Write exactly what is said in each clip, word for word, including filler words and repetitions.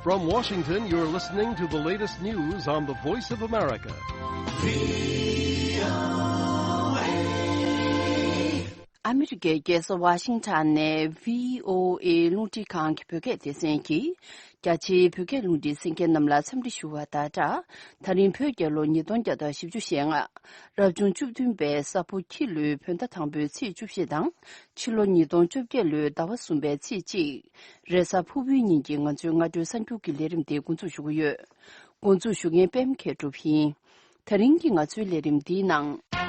From Washington, you're listening to the latest news on the Voice of America. ཨ་མི་རི་ཀའི་རྒྱལ་ས་ཝ་ཤིང་ཊོན་ནས་བྷི་ཨོ་ཨེ་རླུང་འཕྲིན་ཁང་གི་བོད་སྐད་སྡེ་ཚན་གྱིས། རྒྱ་ཆེའི་བོད་སྐད་རླུང་འཕྲིན་གསན་མཁན་རྣམས་ལ་འཚམས་འདྲི་ཞུ་བ་དང་སྦྲགས། ད་རིང་བོད་རྒྱལ་ལོ་ཉིས་སྟོང་བརྒྱ་དང་བཞི་བཅུ་ཞེ་ལྔ། རབ་བྱུང་བཅུ་བདུན་པའི་ས་ཕོ་ཁྱི་ལོའི་བོད་ཟླ་དང་པོའི་ཚེས་བཅུ་བཞི་དང་། ཕྱི་ལོ་ཉིས་སྟོང་བཅོ་བརྒྱད་ལོའི་ཟླ་བ་གསུམ་པའི་ཚེས་གཅིག་རེས་གཟའ་ཕུར་བུའི་ཉིན་གྱི་ང་ཚོའི་སྔ་དྲོའི་གསར་འགྱུར་གྱི་ལས་རིམ་དེ་འགོ་འཛུགས་ཞུ་གི་ཡོད། འགོ་འཛུགས་ཞུ་མཁན་པད་མ་མཁས་གྲུབ་ཡིན། ད་རིང་གི་ང་ཚོའི་ལས་རིམ་འདིའི་ནང་།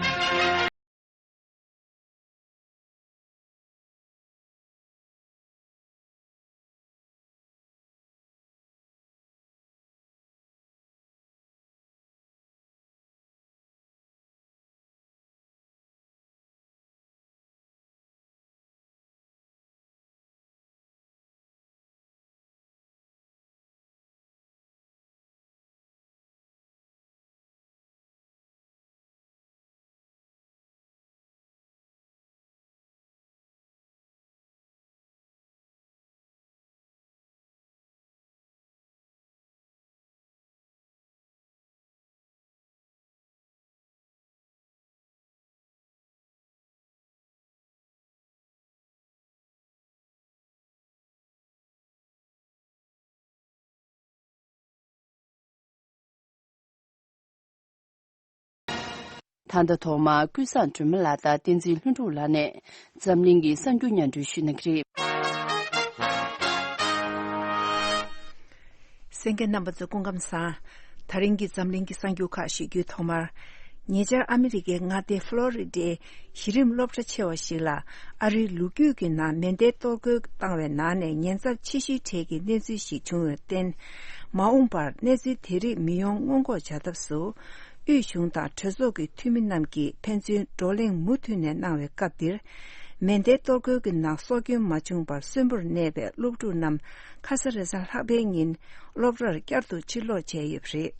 ད་ལྟ་ཐོག་མར་ཀུན་བཟང་སྒྲོལ་མ་ལགས་དང་བསྟན་འཛིན་ལྷུན་གྲུབ་ལགས་ནས་འཛམ་གླིང་གི་གསར་འགྱུར་སྙན་སྒྲོན་ཞུ་གནང་གི་རེད། གསན་མཁན་རྣམ་པ་ཚོ་སྐུ་ཁམས་བཟང་། ད་རིང་གི་འཛམ་གླིང་གི་གསར་འགྱུར་ཁག་ཞུ་རྒྱུའི་ཐོག་མར། ཉེ་ཆར་ཨ་མི་རི་ཀའི་མངའ་སྡེ་ཧྥ་ལོ་རི་ཌའི་གཞི་རིམ་སློབ་གྲྭ་ཆེ་བ་ཞིག་ལ་ཨ་རིའི་ལོ་རྒྱུས་ཀྱི་ནང་མེ་མདའི་གཏོར་རྒོལ་བཏང་བའི་ནང་ནས་ཉེན་ཚབས་ཆེ་ཤོས་གྲས་ཀྱི་གནས་ཚུལ་ཞིག་བྱུང་བར་བརྟེན། མ་འོངས་པར་གནས་ཚུལ་དེ་རིགས་མི་ཡོང་སྔོན་འགོག་བྱ་ཐབས་སུ། དབུས་གཞུང་དང་གྲོས་ཚོགས་ཀྱི་འཐུས་མི་རྣམས་ཀྱིས་ཕན་ཚུན་བགྲོ་གླེང་མུ་མཐུད་ནས་གནང་བའི་སྐབས་འདིར། མེ་མདའི་གཏོར་རྒོལ་གྱི་ནང་སྲོག་སྐྱོན་མ་བྱུང་བར་གསོན་པོར་གནས་པའི་སློབ་ཕྲུག་རྣམས་ཁ་ས་རེས་གཟའ་ལྷག་པའི་ཉིན་སློབ་གྲྭར་བསྐྱར་དུ་ཕྱིར་ལོག་བྱས་ཡོད་པ་རེད།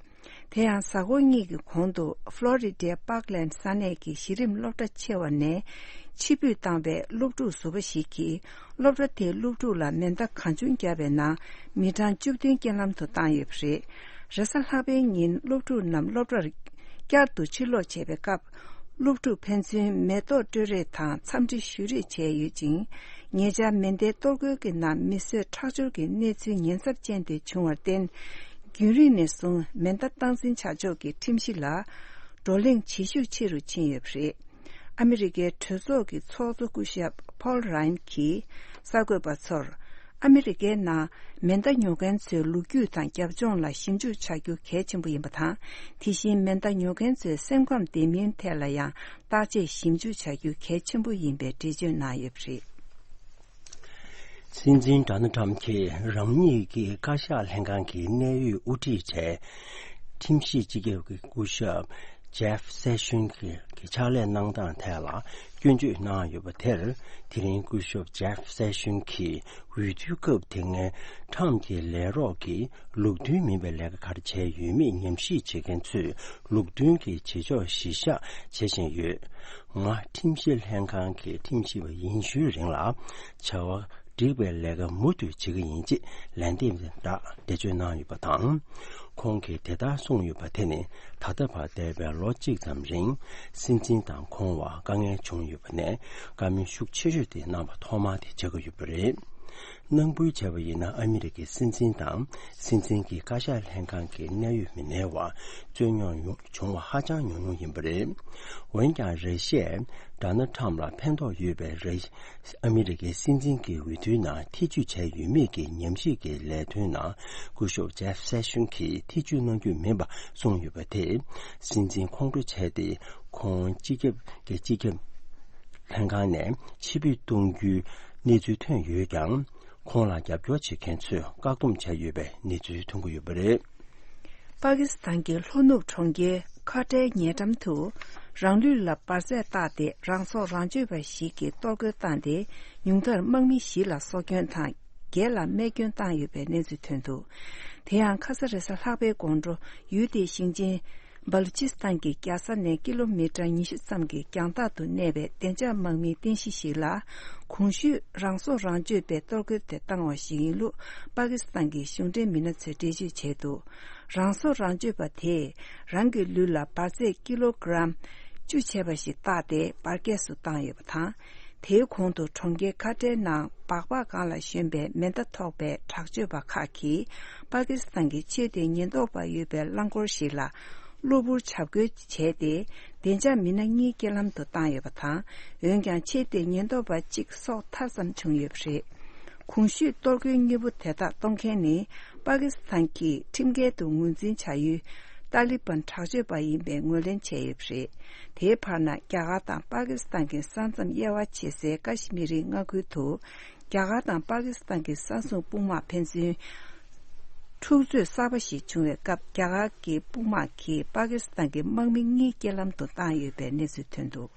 དེ་ཡང་གཟའ་འཁོར་གཉིས་ཀྱི་གོང་དུ་ཧྥ་ལོ་རི་ཌའི་པཱག་ལེན་ས་གནས་ཀྱི་གཞི་རིམ་སློབ་གྲྭ་ཆེ་བ་ནས་ཕྱིར་འབུད་བཏང་བའི་སློབ་ཕྲུག་ཟུར་པ་ཞིག་གིས། སློབ་གྲྭ་དེའི་སློབ་ཕྲུག་ལ་མེ་མདའ་གང་བྱུང་བརྒྱབ་པའི་ནང་མི་གྲངས་བཅུ་བདུན་རྐྱེན་ལམ་དུ་བཏང་ཡོད་པ་རེད། རེས་གཟའ་ལྷག་པའི་ཉིན་སློབ་ཕྲུག་རྣམས་སློབ་གྲྭར་བསྐྱར་དུ་ཕྱིར་ལོག་བྱས་པའི་སྐབས། སློབ་ཕྲུག་ཕན་ཚུན་མེ་ཏོག་སྤྲོད་རེས་དང་འཚམས་འདྲི་ཞུ་རེས་བྱས་ཡོད་ཅིང་། ཉེ་ཆར་མེ་མདའི་གཏོར་རྒོལ་གྱི་ནང་མི་གསོད་ཁྲག་སྦྱོར་གྱི་གནས་ཚུལ་ཉེན་ཚབས་ཅན་དེ་བྱུང་བར་བརྟེན། རྒྱུན་རིང་ནས་བཟུང་མེ་མདའ་སྟངས་འཛིན་བྱ་ཕྱོགས་ཀྱི་ཁྲིམས་གཞི་ལ་བགྲོ་གླེང་བྱེད་ཤུགས་ཆེ་རུ་ཕྱིན་ཡོད་པ་རེད། ཨ་མི་རི་ཀའི་གྲོས་ཚོགས་ཀྱི་ཚོགས་གཙོ་སྐུ་ཞབས་ཕོལ་རཱན་གྱིས་གསར་འགོད་པ་ཚོར། ཨ་མི་རི་ཀའི་ནང་མེ་མདའ་ཉོ་མཁན་ཚོའི་ལོ་རྒྱུས་དང་རྒྱབ་ལྗོངས་ལ་ཞིབ་འཇུག་བྱ་རྒྱུ་གལ་ཆེན་པོ་ཡིན་པ་དང་། དེ་བཞིན་མེ་མདའ་ཉོ་མཁན་ཚོའི་སེམས་ཁམས་བདེ་མིན་ཐད་ལ་ཡང་བརྟག་དཔྱད་ཞིབ་འཇུག་བྱ་རྒྱུ་གལ་ཆེན་པོ་ཡིན་པའི་འགྲེལ་བརྗོད་གནང་ཡོད་པ་རེད། སྲིད་འཛིན་ཌོ་ནལ་ཊམ་གྱིས་རང་ཉིད་ཀྱི་བཀའ་ཤག་ལྷན་ཁང་གི་གནད་ཡོད་དབུ་ཁྲིད་གྲས། ཁྲིམས་ཞིབ་སྤྱི་ཁྱབ་ཀྱི་སྐུ་ཞབས་ཇེབ་སེ་ཤོན་གྱི་ཕྱག་ལས་གནང་སྟངས་ཐད་ལ་སྐྱོན་བརྗོད་གནང་ཡོད་པ་དེར། དེ་རིང་སྐུ་ཞབས་ཇེབ་སེ་ཤོན་གྱིས་འོས་བསྡུའི་སྐབས་དེ་སྔའི་ཊམ་གྱི་ལས་རོགས་ཀྱིས་ལུགས་མཐུན་མིན་པའི་ལས་ཀ་ག་རེ་བྱས་ཡོད་མེད་ཉམས་ཞིབ་བྱེད་མཁན་ཚོས་ལུགས་མཐུན་གྱི་བྱེད་ཕྱོགས་གཞི་བཞག་བྱེད་བཞིན་ཡོད། ང་ཁྲིམས་ཞིབ་ལྷན་ཁང་གི་ཁྲིམས་ཞིབ་པ་ཡིན་ཤུལ་རིང་ལ་བྱ་བ་འགྲིག་པའི་ལས་ཀ་མུ་མཐུད་བྱེད་ཀྱི་ཡིན་ཅེས་ལན་འདེབས་རག་འགྲེལ་བརྗོད་གནང་ཡོད་པ་དང་། ཁོང་གིས་དེ་ལྟར་གསུངས་ཡོད་པ་དེ་ནི་ད་ལྟ་བར་འདས་པའི་ལོ་གཅིག་ཙམ་རིང་སྲིད་འཛིན་དང་ཁོང་བར་དཀའ་ངལ་བྱུང་ཡོད་པ་ནས་བཀའ་མོལ་ཤུགས་ཆེ་ཤོས་དེ་རྣམ་པ་ཐོག་མ་དེ་བྱེད་ཀྱི་ཡོད་པ་རེད། ནང་ཁུལ་བྱས་པ་ཡིན་ན་ཨ་མི་རི་ཀའི་སྲིད་འཛིན་དང་སྲིད་འཛིན་གྱི་བཀའ་ཤག་ལྷན་ཁང་གི་གནད་ཡོད་མི་སྣའི་བར་རྩོད་རྙོག་ཡོང་བྱུང་བ་ཧ་ཅང་ཉུང་ཉུང་ཡིན་པ་རེད། འོན་ཀྱང་རེ་ཞིག་ཌོ་ནལ་ཊམ་ལ་ཕན་ཐོགས་ཡོད་པའི་རེ་ཨ་མི་རི་ཀའི་སྲིད་འཛིན་གྱི་འོས་བསྡུའི་ནང་ཐེ་བྱུས་བྱས་ཡོད་མེད་ཀྱི་ཉམས་ཞིབ་ཀྱི་ལས་དོན་ནང་སྐུ་ཞབས་ཇེབ་སེ་ཤོན་གྱིས་ཐེ་བྱུས་གནང་རྒྱུ་མིན་པ་གསུངས་ཡོད་པ་དེས་སྲིད་འཛིན་ཁོང་ཁྲོ་བྱས་ཏེ་ཁོང་སྤྱི་ཁྱབ་ཀྱི་སྤྱི་ཁྱབ་ལྷན་ཁང་ནས་ཕྱིར་འབུད་གཏོང་རྒྱུའི་གནས་ཚུལ་ཐོན་ཡོད་ཀྱང་། ཁོང་ལ་རྒྱབ་སྐྱོར་བྱེད་མཁན་ཚོས་བཀག་སྡོམ་བྱས་ཡོད་པའི་གནས་ཚུལ་ཐོན་གྱི་ཡོད་པ་རེད། པ་ཀི་སི་ཐན་གྱི་ལྷོ་ནུབ་གྲོང་ཁྱེར་ཁ་ཏའི་ཉེ་འགྲམ་དུ་རང་ལུས་ལ་འབར་རྫས་བཏགས་ཏེ་རང་སྲོག་རང་གཅོད་པ་ཞིག་གིས་གཏོར་རྒོལ་བཏང་སྟེ་ཉུང་མཐར་དམག་མི་བཞི་ལ་སྲོག་སྐྱོན་དང་བརྒྱད་ལ་རྨས་སྐྱོན་བཏང་ཡོད་པའི་གནས་ཚུལ་ཐོན་འདུག་དེ་ཡང་ཁ་ས་རེས་གཟའ་ལྷག་པའི་དགོང་དྲོ་ཡུལ་དེའི་ཞིང་ཆེན་ སྦ་ལུ་ཅི་སི་ཐན་གྱི་རྒྱལ་ས་ནས་ཀི་ལོ་མི་ཊར་ཉི་ཤུ་ཙམ་གྱི་རྒྱང་ཐག་ཏུ་གནས་པའི་བདེ་འཇགས་དམག་མིའི་རྟེན་གཞི་ཞིག་ལ། གོང་ཞུས་རང་སྲོག་རང་གཅོད་པའི་གཏོར་རྒོལ་དེ་བཏང་བ་ཞིག་ཡིན་ལུགས་པ་ཀི་སི་ཐན་གྱི་གཞུང་འབྲེལ་མི་སྣ་ཚོས་འགྲེལ་བརྗོད་བྱས་འདུག་རང་སྲོག་རང་གཅོད་པ་དེས་རང་གི་ལུས་ལ་འབར་རྫས་ཀི་ལོ་གྷི་རམ་བཅུ་བྱས་པ་ཞིག་བཏགས་ཏེ་འབར་གས་སུ་བཏང་ཡོད་པ་དང་། དེའི་གོང་དུ་གྲོང་ཁྱེར་ཁ་ཏྲའི་ནང་སྦག་སྦག་སྒང་ལ་ཞོན་པའི་མེ་མདའ་ཐོགས་པའི་དྲག་སྤྱོད་པ་ཁག་གིས་པ་ཀི་སི་ཐན་གྱི་ཆོས་དད་ཉེན་རྟོག་པ་ཡོད་པའི་རླངས་འཁོར་ཞིག་ལ་གློ་བུར་འཇབ་རྒོལ་བྱས་ཏེ། བདེ་འཇགས་མི་སྣ་གཉིས་རྐྱེན་ལམ་དུ་བཏང་ཡོད་པ་དང་། འོན་ཀྱང་ཆོས་དད་ཉེན་རྟོག་པ་གཅིག་སྲོག་ཐར་ཙམ་བྱུང་ཡོད་པ་རེད། གོང་ཞུས་གཏོར་རྒོལ་གཉིས་པོ་དེ་དག་གཏོང་མཁན་ནི་པ་ཀི་སི་ཐན་གྱི་ཁྲིམས་འགལ་དུ་ངོས་འཛིན་བྱ་ཡུལ་ཏཱ་ལི་བན་དྲག་སྤྱོད་པ་ཡིན་པའི་ངོས་ལེན་བྱས་ཡོད་པ་རེད། དེའི་བར་ན་རྒྱ་གར་དང་པ་ཀི་སི་ཐན་གྱི་ས་མཚམས་དབྱེ་བ་ཕྱེ་སའི་ཀ་ཤི་མི་རིའི་མངའ་ཁུལ་དུ། རྒྱ་གར་དང་པ་ཀི་སི་ཐན་གྱི་ས་སྲུང་དཔུང་དམག་ཕན་ཚུན་འཁྲུག་རྩོད་གསར་པ་ཞིག་བྱུང་བའི་སྐབས། རྒྱ་གར་གྱི་དཔུང་དམག་གིས་པ་ཀི་སི་ཐན་གྱི་དམག་མི་གཉིས་རྐྱེན་ལམ་དུ་བཏང་ཡོད་པའི་གནས་ཚུལ་ཐོན་འདུག་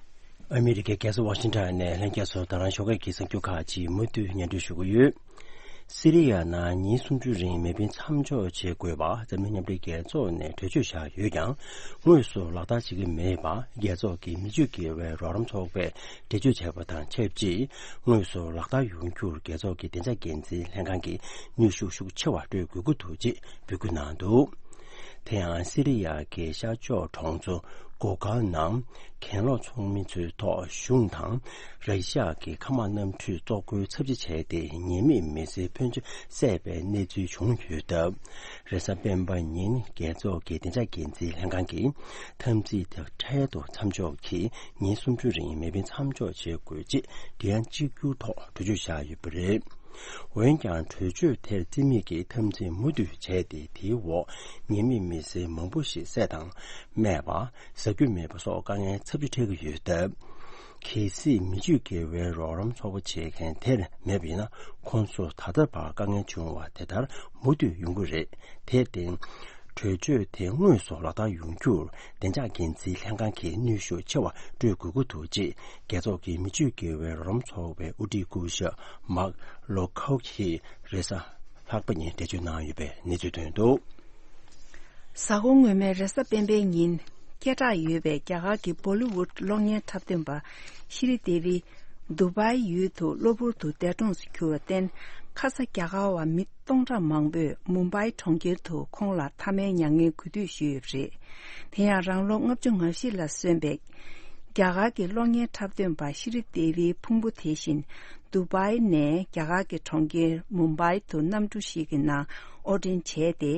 ཨ་མི་རི་ཀའི་རྒྱལ་ས་ཝ་ཤིང་ཊོན་ནས་ལྷན་རྒྱས་ཚོར་ད་རང་ཞོགས་ཀས་ཀྱི་གསར་འགྱུར་ཁག་ཅིག་མུ་མཐུད་སྙན་སྒྲོན་ཞུ་གི་ཡོད། སི་རི་ཡ་ནང་ཉིན་སུམ་ཅུ་རིང་མེ་འཕེན་མཚམས་འཇོག་བྱེད་དགོས་པ་འཛམ་གླིང་མཉམ་འབྲེལ་རྒྱལ་ཚོགས་ནས་གྲོས་ཆོད་བཞག་ཡོད་ཀྱང་། དངོས་སུ་ལག་བསྟར་བྱེད་ཀྱི་མེད་པ། རྒྱལ་ཚོགས་ཀྱི་མི་ཆོས་དགེ་བའི་རོགས་རམ་ཚོགས་པས་འགྲེལ་བརྗོད་བྱས་པ་དང་ཆབས་ཅིག་དངོས་སུ་ལག་བསྟར་ཡོང་རྒྱུར་རྒྱལ་ཚོགས་ཀྱི་བདེ་འཇགས་འགན་འཛིན་ལྷན་ཁང་གིས་ནུས་ཤུགས་ཤུགས་ཆེ་བ་སྤྲོད་དགོས་ཀྱི་འདུག་ཅེས་འབོད་སྐུལ་གནང་འདུག་དེ་ཡང་སི་རི་ཡ་གི་ཤར་ཕྱོགས་གྲོང་ཚོ་གོ་གཱ་ནང་གྱེན་ལོག་ཚོགས་མི་ཚོའི་ཐོག་གཞུང་དང་ར་ཤི་ཡ་གི་མཁའ་དམག་གནམ་གྲུས་གཏོར་རྒོལ་ཚབས་ཆེ་བྱས་ཏེ། ཉེས་མེད་མི་སེར་ཕོན་ཆེ་བསད་པའི་གནས་ཚུལ་བྱུང་ཡོད་སྟབས། རེས་གཟའ་སྤེན་པ་ཉིན་རྒྱལ་ཚོགས་ཀྱི་བདེ་འཇགས་འགན་འཛིན་ལྷན་ཁང་གིས་འཐབ་འཛིང་དེ་འཕྲལ་དུ་མཚམས་འཇོག་གིས་ཉིན་སུམ་ཅུ་རིང་མེ་འཕེན་མཚམས་འཇོག་བྱེད་དགོས་ཅེས་འབྲེལ་ཡོད་གཅིག་གྱུར་ཐོག་གྲོས་ཆོད་བཞག་ཡོད་པ་རེད། འོན་ཀྱང་གྲོས་ཆོད་དེར་རྩིས་མེད་ཀྱིས་འཐབ་འཛིང་མུ་མཐུད་བྱས་ཏེ། དེའི་འོག་ཉེས་མེད་མི་སེར་མང་པོ་ཞིག་བསད་དང་རྨས་པ། ཟ་རྒྱུ་མེད་པ་སོགས་དཀའ་ངལ་ཚབས་ཆེ་འཕྲད་ཀྱི་ཡོད་སྟབས། གལ་སྲིད་མི་ཆོས་དགེ་བའི་རོགས་རམ་ཚོགས་པ་བྱེད་མཁན་དེར་མེད་པ་ཡིན་ན། ཁོང་ཚོར་ད་ལྟ་བར་དཀའ་ངལ་བྱུང་བ་དེ་ལྟར་མུ་མཐུད་ཡོང་གི་རེད། དེར་བརྟེན། གྲོས་ཆོད་དེ་དངོས་སུ་ལག་བསྟར་ཡོང་རྒྱུར་བདེ་འཇགས་འགན་འཛིན་ལྷན་ཁང་གིས་ནུས་ཤུགས་ཆེ་བ་སྤྲོད་དགོས་ཀྱི་འདུག་ཅེས་རྒྱལ་ཚོགས་ཀྱི་མི་ཆོས་དགེ་བའི་རོགས་རམ་ཚོགས་པའི་དབུ་ཁྲིད་སྐུ་ཞབས་མཱག་ལོ་ཁའུ་གིས་རེས་གཟའ་ལྷག་པ་ཉིན་འགྲེལ་བརྗོད་གནང་ཡོད་པའི་གནས་ཚུལ་ཐོན་འདུག་གཟའ་འཁོར་སྔོན་མའི་རེས་གཟའ་སྤེན་པའི་ཉིན། སྐད་གྲགས་ཡོད་པའི་རྒྱ་གར་གྱི་བོ་ལི་ཝུད་གློག་བརྙན་འཁྲབ་སྟོན་པ་ཤི་རི་དེ་བི། དུ་བྷའི་ཡུལ་དུ་གློ་བུར་དུ་འདས་གྲོངས་སུ་གྱུར་བར་བརྟེན། ཁ་ས་རྒྱ་གར་བ་མི་སྟོང་ཕྲག་མང་པོས་མུམ་བྷའི་གྲོང་ཁྱེར་དུ་ཁོང་ལ་མཐའ་མའི་མྱ་ངན་གུས་འདུད་ཞུས་ཡོད་པ་རེད། དེ་ཡང་རང་ལོ་ལྔ་བཅུ་ང་བཞི་ལ་སོན་པའི་རྒྱ་གར་གྱི་གློག་བརྙན་འཁྲབ་སྟོན་པ་ཤི་རི་དེ་བིའི་ཕུང་པོ་དེ་བཞིན། དུ་བྷའི་ནས་རྒྱ་གར་གྱི་གྲོང་ཁྱེར་མུམ་བྷའི་དུ་གནམ་གྲུ་ཞིག་གི་ནང་དབོར་འདྲེན་བྱས་ཏེ།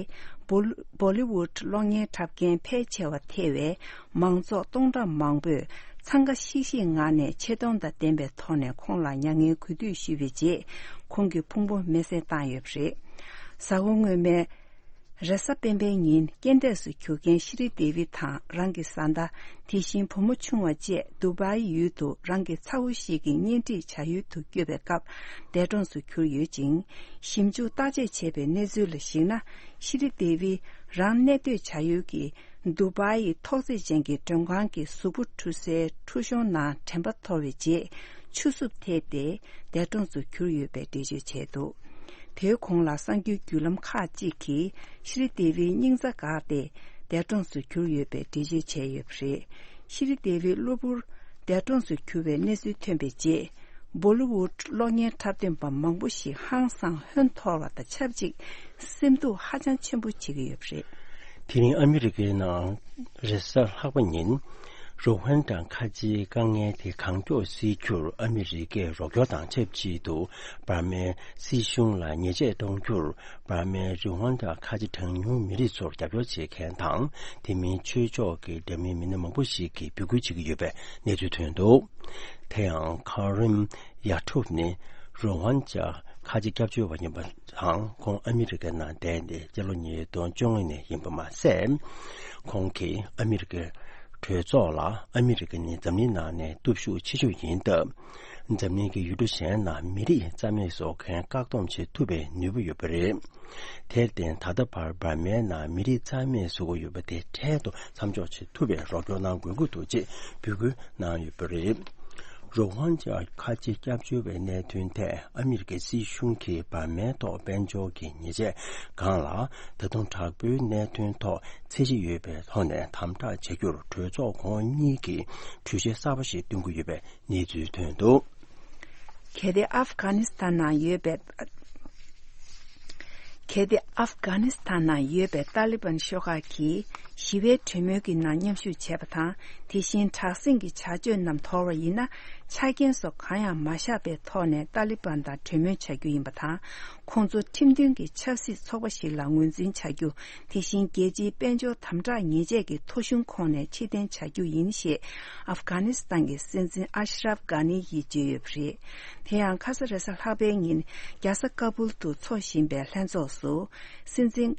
བོ་ལི་བོ་ལི་ཝུད་གློག་བརྙན་འཁྲབ་མཁན་ཕལ་ཆེ་བ་ཐེ་བའི་མང་ཚོགས་སྟོང་ཕྲག་མང་པོས་འཚང་ཁ་ཤིག་ཤིག་ངང་ནས་ཆེ་མཐོང་དང་ལྡན་པའི་ཐོག་ནས་ཁོང་ལ་མྱ་ངན་གུས་འདུད་ཞུས་པའི་རྗེས། ཁོང་གི་ཕུང་པོ་མེ་བསྲེགས་བཏང་ཡོད་པ་རེད། གཟའ་འཁོར་སྔོན་མའི་རེས་གཟའ་སྤེན་པའི་ཉིན། རྐྱེན་འདས་སུ་གྱུར་མཁན་ཤི་རི་དེ་བི་དང་རང་གི་བཟའ་ཟླ། དེ་བཞིན་བུ་མོ་ཆུང་བ་བཅས་དུ་བྷའི་ཡུལ་དུ་རང་གི་ཚ་བོ་ཞིག་གི་གཉེན་སྒྲིག་བྱ་ཡུལ་དུ་བསྐྱོད་པའི་སྐབས་འདས་གྲོངས་སུ་གྱུར་ཡོད་ཅིང་། ཞིབ་འཇུག་བརྟག་དཔྱད་བྱས་པའི་གནས་ཚུལ་ལ་གཞིགས་ན། ཤི་རི་དེ་བི་རང་གནས་སྡོད་བྱ་ཡུལ་གྱི་དུ་བྷའི་ཐོག་བརྩེགས་ཅན་གྱི་མགྲོན་ཁང་གི་གཟུགས་པོ་འཁྲུ་སའི་འཁྲུ་གཞོང་ནང་དྲན་པ་འཐོར་བའི་རྗེས། ཆུ་སྲུབས་ཐེབས་ཏེ་འདས་གྲོངས་སུ་གྱུར་ཡོད་པའི་འགྲེལ་བརྗོད་བྱས་འདུག་དེའི་གོང་ལ་གསར་འགྱུར་བརྒྱུད་ལམ་ཁག་ཅིག་གིས་ཤི་རི་དེ་བིའི་སྙིང་རྩ་འགག་སྟེ་འདས་གྲོངས་སུ་གྱུར་ཡོད་པའི་འགྲེལ་བརྗོད་བྱས་ཡོད་པ་རེད། ཤི་རི་དེ་བི་གློ་བུར་འདས་གྲོངས་སུ་གྱུར་བའི་གནས་ཚུལ་ཐོན་པའི་རྗེས། བོ་ལི་ཝུད་གློག་བརྙན་འཁྲབ་སྟོན་པ་མང་པོ་ཞིག་ཧང་སང་ཧོན་འཐོར་བ་དང་ཆབས་ཅིག་སེམས་སྡུག་ཧ་ཅང་ཆེན་པོ་བྱེད་ཀྱི་ཡོད་པ་རེད། དེ་རིང་ཨ་མི་རི་ཀའི་ནང་རེས་གཟའ་ལྷག་པ་ཉིན། རུ་ཝན་ཌ་ཁ་ཆེའི་དཀའ་ངལ་དེ་གང་མགྱོགས་སེལ་རྒྱུར་ཨ་མི་རི་ཀས་རོགས་སྐྱོར་དང་ཆབས་ཅིག་ཏུ། འབར་མའི་སྲིད་གཞུང་ལ་ཉེས་ཆད་གཏོང་རྒྱུར། འབར་མའི་རུ་ཝན་ཌ་ཁ་ཆེ་གྲངས་ཉུང་མི་རིགས་ཚོར་རྒྱབ་སྐྱོར་བྱེད་མཁན་དང་། དེ་མིན་ཆོས་ཕྱོགས་ཀྱི་འདྲ་མིན་མི་སྣ་མང་པོ་ཞིག་གིས་འབོད་སྐུལ་བྱེད་ཀྱི་ཡོད་པའི་གནས་ཚུལ་ཐོན་འདུག་དེ་ཡང་ཁ་རིམ་ཡ་ཐུབ་ནི་རུ་ཝན་ཌ་ཁ་ཆེ་སྐྱབས་བཅོལ་བ་ཡིན་པ་དང་། ཁོང་ཨ་མི་རི་ཀའི་ནང་བསྡད་ནས་སྤྱི་ལོ་ཉིས་སྟོང་བཅོ་ལྔ་ནས་ཡིན་པ་མ་ཟད། ཁོང་གིས་ཨ་མི་རི་ཀའི་གྲོས་ཚོགས་ལ། ཨ་མི་རི་ཀ་ནི་འཛམ་གླིང་ནང་ནས་སྟོབས་ཤུགས་ཆེ་ཤོས་ཡིན་སྟབས། འཛམ་གླིང་གི་ཡུལ་གྲུ་གཞན་ནང་མི་རིགས་རྩ་མེད་བཟོ་མཁན་བཀག་སྡོམ་བྱེད་ཐུབ་པའི་ནུས་པ་ཡོད་པ་རེད། དེར་བརྟེན། ད་ལྟ་བར་འབར་མའི་ནང་མི་རིགས་རྩ་མེད་བཟོ་གི་ཡོད་པ་དེ་འཕྲལ་དུ་མཚམས་འཇོག་བྱེད་ཐུབ་པའི་རོགས་སྐྱོར་གནང་དགོས་ཀྱི་འདུག་ཅེས་འབོད་སྐུལ་གནང་ཡོད་པ་རེད། རོ་ཧིན་ཇཱ་ཁ་ཆེ་སྐྱབས་བཅོལ་བའི་གནད་དོན་ཐད་ཨ་མི་རི་ཀའི་སྲིད་གཞུང་གིས་བར་མའི་ཐོག་དཔལ་འབྱོར་གྱི་ཉེས་ཆད་སྒང་ལ་ད་དུང་དྲག་པོའི་གནད་དོན་ཐོག་ཚད་གཞི་ཡོད་པའི་ཐོག་ནས་དམ་དྲག་བྱ་རྒྱུར་གྲོས་ཚོགས་ཁོངས་གཉིས་ཀྱིས་གྲོས་གཞི་གསར་པ་ཞིག་བཏོན་གྱི་ཡོད་པའི་གནས་ཚུལ་ཐོན་འདུག། གལ་ཏེ་ཨབ་གྷ་ནི་སི་ཐན་ནང་ཡོད་པའི། གལ་ཏེ་ཨབ་གྷ་ནི་སི་ཐན་ནང་ཡོད་པའི་ཏཱ་ལི་བན་ཤོག་ཁག་གིས་ཞི་བའི་གྲོས་མོལ་གྱི་ནང་མཉམ་ཞུགས་བྱས་པ་དང་། དེ་བཞིན་དྲག་ཟིང་གི་བྱ་སྤྱོད་རྣམས་དོར་བ་ཡིན་ན། ཆ་རྐྱེན་སོགས་གང་ཡང་མ་བཞག་པའི་ཐོག་ནས་ཏཱ་ལི་བན་དང་གྲོས་མོལ་བྱ་རྒྱུ་ཡིན་པ་དང་། ཁོང་ཚོ་ཁྲིམས་མཐུན་གྱི་ཆབ་སྲིད་ཚོགས་པ་ཞིག་ལ་ངོས་འཛིན་བྱ་རྒྱུ། དེ་བཞིན་རྒྱལ་སྤྱིའི་དཔལ་འབྱོར་དམ་དྲག་ཉེས་ཆད་ཀྱི་ཐོ་གཞུང་ཁོངས་ནས་ཕྱིར་འཐེན་བྱ་རྒྱུ་ཡིན་ཞེས་ཨབ་གྷ་ནི་སི་ཐན་གྱི་སྲིད་འཛིན་ཨ་ཤ་རབ་གྷ་ནི་ཡིས་བརྗོད་ཡོད་པ་རེད། དེ་ཡང་ཁ་ས་རེས་གཟའ་ལྷག་པའི་ཉིན་རྒྱལ་ས་ཀ་བུལ་དུ་འཚོགས་བཞིན་པའི་ལྷན་ཚོགས་སུ། སྲིད་འཛིན་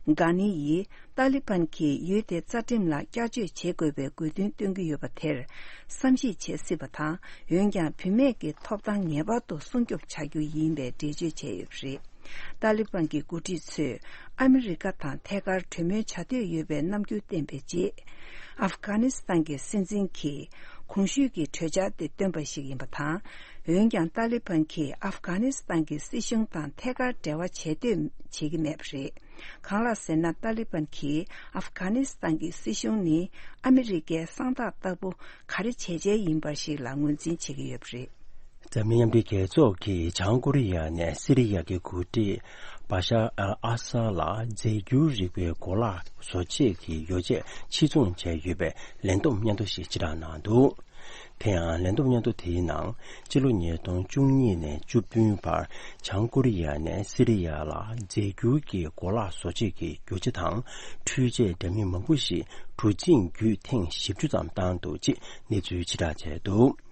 གྷ་ནི་ཡིས་ཏཱ་ལི་བན་གྱིས་ཡུལ་དེའི་རྩ་ཁྲིམས་ལ་བསྐྱར་བཅོས་བྱེད་དགོས་པའི་དགོས་འདུན་བཏོན་གྱི་ཡོད་པ་དེར་བསམ་གཞིག་བྱེད་སྲིད་པ་དང་། འོན་ཀྱང་བུད་མེད་ཀྱི་ཐོབ་ཐང་ངེས་པར་དུ་སྲུང་སྐྱོབ་བྱ་རྒྱུ་ཡིན་པའི་འགྲེལ་བརྗོད་བྱས་ཡོད་པ་རེད། ཏཱ་ལི་བན་གྱི་འགོ་ཁྲིད་ཚོས་ཨ་མི་རི་ཀ་དང་ཐད་ཀར་གྲོས་མོལ་བྱ་འདོད་ཡོད་པའི་རྣམ་འགྱུར་བསྟན་པའི་རྗེས། ཨབ་གྷ་ནི་སི་ཐན་གྱི་སྲིད་འཛིན་གྱིས་གོང་ཞུས་ཀྱི་གྲོས་འཆར་དེ་བཏོན་པ་ཞིག་ཡིན་པ་དང་། འོན་ཀྱང་ཏཱ་ལི་བན་གྱིས་ཨབ་གྷ་ནི་སི་ཐན་གྱི་སྲིད་གཞུང་དང་ཐད་ཀར་འབྲེལ་བ་བྱེད་འདོད་བྱེད་ཀྱི་མེད་པ་རེད། གང་ལགས་ཟེར་ན། ཏཱ་ལི་བན་གྱིས་ཨབ་གྷ་ནི་སི་ཐན་གྱི་སྲིད་གཞུང་ནི་ཨ་མི་རི་ཀའི་གསང་བདག་ལྟ་བུ་ག་རེ་བྱས་བྱས་ཡིན་པ་ཞིག་ལ་ངོས་འཛིན་བྱེད་ཀྱི་ཡོད་པ་རེད། འཛམ་གླིང་མཉམ་འབྲེལ་རྒྱལ་ཚོགས་ཀྱིས་བྱང་ཀོ་རི་ཡ་ནས་སི་རི་ཡ་གི་འགོ་ཁྲིད་བ་ཤར་ཨལ་ཨ་སར་ལ་རྫས་འགྱུར་རིགས་པའི་གོ་ལག་བཟོ་ཆེད་ཀྱི་ཡོ་བྱད་ཕྱིར་ཚོང་བྱས་ཡོད་པའི་ལས་བསྡོམས་སྙན་ཐོ་ཞིག་ཕྱིར་བསྒྲགས་གནང་འདུག། དེ་ཡང་ལས་བསྡོམས་སྙན་ཐོ་དེའི་ནང་། སྤྱི་ལོ་ཉིས་སྟོང་བཅུ་གཉིས་ནས་བཅུ་བདུན་བར་བྱང་ཀོ་རི་ཡ་ནས་སི་རི་ཡ་ལ་རྫས་འགྱུར་གྱི་གོ་ལག་བཟོ་བྱེད་ཀྱི་རྒྱུ་ཆ་དང་འཕྲུལ་ཆས་འདྲ་མིན་མང་པོ་ཞིག་གྲུ་གཟིངས་བརྒྱུད་ཐེངས་བཞི་བཅུ་ཙམ་བཏང་འདུག་ཅེས་གནས་ཚུལ་ཕྱིར་བསྒྲགས་བྱས་འདུག།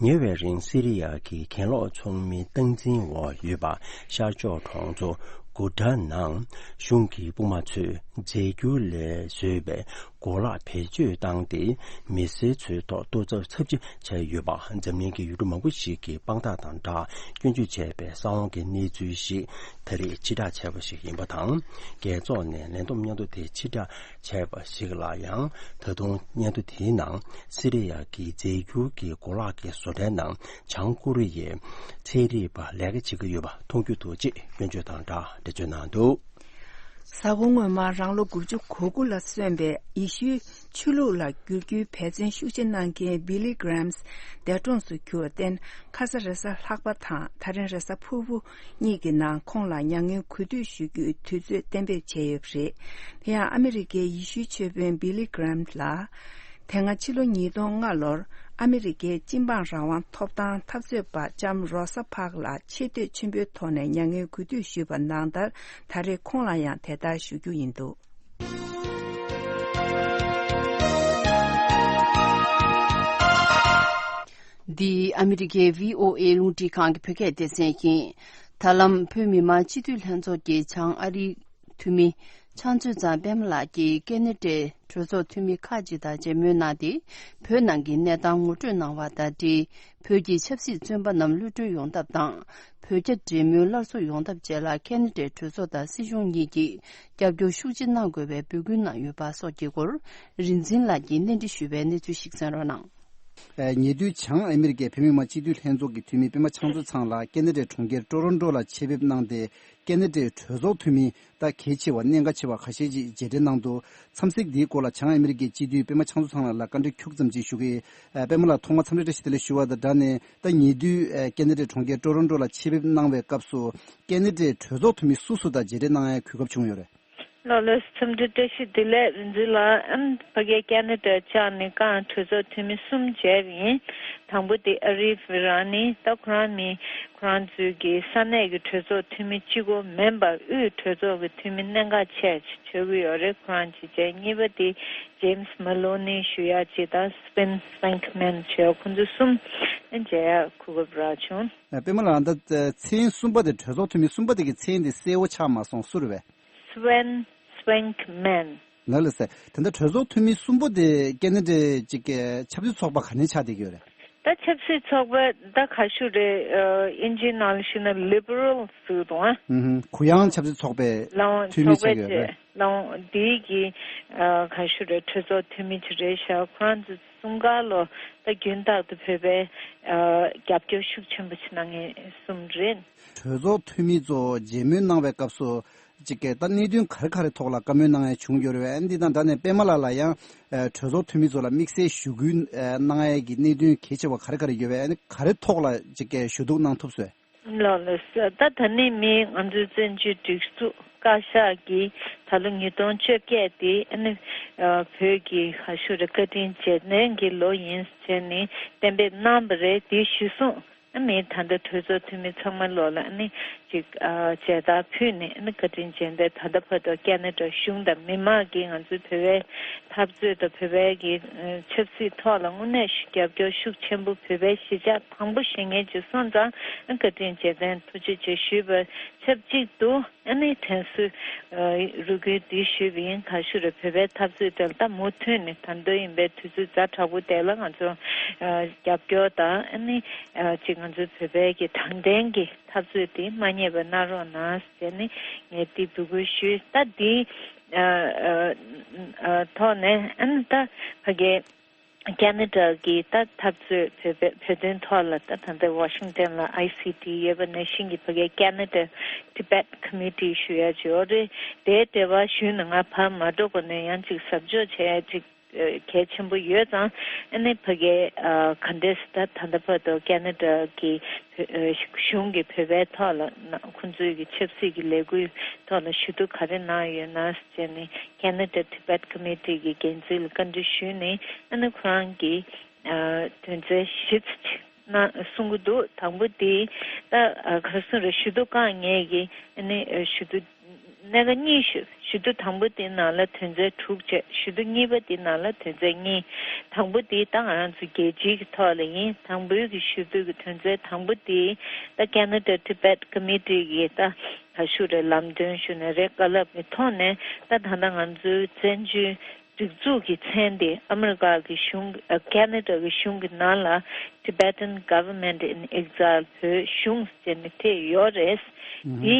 ཉེ་བའི་རིང་སི་རི་ཡ་གི་གྱེན་ལོག་ཚོགས་མིའི་སྟངས་འཛིན་འོག་ཡོད་པ་ཤར་ཕྱོགས་གྲོང་ཚོ་གུ་ཏྲ་ནང་གཞུང་གི་དཔུང་དམག་ཚོས་རྫས་འགྱུར་ལས་བཟོས་པའི་གོ་ལག་བེད་སྤྱོད་བཏང་སྟེ། མི་སེར་ཚོའི་ཐོག་གཏོར་རྩོད་ཚབས་ཆེ་བྱས་ཡོད་པ། འཛམ་གླིང་གི་ཡུལ་གྲུ་མང་པོ་ཞིག་གིས་དཔང་རྟགས་དང་སྦྲགས་སྐྱོན་བརྗོད་བྱས་པའི་གསང་བ་གི་གནས་ཚུལ་ཞིག་ད་རེས་ཕྱིར་བསྒྲགས་བྱས་པ་ཞིག་ཡིན་པ་དང་། རྒྱལ་ཚོགས་ནས་ལས་བསྡོམས་སྙན་ཐོ་དེ་ཕྱིར་བསྒྲགས་བྱས་པ་ཞིག་ལ་ཡང་། ད་དུང་སྙན་ཐོ་དེའི་ནང་སི་རི་ཡ་གི་རྫས་འགྱུར་གྱི་གོ་ལག་གི་བཟོ་གྲྭའི་ནང་བྱང་ཀོ་རི་ཡའི་ཚན་རིག་པ་ལས་ཀ་བྱེད་ཀྱི་ཡོད་པ་མཐོང་རྒྱུ་འདུག་ཅེས་སྐྱོན་བརྗོད་དང་སྦྲགས་འགྲེལ་བརྗོད་གནང་འདུག། གཟའ་འཁོར་སྔོན་མ་རང་ལོ་དགུ་བཅུ་གོ་དགུ་ལ་སོན་པའི་ཡེ་ཤུའི་ཆོས་ལུགས་ལ་བསྒྱུར་རྒྱུའི་འབད་བརྩོན་ཤུགས་ཆེ་གནང་མཁན་Billy Graham་འདས་གྲོངས་སུ་གྱུར་བར་བརྟེན། ཁ་ས་རེས་གཟའ་ལྷག་པ་དང་ད་རིང་རེས་གཟའ་ཕུར་བུ་གཉིས་ཀྱི་ནང་ཁོང་ལ་མྱ་ངན་གུས་འདུད་ཞུ་རྒྱུའི་དུས་ཚོད་གཏན་འབེབས་བྱས་ཡོད་པ་རེད། དེ་ཡང་ཨ་མི་རི་ཀའི་ཡེ་ཤུའི་ཆོས་དཔོན་Billy Graham་ལ། དེ་སྔ་ཕྱི་ལོ་ཉིས་སྟོང་ལྔ་ལོར་ཨ་མི་རི་ཀའི་སྤྱི་འབངས་རང་དབང་ཐོབ་ཐང་འཐབ་རྩོད་པ་ལྕམ་རོ་ས་པཱག་ལ་ཆེ་བསྟོད་ཆེན་པོའི་ཐོག་ནས་མྱ་ངན་གུས་འདུད་ཞུས་པ་ནང་ལྟར། ད་རེས་ཁོང་ལ་ཡང་དེ་ལྟར་ཞུ་རྒྱུ་ཡིན་འདུག། འདི་ཨ་མི་རི་ཀའི་བྷི་ཨོ་ཨེ་རླུང་འཕྲིན་ཁང་གི་བོད་སྐད་སྡེ་ཚན་ཡིན། ད་ལམ་བོད་མི་མང་སྤྱི་འཐུས་ལྷན་ཚོགས་ཀྱི་བྱང་ཨ་རིའི་འཐུས་མི་ཕྱག་མཛོད་ཚང་པད་མ་ལགས་ཀྱིས་ཀེ་ན་ཌའི་གྲོས་ཚོགས་འཐུས་མི་ཁག་ཅིག་དང་མཇལ་མོལ་གནང་སྟེ། བོད་ནང་གི་གནས་སྟངས་ངོ་སྤྲོད་གནང་བ་དང་འབྲེལ། བོད་ཀྱི་ཆབ་སྲིད་བཙོན་པ་རྣམས་གློད་གྲོལ་ཡོང་ཐབས་དང་། བོད་རྒྱ་འབྲེལ་མོལ་སླར་གསོ་ཡོང་ཐབས་བཅས་ལ་ཀེ་ན་ཌའི་གྲོས་ཚོགས་དང་སྲིད་གཞུང་གཉིས་ཀྱིས་རྒྱབ་སྐྱོར་ཤུགས་ཆེ་གནང་དགོས་པའི་འབོད་སྐུལ་གནང་ཡོད་པ་སོགས་ཀྱི་སྐོར། རིག་འཛིན་ལགས་ཀྱིས་གནས་འདྲི་ཞུས་པའི་གནས་ཚུལ་ཞིག་གསན་རོགས་གནང་། ཉེ་དུས་བྱང་ཨ་མི་རི་ཀའི་བོད་མི་མང་སྤྱི་འཐུས་ལྷན་ཚོགས་ཀྱི་འཐུས་མི་པད་མ་ཕྱག་མཛོད་ཚང་ལགས་ཀེ་ན་ཌའི་གྲོང་ཁྱེར་ཀྲོ་རོན་ཀྲོ་ལ་ཆེད་ཕེབས་གནང་སྟེ། ཀེ་ན་ཌའི་གྲོས་ཚོགས་འཐུས་མི་ད་གལ་ཆེ་བ་གནད་འགག་ཆེ་བ་ཁ་ཤས་ཅིག་མཇལ་འཕྲད་གནང་འདུག། འཚམས་གཟིགས་འདིའི་སྐོར་ལ་བྱང་ཨ་མི་རི་ཀའི་སྤྱི་འཐུས་པད་མ་ཕྱག་མཛོད་ཚང་ལགས་ལ་བཀའ་འདྲི་ཁྱུག་ཙམ་ཅིག་ཞུ་གི། ཨ། པད་མ་ལགས་ཐོག་མར་འཚམས་འདྲི་བཀྲ་ཤིས་བདེ་ལེགས་ཞུ་བ་དང་སྦྲགས་ནས། ད་ཉེ་དུས་ཨ་ཀེ་ན་ཌའི་གྲོང་ཁྱེར་ཀྲོ་རོན་ཀྲོ་ལ་ཆེད་ཕེབས་གནང་བའི་སྐབས་སུ་ཀེ་ན་ཌའི་གྲོས་ཚོགས་འཐུས་མི་སུ་སུ་དང་མཇལ་འཕྲད་གནང་ཡའི་གོ་སྐབས་བྱུང་ཡོད་རེད། ལགས་ལགས། འཚམས་འདྲི་བཀྲ་ཤིས་བདེ་ལེགས། རིག་འཛིན་ལགས། ཨམ། ཕ་གིར་ཀེ་ན་ཌ་བཅར་ནས་ཀྱང་གྲོས་ཚོགས་འཐུས་མི་གསུམ་མཇལ་བ་ཡིན། དང་པོ་དེ་ཨ་རིབ་ར་ནི། ད་ཁོ་རང་ནི་ཁོ་རང་ཚོའི་གི་ས་གནས་ཀྱི་གྲོས་ཚོགས་འཐུས་མི་གཅིག་པོ་མིན་པར་དབུས་གྲོས་ཚོགས་ཀྱི་འཐུས་མི་གནད་འགག་ཆེ་ཆགས་ཡོད་ཀྱི་ཡོད་རེད། ཁོ་རང་གཅིག་བྱས། གཉིས་པ་དེ་James Maloney་ཞུ་ཡག་གཅིག་དང་Sven Schweikman་ཞུ་ཡག་ཁོང་ཚོ་གསུམ་མཇལ་ཡག་གོ་སྐབས་རག་བྱུང་། ཨ། པད་མ་ལགས། ད་མཚན་གསུམ་པ་དེ། གྲོས་ཚོགས་འཐུས་མི་གསུམ་པ་དེ་གི་མཚན་དེ་གསལ་བོ་ཆགས་མ་སོང་། སུ་རེད་པས། Sven Schweikman། ལགས་ལགས་སེ། དེ་འདྲ་གྲོས་ཚོགས་འཐུས་མི་གསུམ་པོ་དེ་ཀེ་ན་ཌའི་ཅིག་གི་ཆབ་སྲིད་ཚོགས་པ་ག་ནས་ཆགས་བསྡད་ཀྱི་ཡོད་རེད། ད་ཆབ་སྲིད་ཚོགས་པ་ད་ག་ཞུ་རེད། ཨ། དབྱིན་ཇིའི་ནང་ལ་ཞུས་ན་Liberal་ཟེར་གྱི་འདུག་ཨ། ཨུ་ཧུམ། གུ་ཡངས་ཆབ་སྲིད་ཚོགས་པའི་ལའང་འཐུས་མི་ཆགས་ཀྱི་ཡོད་རེད། ལའང་འདིའི་གི་ཨ་ག་ཞུ་རེད། གྲོས་ཚོགས་འཐུས་མི་ཅིག་རེད་ཤག་ཁོ་རང་ཚོ་གསུམ་ཀ་ལོ་ད་རྒྱུན་ལྟར་དུ་བོད་པའི་ཨ་རྒྱབ་སྐྱོར་ཤུགས་ཆེན་པོ་ཅིག་གནང་མཁན་གསུམ་རེད། གྲོས་ཚོགས་འཐུས་མི་ཚོ་མཇལ་མོལ་གནང་བའི་སྐབས་སུ་ཅིག་གིས་ད་གནད་དོན་ག་རེ་ག་རེ་ཐོག་ལ་བཀའ་མོལ་གནང་ཡ་བྱུང་ཡོད་རེད་པས། འདི་དང་འདྲ་ནས་པད་མ་ལགས་ལ་ཡང་ཨ་གྲོས་ཚོགས་འཐུས་མི་ཚོ་ལ་དམིགས་བསལ་ཞུ་སྐུལ་ཨ་གནང་ཡ་གི་གནད་དོན་གལ་ཆེ་བ་ག་རེ་ག་རེ་ཡོད་པས། ག་རེ་ཐོག་ལ་ཅིག་གིས་ཞུ་གཏུག་གནང་ཐུབ་སོང་། ལགས་ལགས་སོ། ད་ད་ནི་མི་ང་ཚོའི་བཙན་བྱོལ་སྒྲིག་འཛུགས་བཀའ་ཤག་གིས་ད་ལོ་ཉིས་སྟོང་བཅོ་བརྒྱད་དེ་ཨ་ནི་ཨ་བོད་ཀྱི་ག་ཞུ་རེད། བཀའ་དྲིན་རྗེས་དྲན་གྱི་ལོ་ཡིན་ཟེར་ནས་གཏན་འབེབས་གནང་བ་རེད། དེ་གཞིར་བཟུང་ཨ་མི་ད་ལྟ་གྲོས་ཚོགས་འཐུས་མི་ཚང་མ་ལོག་ལ་ཨ་ནི་ཅིག་ཨ་མཇལ་དར་ཕུལ་ནས་ཨ་ནི་བཀའ་དྲིན་རྗེས་དྲན། ད་ལྟ་བར་དུ་ཁེ་ན་ཌ་གཞུང་དང་མི་མང་གིས་ང་ཚོའི་བོད་པའི་འཐབ་རྩོད་དང་བོད་པའི་གི་ཨ་ཆབ་སྲིད་ཐོག་ལ་དངོས་གནས་ཤུགས་རྒྱབ་སྐྱོར་ཤུགས་ཆེན་པོ། བོད་པའི་གཞིས་ཆགས་དང་པོ་བཞེངས་མཁན་ཅིག་སོང་ཙང་བཀའ་དྲིན་རྗེས་དྲན་ཐུགས་རྗེ་ཆེ་ཞུས་པ་ཆབས་ཅིག་ཏུ་ཨ་ནི་དྲན་གསོའི་ཨ་རེ་སྐུལ་འདི་ཞུས་པ་ཡིན། ག་ཞུ་རེད། བོད་པའི་འཐབ་རྩོད་དེ་ལ་ད་མུ་མཐུད་ནས་ད་དུང་ཡིན་པའི་དུས་ཚོད་ཛ་དྲག་པོ་དེ་ལ་ང་ཚོ་ཨ་རྒྱབ་སྐྱོར་དང་ཨ་ནི་ཨ་ཅིག་ང་ཚོའི་བོད་པའི་གི་དྲང་བདེན་གྱི་འཐབ་རྩོད་དེ་མ་བསྙེལ་བ་གནང་རོགས་གནང་ཟེར་ནས་ངས་འདི་འབོད་སྐུལ་ཞུས། ད་འདི་ཨ་ཨ་ཨ་ཐོག་ནས་ཨ་ནི་ད་ཕ་གི་ཁེ་ན་ཌ་གི་ད་འཐབ་རྩོད་བོད་པའི་བོད་དོན་ཐོག་ལ་ད་ད་ལྟ་ཝ་ཤིང་ཏན་ལ་ཨའི་སི་ཊི་ཡོད་པ་ནང་བཞིན་གྱི་ཕ་གི་ཁེ་ན་ཌ་ཊི་བེཊ་ཀོ་མི་ཊི་ཞུ་ཡ་ཅིག་ཡོད་རེད། དེའི་འབྲེལ་བ་ཞུས་ནས་ང་ཕར་མ་འགྲོ་གོང་ནས་ཡང་ཅིག་གཟབ་འཇོག་བྱེད་ཡ་ཅིག་གལ་ཆེན་པོ་ཡོད་ཙང་། ཨ་ནི་ཕ་གི་ཨ་ག་འདྲས་ད་ད་ལྟ་བར་དུ་ཁེ་ན་ཌ་གི་བོད་ཨ་གཞུང་གི་བོད་པའི་ཐོག་ལ་ན་ཁོང་ཚོའི་གི་ཆབ་སྲིད་ཀྱི་ལས་འགུལ་ཐོག་ལ་ཞུ་གཏུག་ག་རེ་གནང་ཡོད་ན་ཟེར་ནས་ཁེ་ན་ཌ་ཊི་བེཊ་ཀོ་མི་ཊི་གི་འགན་འཛིན་ལ་བཀའ་འདྲི་ཞུས་ནས། ཨ་ནི་ཁོ་རང་གིས་ཨ་དོན་ཚན་བཞི་ཙམ་ཅིག་གནང་གསུང་གི་འདུག་དང་པོ་དེ་ད་ཨ་ག་རེ་ཟེར་རེད། ཞུ་གཏུག་བཀག་ཉར་གྱི་ཨ་ནི་ཨ་ཞུ་གཏུག་གནད་འགག་གཉིས་ཞུ། ཞུ་གཏུག་དང་པོ་དེའི་ནང་ལ་དོན་ཚན་དྲུག་བྱས། ཞུ་གཏུག་གཉིས་པ་དེའི་ནང་ལ་དོན་ཚན་གཉིས། དང་པོ་དེ་ད་ང་རང་ཚོ་རྒྱལ་སྤྱིའི་གི་ཐོག་ལ་ཡིན། དང་པོའི་གི་ཞུ་གཏུག་གི་དོན་ཚན་དང་པོ་དེ་ད་ཁེ་ན་ཌ་ཊི་བེཊ་ཀོ་མི་ཊི་གི་ད་ག་ཞུ་རེད། ལམ་སྟོན་ཞུ་ན་རེད། བཀའ་སློབ་ཀྱི་ཐོག་ནས་ད་ད་ལྟ་ང་ཚོའི་བཙན་བྱོལ་སྒྲིག་འཛུགས་ཀྱི་མཚན་དེ་ཨ་མི་རི་ཀ་གི་གཞུང་ཨ་ཁེ་ན་ཌ་གི་གཞུང་གི་ནང་ལ་Tibetan Government in Exile བོད་གཞུང་ཟེར་ནས་ཐེ་ཡོད་རེད། ཨུ་ཧུ། དེ་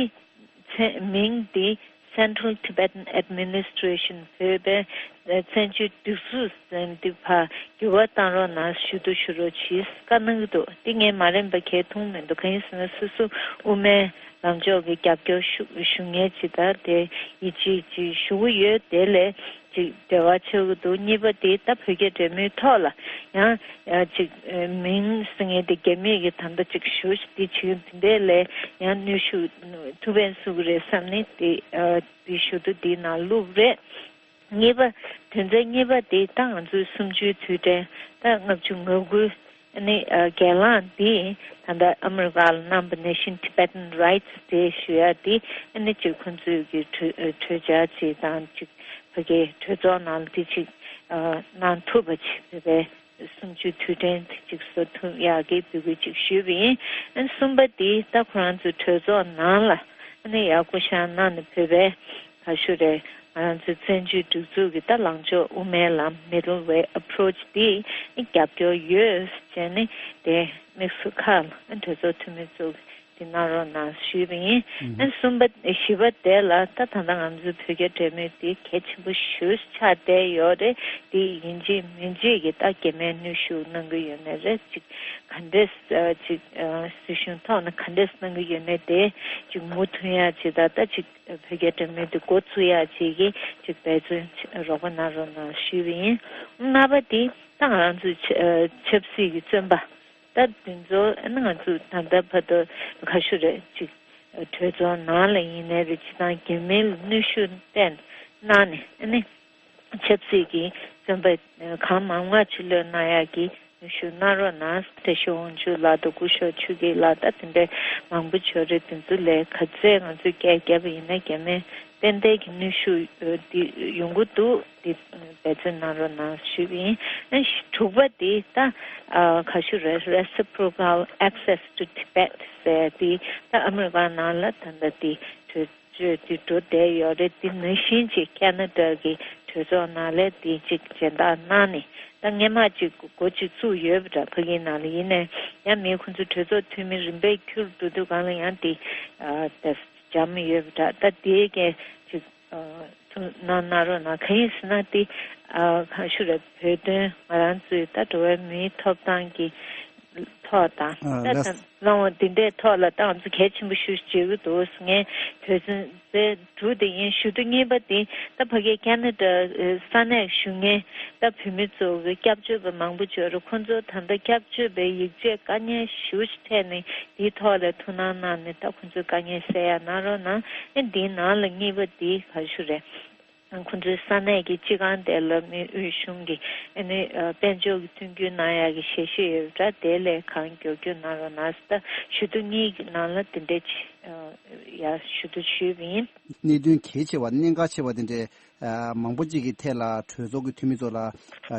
མཚན་མིང་དེ་Central Tibetan Administration བོད་པའི་ཨ་བཙན་བྱོལ་སྒྲིག་འཛུགས་ཟེར་འདི་ཕར་འགྱུར་བ་བཏང་རོགས་གནང་། ཞུ་གཏུག་ཞུ་རོགས་གྱིས་བཀའ་གནང་གི་འདུག་འདི་ངས་མ་རན་པ་གས་མཐོང་མི་འདུག་གང་ཡིན་ཟེར་ན་སོ་སོ་དབུ་མའི་ལངས་ཕྱོགས་ཀྱི་རྒྱབ་སྐྱོར་ཞུ་ཞུ་མཁན་ཅིག་དང་དེ་ཡིད་ཆེས་ཅིག་ཞུ་གི་ཡོད། དེ་ལས་ཅིག་འབྲེལ་བ་ཆགས་ཀྱི་འདུག་གཉིས་པ་དེ་ད་བོད་རྒྱ་འབྲེལ་མོལ་ཐོག་ལ་ཡང་ཨ་ཅིག་ཨ་མིང་ཟེར་མཁན་དེ་རྒྱ་མིས་ཀྱི་ད་ལྟ་ཅིག་ཞུ་འདི་བྱེད་ཀྱི་འདི་འདྲས་ལས་ཡང་ནུས་ཤུགས་ཐུགས་ཕན་གསོས་ཀྱི་རེད་བསམ་ནས་དེ་ཨ་དེ་ཞུ་གཏུག་འདིའི་ནང་བླུགས་རེད། གཉིས་པ། དོན་ཚན་གཉིས་པ་དེ་ད་ང་ཚོའི་གསུམ་བཅུའི་དུས་དྲན་ད་ལྔ་བཅུ་ང་དགུ་ཨ་ནི་ཨ་སྒེར་ལངས་འདི་ད་ལྟ་ཨ་མི་རི་ཀ་ལ་གནང་བ་ནང་བཞིན་Tibetan Rights Day ཞུ་ཡ་འདི་ཨ་ནི་ཅིག་ཁོང་ཚོས་ཀྱི་གྲོས་ཨ་གྲོས་འཆར་ཅིག་དང་ཅིག་བོད་རྒྱའི་གྲོས་ཚོགས་ནང་ལ་འདི་ཅིག་ཨ་གནང་ཐུབ་པ་ཅིག་བོད་པའི་གསུམ་བཅུའི་དུས་དྲན་དེ་ཅིག་བཟོ་ཐུབ་ཡག་གི་འབོད་སྐུལ་ཅིག་ཞུས་པ་ཡིན། ཨ་ནི་གསུམ་པ་འདི་ད་ཁོ་རང་ཚོའི་གྲོས་ཚོགས་ནང་ལ་ཨ་ནི་ཡར་སྐུ་བཞེངས་གནང་ནས་བོད་པའི་ག་ཞུ་རེད། ང་རང་ཚོའི་བཙན་བྱོལ་སྒྲིག་འཛུགས་ཀྱི་ད་ལངས་ཕྱོགས་དབུ་མའི་ལམ་Middle Way Approach འདི་རྒྱབ་སྐྱོར་ཡོད་ཅེས་ནི་དེ་དམིགས་སུ་ཁག་ལ་གྲོས་ཚོགས་འཐུས་མི་ཚོ་གིས་དེ་གནང་རོགས་གནང་ཞུས་པ་ཡིན། ཨ་གསུམ་པ་བཞི་པ་དེ་ལ་ད་ད་ལྟ་ང་ཚོའི་བོད་རྒྱ་འབྲེལ་མོལ་དེ་གལ་ཆེན་པོ་ཞེ་པོ་ཆགས་བསྡད་ཡོད་རེད། དེ་ཡིན་གཅིག་མིན་གཅིག་གི་ད་སྐྱེ་དམན་ནུས་ཤུགས་གནང་གི་ཡོད་ན་རེད། ཅིག་ག་འདྲས་ཅིག་སྲིད་གཞུང་ཐོག་ནས་ག་འདྲས་གནང་གི་ཡོད་ན་དེ་ཅིག་མུ་མཐུད་ཡ་ཅིག་ད་ད་ཅིག་བོད་རྒྱ་འབྲེལ་མོལ་དེ་འགོ་བཙུགས་ཡག་ཅིག་གི་ཅིག་འབད་བརྩོན་རོགས་པ་གནང་རོགས་གནང་ཞུས་པ་ཡིན། ལྔ་པ་དེ་ད་ང་རང་ཚོའི་ཆབ་ཆབ་སྲིད་ཀྱི་བཙོན་པ་ད་དེ་ཚོ་ཨ་ནི་ང་ཚོ་ད་ལྟ་བར་དུ་ག་ཞུ་རེད་ཅིག་གྲོས་ཚོགས་ནང་ལ་ཡིན་ནའི་རེད། སྤྱིར་བཏང་རྒྱ་མི་ལ་གནོན་ཤུགས་བསྟན་གནང་ནས་ཨ་ནི་ཆབ་སྲིད་ཀྱི་བཙོན་པ་གང་མང་མང་ཕྱིར་ལོག་གནང་ཡག་གི་ནུས་ཤུགས་གནང་རོགས་གནང་། བཀྲ་ཤིས་དབང་ཕྱུག་ལགས་དང་སྐུ་ཞབས་ཆོས་སྐྱིད་ལགས་ད་དེ་འདྲའི་མང་པོ་ཡོད་རེད། དེ་ཚོ་ལས་ག་ཚད་ང་ཚོས་སྐད་བརྒྱབ་པ་ཡིན་ན་རྒྱ་མི་ཏན་ཏན་གྱི་ནུས་ཤུགས་འདི་ཡོང་གི་འདུག་འདི་འབད་བརྩོན་གནང་རོགས་གནང་ཞུས་པ་ཡིན། དྲུག་པ་དེ་ད་ག་ཞུ་རེད། Reciprocal Access to Tibet ཟེར་དེ་ད་ཨ་མི་རི་ཀ་ནང་ལ་ད་ལྟ་དེ་གྲོས་ཆོད་དེ་འགྲོ་བསྡད་ཡོད་རེད། དེ་ནང་བཞིན་གྱི་ཁེ་ན་ཌ་གི་གྲོས་ཚོགས་ནང་ལ་དེ་གཅིག་སྦྱིན་བདག་གནང་ནས་ད་སྔོན་མ་གཅིག་འགོ་གཅིག་བཙུགས་ཡོད་པ་འདྲ། ཕ་གིའི་ནང་ལ་ཡིན་ནའི་ཡང་མི་ཁོང་ཚོ་གྲོས་ཚོགས་འཐུས་མི་རིམ་པས་འཁྱུར་འགྲོ་དུས་སྒང་ལ་ཡང་དེ་ཨ་ད་འཇམ་ཡོད་པ་འདྲ། ད་དེ་གས་གཅིག་ཨ་ གནང་གནང་རོགས་གནང་། གང་ཡིན་ཟེར་ན་དེ་ཨ་གང་ཞུ་རེད། བོད་དོན་ང་རང་ཚོའི་ད་འགྲོ་བའི་མིའི་ཐོབ་ཐང་གི་ཐོག་དང་ཨ་ད་ལགས། ད་ལམ་འོང་འདི་འདྲའི་ཐོག་ལ་ད་ང་ཚོ་གལ་ཆེན་པོ་ཞེ་པོ་ཅིག་བརྗོད་ཀྱི་འདུག་ངས་དོན་ཚན་དེ་དྲུག་དེ་ཡིན། ཞུ་གཏུག་གཉིས་པ་དེ་ད་ཕ་གིའི་ཁེ་ན་ཌ་ས་གནས་བཞུགས་མཁན་ད་བོད་མི་ཚོ་གི་སྐྱབས་བཅོལ་བ་མང་པོ་ཅིག་ཡོད་རེད། ཁོང་ཚོ་ད་ལྟ་སྐྱབས་བཅོལ་བའི་ཡིག་ཆའི་དཀའ་ངལ་ཞེ་པོ་ཅིག་འཕྲད་ནས་དེའི་ཐོག་ལ་ཐུགས་སྣང་གནང་ནས་ད་ཁོང་ཚོའི་དཀའ་ངལ་སེལ་ཡ་གནང་རོགས་གནང་། ཨེ་འདིའི་ནང་ལ་གཉིས་པ་དེ་ག་ཞུ་རེད། ཁོང་ཚོའི་ས་གནས་ཀྱི་སྤྱི་ཁང་དེ་ལ་མི་དབུས་གཞུང་གིས་ཨ་ནི་དཔལ་འབྱོར་གྱི་མཐུན་འགྱུར་གནང་ཡག་གི་ཞལ་བཞེས་ཡོད་པ་འདྲ། དེ་ལས་གང་མགྱོགས་མགྱོགས་གནང་རོགས་གནང་ཟེར། ད་ཞུ་གཏུག་གཉིས་ཀྱི་ནང་ལ་དེ་འདྲས་ཅིག་ཡར་ཞུ་གཏུག་ཞུས་པ་ཡིན། གནད་དོན་གལ་ཆེ་བ་གནད་འགག་ཆེ་བ་དེ་འདྲས་མང་པོ་ཅིག་གི་ཐད་ལ་གྲོས་ཚོགས་ཀྱི་འཐུས་མི་ཚོ་ལ་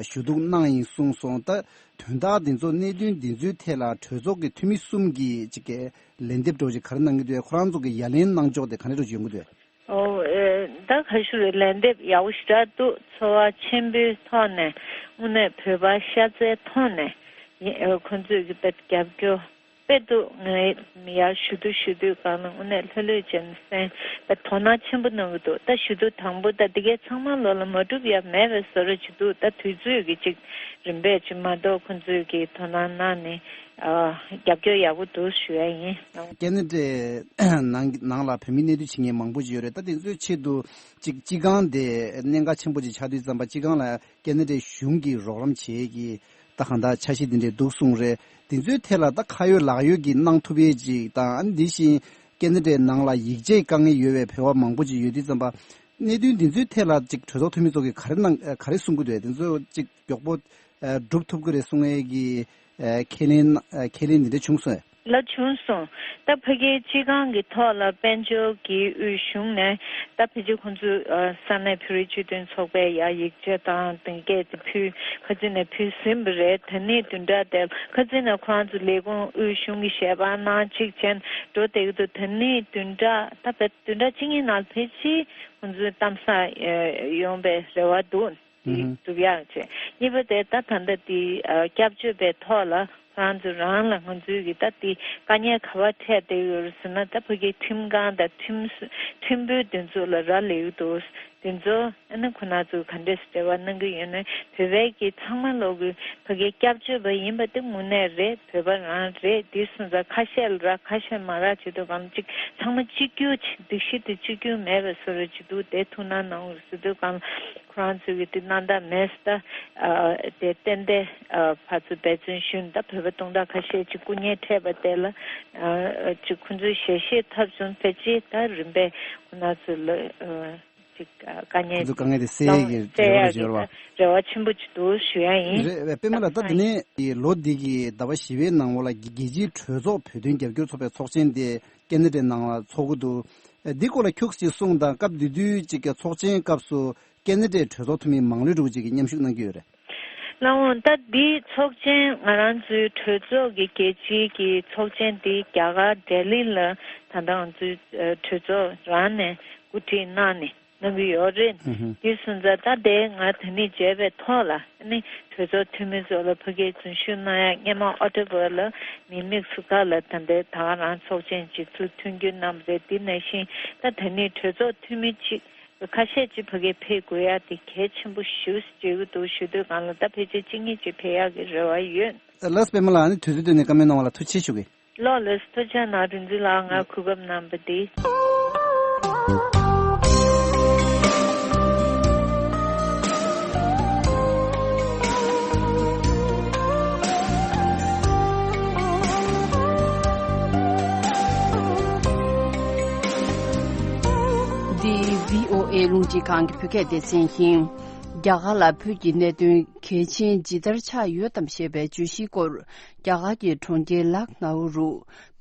ཞུ་གཏུག་གནང་ཡིན་གསུངས་སོང་། ད་དོན་དག་འདི་ཚོ་གནད་དོན་འདི་ཚོའི་ཐད་ལ་གྲོས་ཚོགས་ཀྱི་འཐུས་མི་གསུམ་གྱིས་ཅིག་གི་ལན་འདེབས་འདྲ་བོ་ཅིག་ག་རེ་གནང་གི་འདུག་ཁོ་རང་ཚོ་གི་ཡ་ལན་གནང་ཕྱོགས་དེ་ག་འདྲ་འདྲ་བོ་ཅིག་ཡོང་གི་འདུག་ཨོ། ཨེ། ད་ག་ཞུ་རེད། ལན་འདེབས་ཡག་པོ་ཞེ་དྲག་འདུག་ཚོར་བ་ཆེན་པོའི་ཐོག་ནས་དངོས་གནས་བོད་པ་ཤ་ཚའི་ཐོག་ནས་ཡིན། ཨེ། ཁོང་ཚོས་ཀྱི་དཔེ་རྒྱབ་སྐྱོར་དཔེ་འདུག་ངས་ཡར་ཞུ་གཏུག་ཞུ་དུས་སྒང་ལ་དངོས་གནས་ལྷོད་ལྷོད་བྱས་ནས་གསན། ད་དོ་སྣང་ཆེན་པོ་གནང་གི་འདུག་ད་ཞུ་གཏུག་དང་པོ་ད་འདི་གའི་ཚང་མ་ལོ་ལ་མ་གྲུབ་ཡ་མེད་པའི་བཟོ་འདྲ་ཅིག་འདུག་ད་དུས་ཚོད་ཀྱི་ཅིག་རིམ་པས་ཅིག་མ་གཏོགས་ཁོང་ཚོས་ཀྱི་དོ་སྣང་གནང་ནས། ཨ། རྒྱབ་སྐྱོར་ཡག་པོ་འདུག་ཞུ་ཡ་ཡིན། ཁེ་ན་ཌའི་ནང་ནང་ལ་བོད་མི་གནས་སྡོད་བྱེད་མཁན་མང་པོ་ཞིག་ཡོད་རེད། ད་དེ་ཚོའི་ཆེད་དུ་ཅིག་སྤྱི་ཁང་དེ་གནད་འགག་ཆེན་པོ་ཅིག་ཆགས་དུས་ཙམ་པ་སྤྱི་ཁང་ལ་ཁེ་ན་ཌའི་གཞུང་གིས་རོགས་རམ་བྱེད་ཀྱི་ད་གང་ལྟར་འཆར་གཞི་དེ་འདྲས་འདུག་གསུངས་རེད། དེ་ཚོའི་ཐད་ལ་ད་ཁ་ཡོད་ལག་ཡོད་ཀྱི་གནང་ཐུབ་ཡས་ཅིག་དང་། ཨ་ནི་དེ་བཞིན་ཁེ་ན་ཌའི་ནང་ལ་ཡིག་ཆའི་དཀའ་ངལ་ཡོད་པའི་བོད་པ་མང་པོ་ཅིག་ཡོད་དུས་ཙམ་པ་གནད་དོན་དེ་ཚོའི་ཐད་ལ་ཅིག་གྲོས་ཚོགས་འཐུས་མི་ཚོ་གིས་ག་རེ་གནང་ག་རེ་གསུང་གི་འདུག་དེ་ཚོ་ཅིག་མགྱོགས་པོ། ཨ། སྒྲུབ་ཐུབ་ཀྱི་རེད་གསུང་ཡས་ཀྱི་ཨ། ཁས་ལེན་ཨ། ཁས་ལེན་འདི་འདྲ་བྱུང་སོང་ངས། ལགས། བྱུང་སོང་། ད་ཕ་གིའི་སྤྱི་ཁང་གི་ཐོག་ལ་དཔལ་འབྱོར་གྱི་དབུས་གཞུང་ནས་ད་ཕལ་ཆེར་ཁོང་ཚོས་ཨ། ས་གནས་བོད་རིགས་སྤྱི་མཐུན་ཚོགས་པའི་ཡ་ཡིག་ཆ་དང་དེ་གས་དེ་ཕུལ། ཁ་ཚིག་ནས་ཕུལ་ཟིན་པ་རེད། ད་ནི་བདུན་ཕྲག་དེ་ཁ་ཚིག་ནས་ཁོ་རང་ཚོ་ལས་ཁུངས་དབུས་གཞུང་གི་ཞལ་པར་གནང་གཅིག་བྱས་འགྲོ་བསྡད་ཀྱི་འདུག་ད་ནི་བདུན་ཕྲག་ད་བདུན་ཕྲག་གཅིག་གཉིས་ནང་ཕལ་ཆེར་ཁོང་ཚོའི་གཏམ་བཟང་ཡོང་པའི་རེ་བ་འདུག་དེ་ཨུ་ཧུ། སྒྲུབ་ཡག་བྱས། གཉིས་པ་དེ་ད་ད་ལྟ་དེ་ཨ། སྐྱབས་བཅོལ་བའི་ཐོག་ལ་ཁོ་རང་ཚོ་རང་ལ་ང་ཚོའི་གི་ད་དེ་དཀའ་ངལ་ག་པར་འཕྲད་བསྡད་ཡོད་རེད་ཟེར་ན། ད་ཕ་གིའི་ཁྲིམས་ཁང་དང་ཁྲིམས་ཁྲིམས་དཔོན་དེ་ཚོ་ལ་རག་ལས་ཀྱི་འདུག་དེ་ཚོ་ཨ་ནི་ཁོ་རང་ཚོ་ག་འདྲས་འབྲེལ་བ་གནང་གི་ཡོད་ན། བོད་པའི་གི་ཚང་མ་ལོག་གི་ཕ་གིའི་སྐྱབས་བཅོལ་བ་ཡིན་པ་དེ་དངོས་གནས་རེད། བོད་པ་རང་རེད། དེ་སོང་ཙང་ཁ་ཤས་ལ་རག་ཁ་ཤས་མ་རག་བྱེད་དུས་སྒང་ལ་ཅིག་ཚང་མ་གཅིག་གྱུར་ཅིག་སྒྲིག་གཞི་དེ་གཅིག་གྱུར་མེད་པའི་བཟོ་འདྲ་ཅིག་འདུག་དེ་ཐུགས་སྣང་གནང་རོགས་ཟེར་དུས་སྒང་ལ། ཁོ་རང་ཚོས་ཀྱི་དེ་གནང་ཐབས་མེད་ས། ད་ཨ། དེ་ཏན་ཏན་ཨ། ཕར་ཚུར་འབད་བརྩོན་ཞུས་ནས་ད་བོད་པ་སྟོང་ཕྲག་ཁ་ཤས་ཅིག་སྐུ་ངལ་འཕྲད་པ་དེ་ལ་ཨ། ཅིག་ཁོང་ཚོས་ཞལ་བཞེས་ཐོབ་བྱུང་། ཕལ་ཆེར་ད་རིམ་པས་ཁོ་རང་ཚོ་ལ་ཨ། ཅིག་ཨ། དཀའ་ངལ་ཁོང་ཚོའི་དཀའ་ངལ་དེ་སེལ་ཡས་ཀྱི་རེ་བ་ཞིག་ཡོད་རེད་པ། རེ་བ་ཆེན་པོ་ཅིག་འདུག་ཞུ་ཡ་ཡིན། རེད། པད་མ་ལགས། ད་དེ་ནས་ལོ་འདི་གི་ཟླ་བ་བཞི་པའི་ནང་ལོགས་ལ་རྒྱལ་སྤྱིའི་གྲོས་ཚོགས་བོད་དོན་རྒྱབ་སྐྱོར་ཚོགས་པའི་ཚོགས་ཆེན་དེ་ཁེ་ན་ཌའི་ནང་ལ་ཚོགས་ཀྱི་འདུག་འདི་སྐོར་ལ་ཁྱུག་ཅིག་གསུངས་དང་། སྐབས་དེ་དུས་ཅིག་གི་ཚོགས་ཆེན་སྐབས་སུ་ཁེ་ན་ཌའི་གྲོས་ཚོགས་འཐུས་མི་མང་ལོས་འགྲོ་ཅིག་གིས་མཉམ་ཞུགས་གནང་གི་ཡོད་རེད། ལགས་འོང་། ད་འདི་ཚོགས་ཆེན་ང་རང་ཚོའི་གྲོས་ཚོགས་ཀྱི་རྒྱལ་སྤྱིའི་གི་ཚོགས་ཆེན་འདི་རྒྱ་གར་ལྡི་ལི་ལ་ད་ལྟ་ང་ཚོའི་ཨ། གྲོས་ཚོགས་རང་ནས་གོ་སྒྲིག་གནང་ནས་གནང་གི་ཡོད་རེད། ཨུ་ཧུ། དེ་སོང་ཙང་ད་དེ་ང་ད་ནི་མཇལ་བའི་ཐོག་ལ་ཨ་ནི་གྲོས་ཚོགས་འཐུས་མི་ཚོ་ལ་ཕ་གིར་འཛུལ་ཞུགས་གནང་ཡ། སྔོན་མ་ཨོག་ཊོ་བར་ལ་མི་དམིགས་སུ་ཁག་ལ་ད་ལྟའི་ད་ག་རང་ཚོགས་ཆེན་གཅིག་ཚུགས་མཐུན་འགྱུར་གནང་བ་རེད། དེ་ནང་བཞིན་ད་ད་ནི་གྲོས་ཚོགས་འཐུས་མི་གཅིག་ཁ་ཤས་ཅིག་ཕ་གིར་ཕེབས་དགོས་ཡ་དེ་གལ་ཆེན་པོ་ཞེ་པོ་ཅིག་འདུག་ཞུ་དུས་སྒང་ལ། ད་ཕལ་ཆེར་གཅིག་གཉིས་ཅིག་ཕེབས་ཡག་གི་རེ་བ་ཡོད། ལགས། པད་མ་ལགས། ཨ་ནི་དུས་ཚོད་བཏོན་ནས་བཀའ་མོལ་གནང་བ་ལ་ཐུགས་རྗེ་ཆེ་ཞུ་གི། ལགས་ལགས། ཐུགས་རྗེ་གནང་། རིག་འཛིན་ལགས་ང་གོ་སྐབས་གནང་བ་འདི། འདི་བྷི་ཨོ་ཨེ་རླུང་འཕྲིན་ཁང་གི་བོད་སྐད་སྡེ་ཚན་ཡིན། རྒྱ་གར་ལ་བོད་ཀྱི་གནད་དོན་གལ་ཆེན་ཇི་ལྟར་ཆགས་ཡོད་དམ་ཞེས་པའི་བརྗོད་གཞིའི་སྐོར། རྒྱ་གར་གྱི་གྲོང་ཁྱེར་ལག་ནའུ་རུ་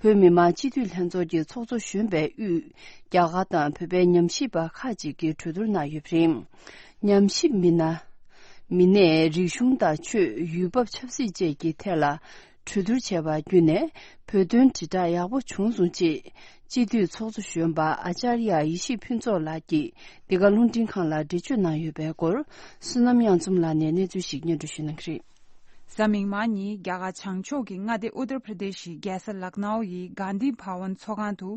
བོད་མི་མང་སྤྱི་འཐུས་ལྷན་ཚོགས་ཀྱི་ཚོགས་གཙོ་གཞོན་པའི་དབུས། རྒྱ་གར་དང་བོད་པའི་ཉམས་ཞིབ་པ་ཁག་ཅིག་གིས་གྲོས་བསྡུར་གནང་ཡོད་པ་རེད། ཉམས་ཞིབ་མི་སྣ། མི་སྣས་རིག་གཞུང་དང་ཆོས། ཡུལ་བབ། ཆབ་སྲིད་བཅས་ཀྱི་ཐད་ལ་གྲོས་བསྡུར་བྱས་པ་བརྒྱུད་ནས། བོད་དོན་དྲིལ་བསྒྲགས་ཡག་པོ་བྱུང་སོང་ཅེས། སྤྱི་འཐུས་ཚོགས་གཙོ་གཞོན་པ་ཨ་ཅཱརྱ་ཡེ་ཤེས་ཕུན་ཚོགས་ལགས་ཀྱིས་འདི་ག་རླུང་འཕྲིན་ཁང་ལ་འགྲེལ་བརྗོད་གནང་ཡོད་པའི་སྐོར། བསོད་ནམས་དབྱངས་འཛོམས་ལགས་ནས་གནས་ཚུལ་ཞིག་སྙན་སྒྲོན་ཞུ་གནང་གི་རེད། གཟའ་མིག་དམར་ཉིན་རྒྱ་གར་བྱང་ཕྱོགས་ཀྱི་མངའ་སྡེ་ཨུ་ཏར་པྲ་དེ་ཤི་རྒྱལ་ས་ལག་ནའུ་ཡི་གྷན་དྷི་བྷ་ཝན་ཚོགས་ཁང་དུ།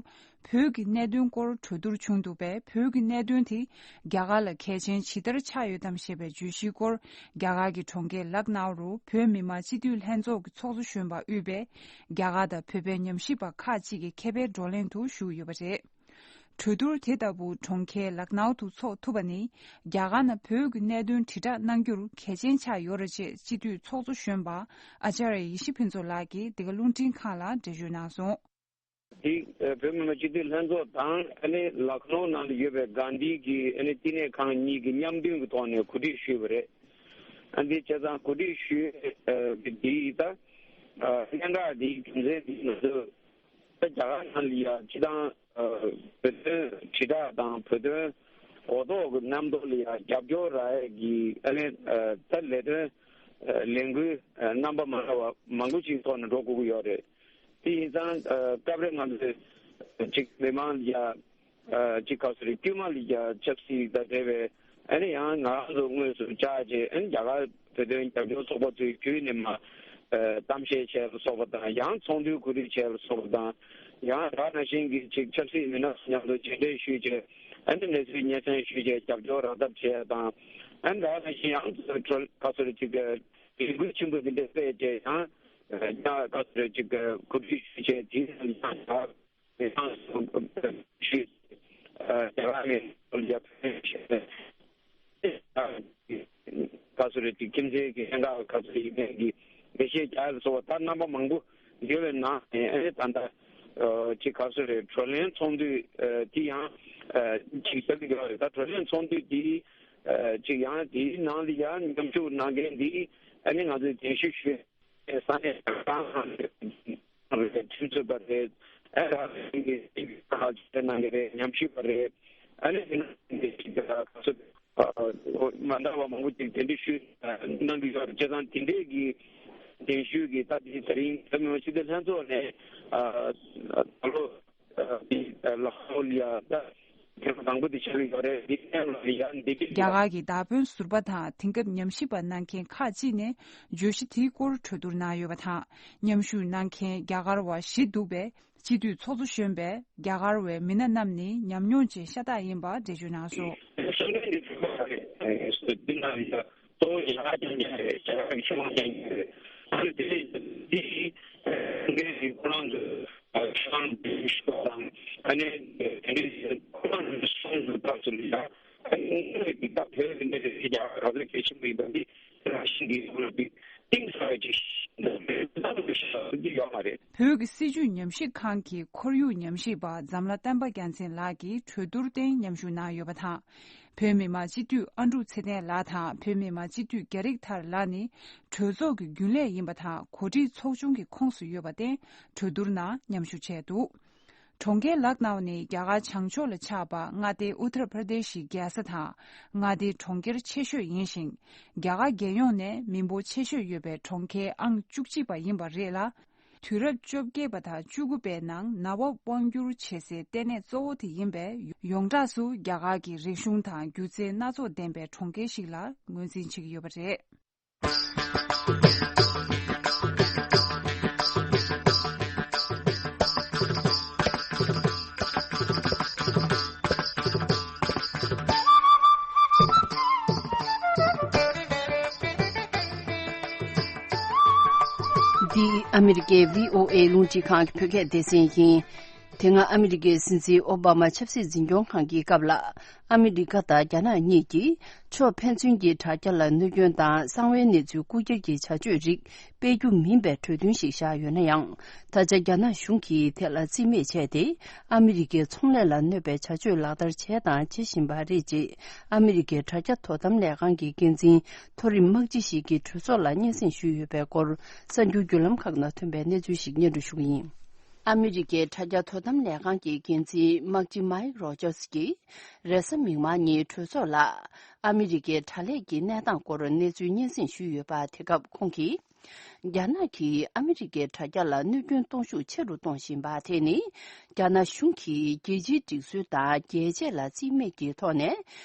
བོད་ཀྱི་གནད་དོན་སྐོར་གྲོས་བསྡུར་བྱུང་འདུག་པས། བོད་ཀྱི་གནད་དོན་དེ་རྒྱ་གར་ལ་གལ་ཆེན་ཇི་ལྟར་ཆགས་ཡོད་དམ་ཞེས་པའི་བརྗོད་གཞིའི་སྐོར། རྒྱ་གར་གྱི་གྲོང་ཁྱེར་ལག་ནའུ་རུ་བོད་མི་མང་སྤྱི་འཐུས་ལྷན་ཚོགས་ཀྱི་ཚོགས་གཙོ་གཞོན་པ་དབུས་པས། རྒྱ་གར་དང་བོད་པའི་ཉམས་ཞིབ་པ་ཁག་ཅིག་གི་མཁས་པའི་བགྲོ་གླེང་དུ་ཞུགས་ཡོད་པ་རེད། གྲོས་བསྡུར་དེ་ལྟ་བུ་གྲོང་ཁྱེར་ལག་ནའུ་དུ་འཚོགས་ཐུབ་པ་ནི། རྒྱ་གར་ནང་བོད་ཀྱི་གནད་དོན་དྲིལ་བསྒྲགས་གནང་རྒྱུར་གལ་ཆེན་ཆགས་ཡོད་རེད་ཅེས་སྤྱི་འཐུས་ཚོགས་གཙོ་གཞོན་པ་ཨ་ཅཱརྱ་ཡེ་ཤེས་ཕུན་ཚོགས་ལགས་ཀྱིས་འདི་ག་རླུང་འཕྲིན་ཁང་ལ་འགྲེལ་བརྗོད་གནང་སོང་། དེ་ཨ་བོད་མི་མང་སྤྱི་འཐུས་ལྷན་ཚོགས་དང་ཨ་ནི་ལག་ནོར་ནང་ལ་ཡོད་པའི་གྷན་དྷི་གི་ཨ་ནི་བསྟི་གནས་ཁང་གཉིས་ཀྱི་མཉམ་འདུས་ཀྱི་ཐོག་ནས་གོ་སྒྲིག་ཞུས་པ་རེད། ཨ་འདི་བྱས་ཙང་གོ་སྒྲིག་ཞུས་ཨ་འདིའི་ད་ཨ་གནད་འགག་འདིའི་རྒྱུ་མཚན་འདི་ང་ཚོས་ད་རྒྱ་གར་ནང་ལ་ཡ་སྤྱི་བཏང་ཨ་བོད་དོན་དྲིལ་བསྒྲགས་དང་བོད་དོན་གོ་རྟོགས་ཀྱི་རྣམ་རྟོག་ལ་ཡ་རྒྱབ་སྐྱོར་རག་ཡས་ཀྱི་ཨ་ནི་ཨ་ད་ལས་དོན་ཨ་ལས་འགུལ་ཨ་རྣམ་པ་མ་འདྲ་བ་མང་པོ་ཞིག་ཐོག་ནས་འགྲོ་དགོས་ཀྱི་ཡོད་རེད། དེ་ཡིན་ཙང་ཨ་སྐབས་རེ་ང་ཚོས་ཅིག་མི་མང་ལ་ཡ་ཨ་ཅིག་ག་ཚོད་རེད། དཀྱུས་མ་ལ་ཡ་ཆབ་སྲིད་དང་འབྲེལ་བའི་ཨ་ནི་ཡང་ང་རང་ཚོ་དངོས་སུ་བཅར་རྗེས་ཨ་ནི་རྒྱ་གར་བོད་དོན་རྒྱབ་སྐྱོར་ཚོགས་པ་ཚོའི་བརྒྱུད་ནས་མ་ཨ་གཏམ་བཤད་བྱས་ལ་སོགས་པ་དང་། ཡང་ཚོགས་འདུའི་གོ་སྒྲིག་བྱས་ལ་སོགས་པ་དང་། ཡང་ད་ག་ནང་བཞིན་གྱི་ཅིག་ཆབ་སྲིད་མི་སྣ་ཚོ་མཉམ་དུ་མཇལ་འཕྲད་ཞུས་རྗེས་ཨ་ནི་གནས་ཚུལ་སྙན་སེང་ཞུས་རྗེས་རྒྱབ་སྐྱོར་རག་ཐབས་བྱས་དང་། ཨ་ནི་ད་ག་ནང་བཞིན་ཡང་ག་ཚོད་རེད། ཅིག་ལས་འགུལ་ཆེན་པོ་འདི་འདྲ་སྤེལ་རྗེས་ཡང་ཡང་ག་ཚོད་རེད། ཅིག་གོ་སྒྲིག་ཞུས་རྗེས་དེའི་ནང་ཡང་ཡང་ཞུས། རྒྱ་གར་ནས་ཡ་ག་ཚོད་རེད། ཅིག་ཁྱིམ་མཚེས་ཀྱི་གནད་འགག་ག་ཚོད་ཡིན་མིན་གྱི་འགྲེལ་བཤད་རྒྱག་ཡ་ལ་སོགས་པ་ད་རྣམ་པ་མང་པོ་ཡོད་པའི་ནང་ནས་ཨ་ནི་ད་ལྟ་ཅིག་ག་ཚོད་རེད། བགྲོ་གླེང་ཚོགས་འདུ་དེ་ཡང་ཅིག་ཞུ་གི་ཡོད་རེད། ད་བགྲོ་གླེང་ཚོགས་འདུ་དེ་ཅིག་ཡང་དེའི་ནང་ལ་ཡང་མཉམ་ཞུགས་གནང་མཁན་དེ་ཨ་ནི་ང་ཚོས་གདན་ཞུ་ཞུས། ས་གནས་ཁང་རེད། ཁྲིམས་རྩོད་པ་རེད། ཨ་ར་གི་ཁ་ཆེ་གནང་གི་རེད། ཉམས་ཞིབ་པ་རེད། ཨ་ནི་དེ་ནང་གི་ཅིག་ག་ཚོད་མ་འདྲ་བ་མང་པོ་ཅིག་གདན་འདྲེན་ཞུས་གནང་གི་ཡོད་རེད། བྱས་ཙང་དེ་འདྲས་ཀྱི་གདན་ཞུས་ཀྱི་ད་དེ་ད་རིང་བོད་མི་མང་སྤྱི་འཐུས་ལྷན་ཚོགས་ནས་ད་ལོ་ལག་ཧོ་ལི་ཡ་ད་དེ་དང་པོ་དེ་ཆགས་ཀྱི་ཡོད་རེད། འདི་ནས་ལ་ཡ་འདི་གི་རྒྱ་གར་གྱི་མདའ་དཔོན་ཟུར་པ་དང་དེང་སྐབས་ཉམས་ཞིབ་པ་གནང་མཁན་ཁག་ཅིག་ནས་བརྗོད་གཞི་དེའི་སྐོར་གྲོས་བསྡུར་གནང་ཡོད་པ་དང་། མཉམ་ཞུགས་གནང་མཁན་རྒྱ་གར་བ་བཞི་འདུག་པས། སྤྱི་འཐུས་ཚོགས་གཙོ་གཞོན་པས་རྒྱ་གར་བའི་མི་སྣ་རྣམས་ནི་ཉམས་མྱོང་ཅན་ཤ་སྟག་ཡིན་པ་འགྲེལ་བརྗོད་གནང་སོང་། གསུང་འཕྲིན་འདི་ཚོགས་པ་རེད། འདི་ན་ཡ་གཙོ་བོ་ཡ་ཅན་ཅན་རེད། ཡ་ཆེ་བ་ཅན་ཅན་རེད། ཨ་ནི་དེ་འདི་འགན་འདི་ཁོ་རང་ཚོ་ཁྱེད་རང་འདི་ཤོག་དང་། ཨ་ནི་དེ་འདྲའི་ཁོ་རང་ཚོ་གསུང་དུ་བཏབ་ཚུལ་ཡ། ཨ་ནི་འདི་ད་བོད་འདི་འདྲ་རེད། ཡ་ག་ཚོད་གལ་ཆེན་པོ་ཡིན་པ་འདི་རང་བཞིན་གྱི་ཁོ་རང་འདི་གཏིང་ཟབ་ཅིག་ཤེས་འདི་ཡོད་མ་རེད། བོད་ཀྱི་སྲིད་བྱུས་ཉམས་ཞིབ་ཁང་གི་ཁོར་ཡུག་ཉམས་ཞིབ་པ་འཛམ་ལྷ་བསྟན་པ་རྒྱལ་མཚན་ལགས་ཀྱིས་གྲོས་བསྡུར་སྟེང་མཉམ་ཞུགས་གནང་ཡོད་པ་དང་། བོད་མི་མང་སྤྱི་འཐུས་ཨ་འབྲུག་ཚེ་བརྟན་ལགས་དང་བོད་མི་མང་སྤྱི་འཐུས་རྒྱ་རིགས་ཐར་ལགས་ནི་གྲོས་ཚོགས་ཀྱི་རྒྱུན་ལས་ཡིན་པ་དང་། གོ་སྒྲིག་ཚོགས་ཆུང་གི་ཁོངས་སུ་ཡོད་པར་བརྟེན་གྲོས་བསྡུར་ནང་མཉམ་ཞུགས་བྱས་འདུག། གྲོང་ཁྱེར་ལག་ནའོ་ནི་རྒྱ་གར་བྱང་ཕྱོགས་ལ་ཆགས་པ་མངའ་སྡེ་ཨུ་ཏར་པྲ་དེ་ཤི་རྒྱལ་ས་དང་མངའ་སྡེའི་གྲོང་ཁྱེར་ཆེ་ཤོས་ཡིན་ཞིང་། རྒྱ་གར་རྒྱལ་ཡོངས་ནས་མི་འབོར་ཆེ་ཤོས་ཡོད་པའི་གྲོང་ཁྱེར་ཨང་བཅུ་གཅིག་པ་ཡིན་པ་རེད་ལ། དུས་རབས་བཅོ་བརྒྱད་པ་དང་བཅུ་དགུ་པའི་ནང་ནང་པ་དབང་བསྒྱུར་བྱེད་སའི་ལྟེ་གནས་གཙོ་བོ་དེ་ཡིན་པས། ཡོངས་གྲགས་སུ་རྒྱ་གར་གྱི་རིག་གཞུང་དང་སྒྱུ་རྩལ་སྣ་ཚོགས་ལྡན་པའི་གྲོང་ཁྱེར་ཞིག་ལ་ངོས་འཛིན་བྱེད་ཀྱི་ཡོད་པ་རེད། འདི་ཨ་མི་རི་ཀའི་བྷི་ཨོ་ཨེ་རླུང་འཕྲིན་ཁང་གི་བོད་སྐད་སྡེ་ཚན་ཡིན། དེ་སྔ་ཨ་མི་རི་ཀའི་སྲིད་འཛིན་ཨོ་བྷ་མ་ཆབ་སྲིད་འཛིན་སྐྱོང་ཁང་གི་སྐབས་ལ། ཨ་མི་རི་ཀ་དང་རྒྱ་ནག་གཉིས་ཀྱིས་ཕྱོགས་ཕན་ཚུན་གྱི་དྲ་རྒྱ་ལ་གནོད་སྐྱོན་དང་གསང་བའི་གནས་ཚུལ་རྐུ་འཁྱེར་གྱི་བྱ་སྤྱོད་རིགས་སྤེལ་རྒྱུ་མིན་པའི་གྲོས་མཐུན་ཞིག་བཞག་ཡོད་ན་ཡང་། ད་ཆ་རྒྱ་ནག་གཞུང་གིས་དེ་ལ་རྩིས་མེད་བྱས་ཏེ། ཨ་མི་རི་ཀའི་ཚོང་ལས་ལ་གནོད་པའི་བྱ་སྤྱོད་ལག་བསྟར་བྱས་དང་བྱེད་བཞིན་པ་རེད་ཅེས། ཨ་མི་རི་ཀའི་དྲ་རྒྱ་དོ་དམ་ལས་ཁང་གི་འགན་འཛིན་མཐོ་རིམ་དམག་སྤྱི་ཞིག་གིས་གྲོས་ཚོགས་ལ་སྙན་སེང་ཞུས་ཡོད་པའི་སྐོར། གསར་འགྱུར་བརྒྱུད་ལམ་ཁག་ནང་ཐོན་པའི་གནས་ཚུལ་ཞིག་སྙན་སྒྲོན་ཞུ་གི་ཡིན། ཨ་མི་རི་ཀའི་དྲ་རྒྱ་དོ་དམ་ལས་ཁང་གི་འགན་འཛིན་དམག་སྤྱི་མའིག་རོ་ཇར་སི་ཀྱིས། རེས་གཟའ་མིག་དམར་ཉིན་གྲོས་ཚོགས་ལ་ཨ་མི་རི་ཀའི་དྲ་ལས་ཀྱི་གནས་སྟངས་སྐོར་གནས་ཚུལ་སྙན་སེང་ཞུས་ཡོད་པ། དེ་སྐབས་ཁོང་གིས། རྒྱ་ནག་གིས་ཨ་མི་རི་ཀའི་དྲ་རྒྱ་ལ་གནོད་སྐྱོན་གཏོང་ཤུགས་ཆེ་རུ་གཏོང་བཞིན་པ་དེ་ནི། རྒྱ་ནག་གཞུང་གིས་རྒྱལ་སྤྱིའི་སྒྲིག་སྲོལ་དང་རྒྱལ་གཅེས་ལ་རྩིས་མེད་ཀྱི་ཐོག་ནས།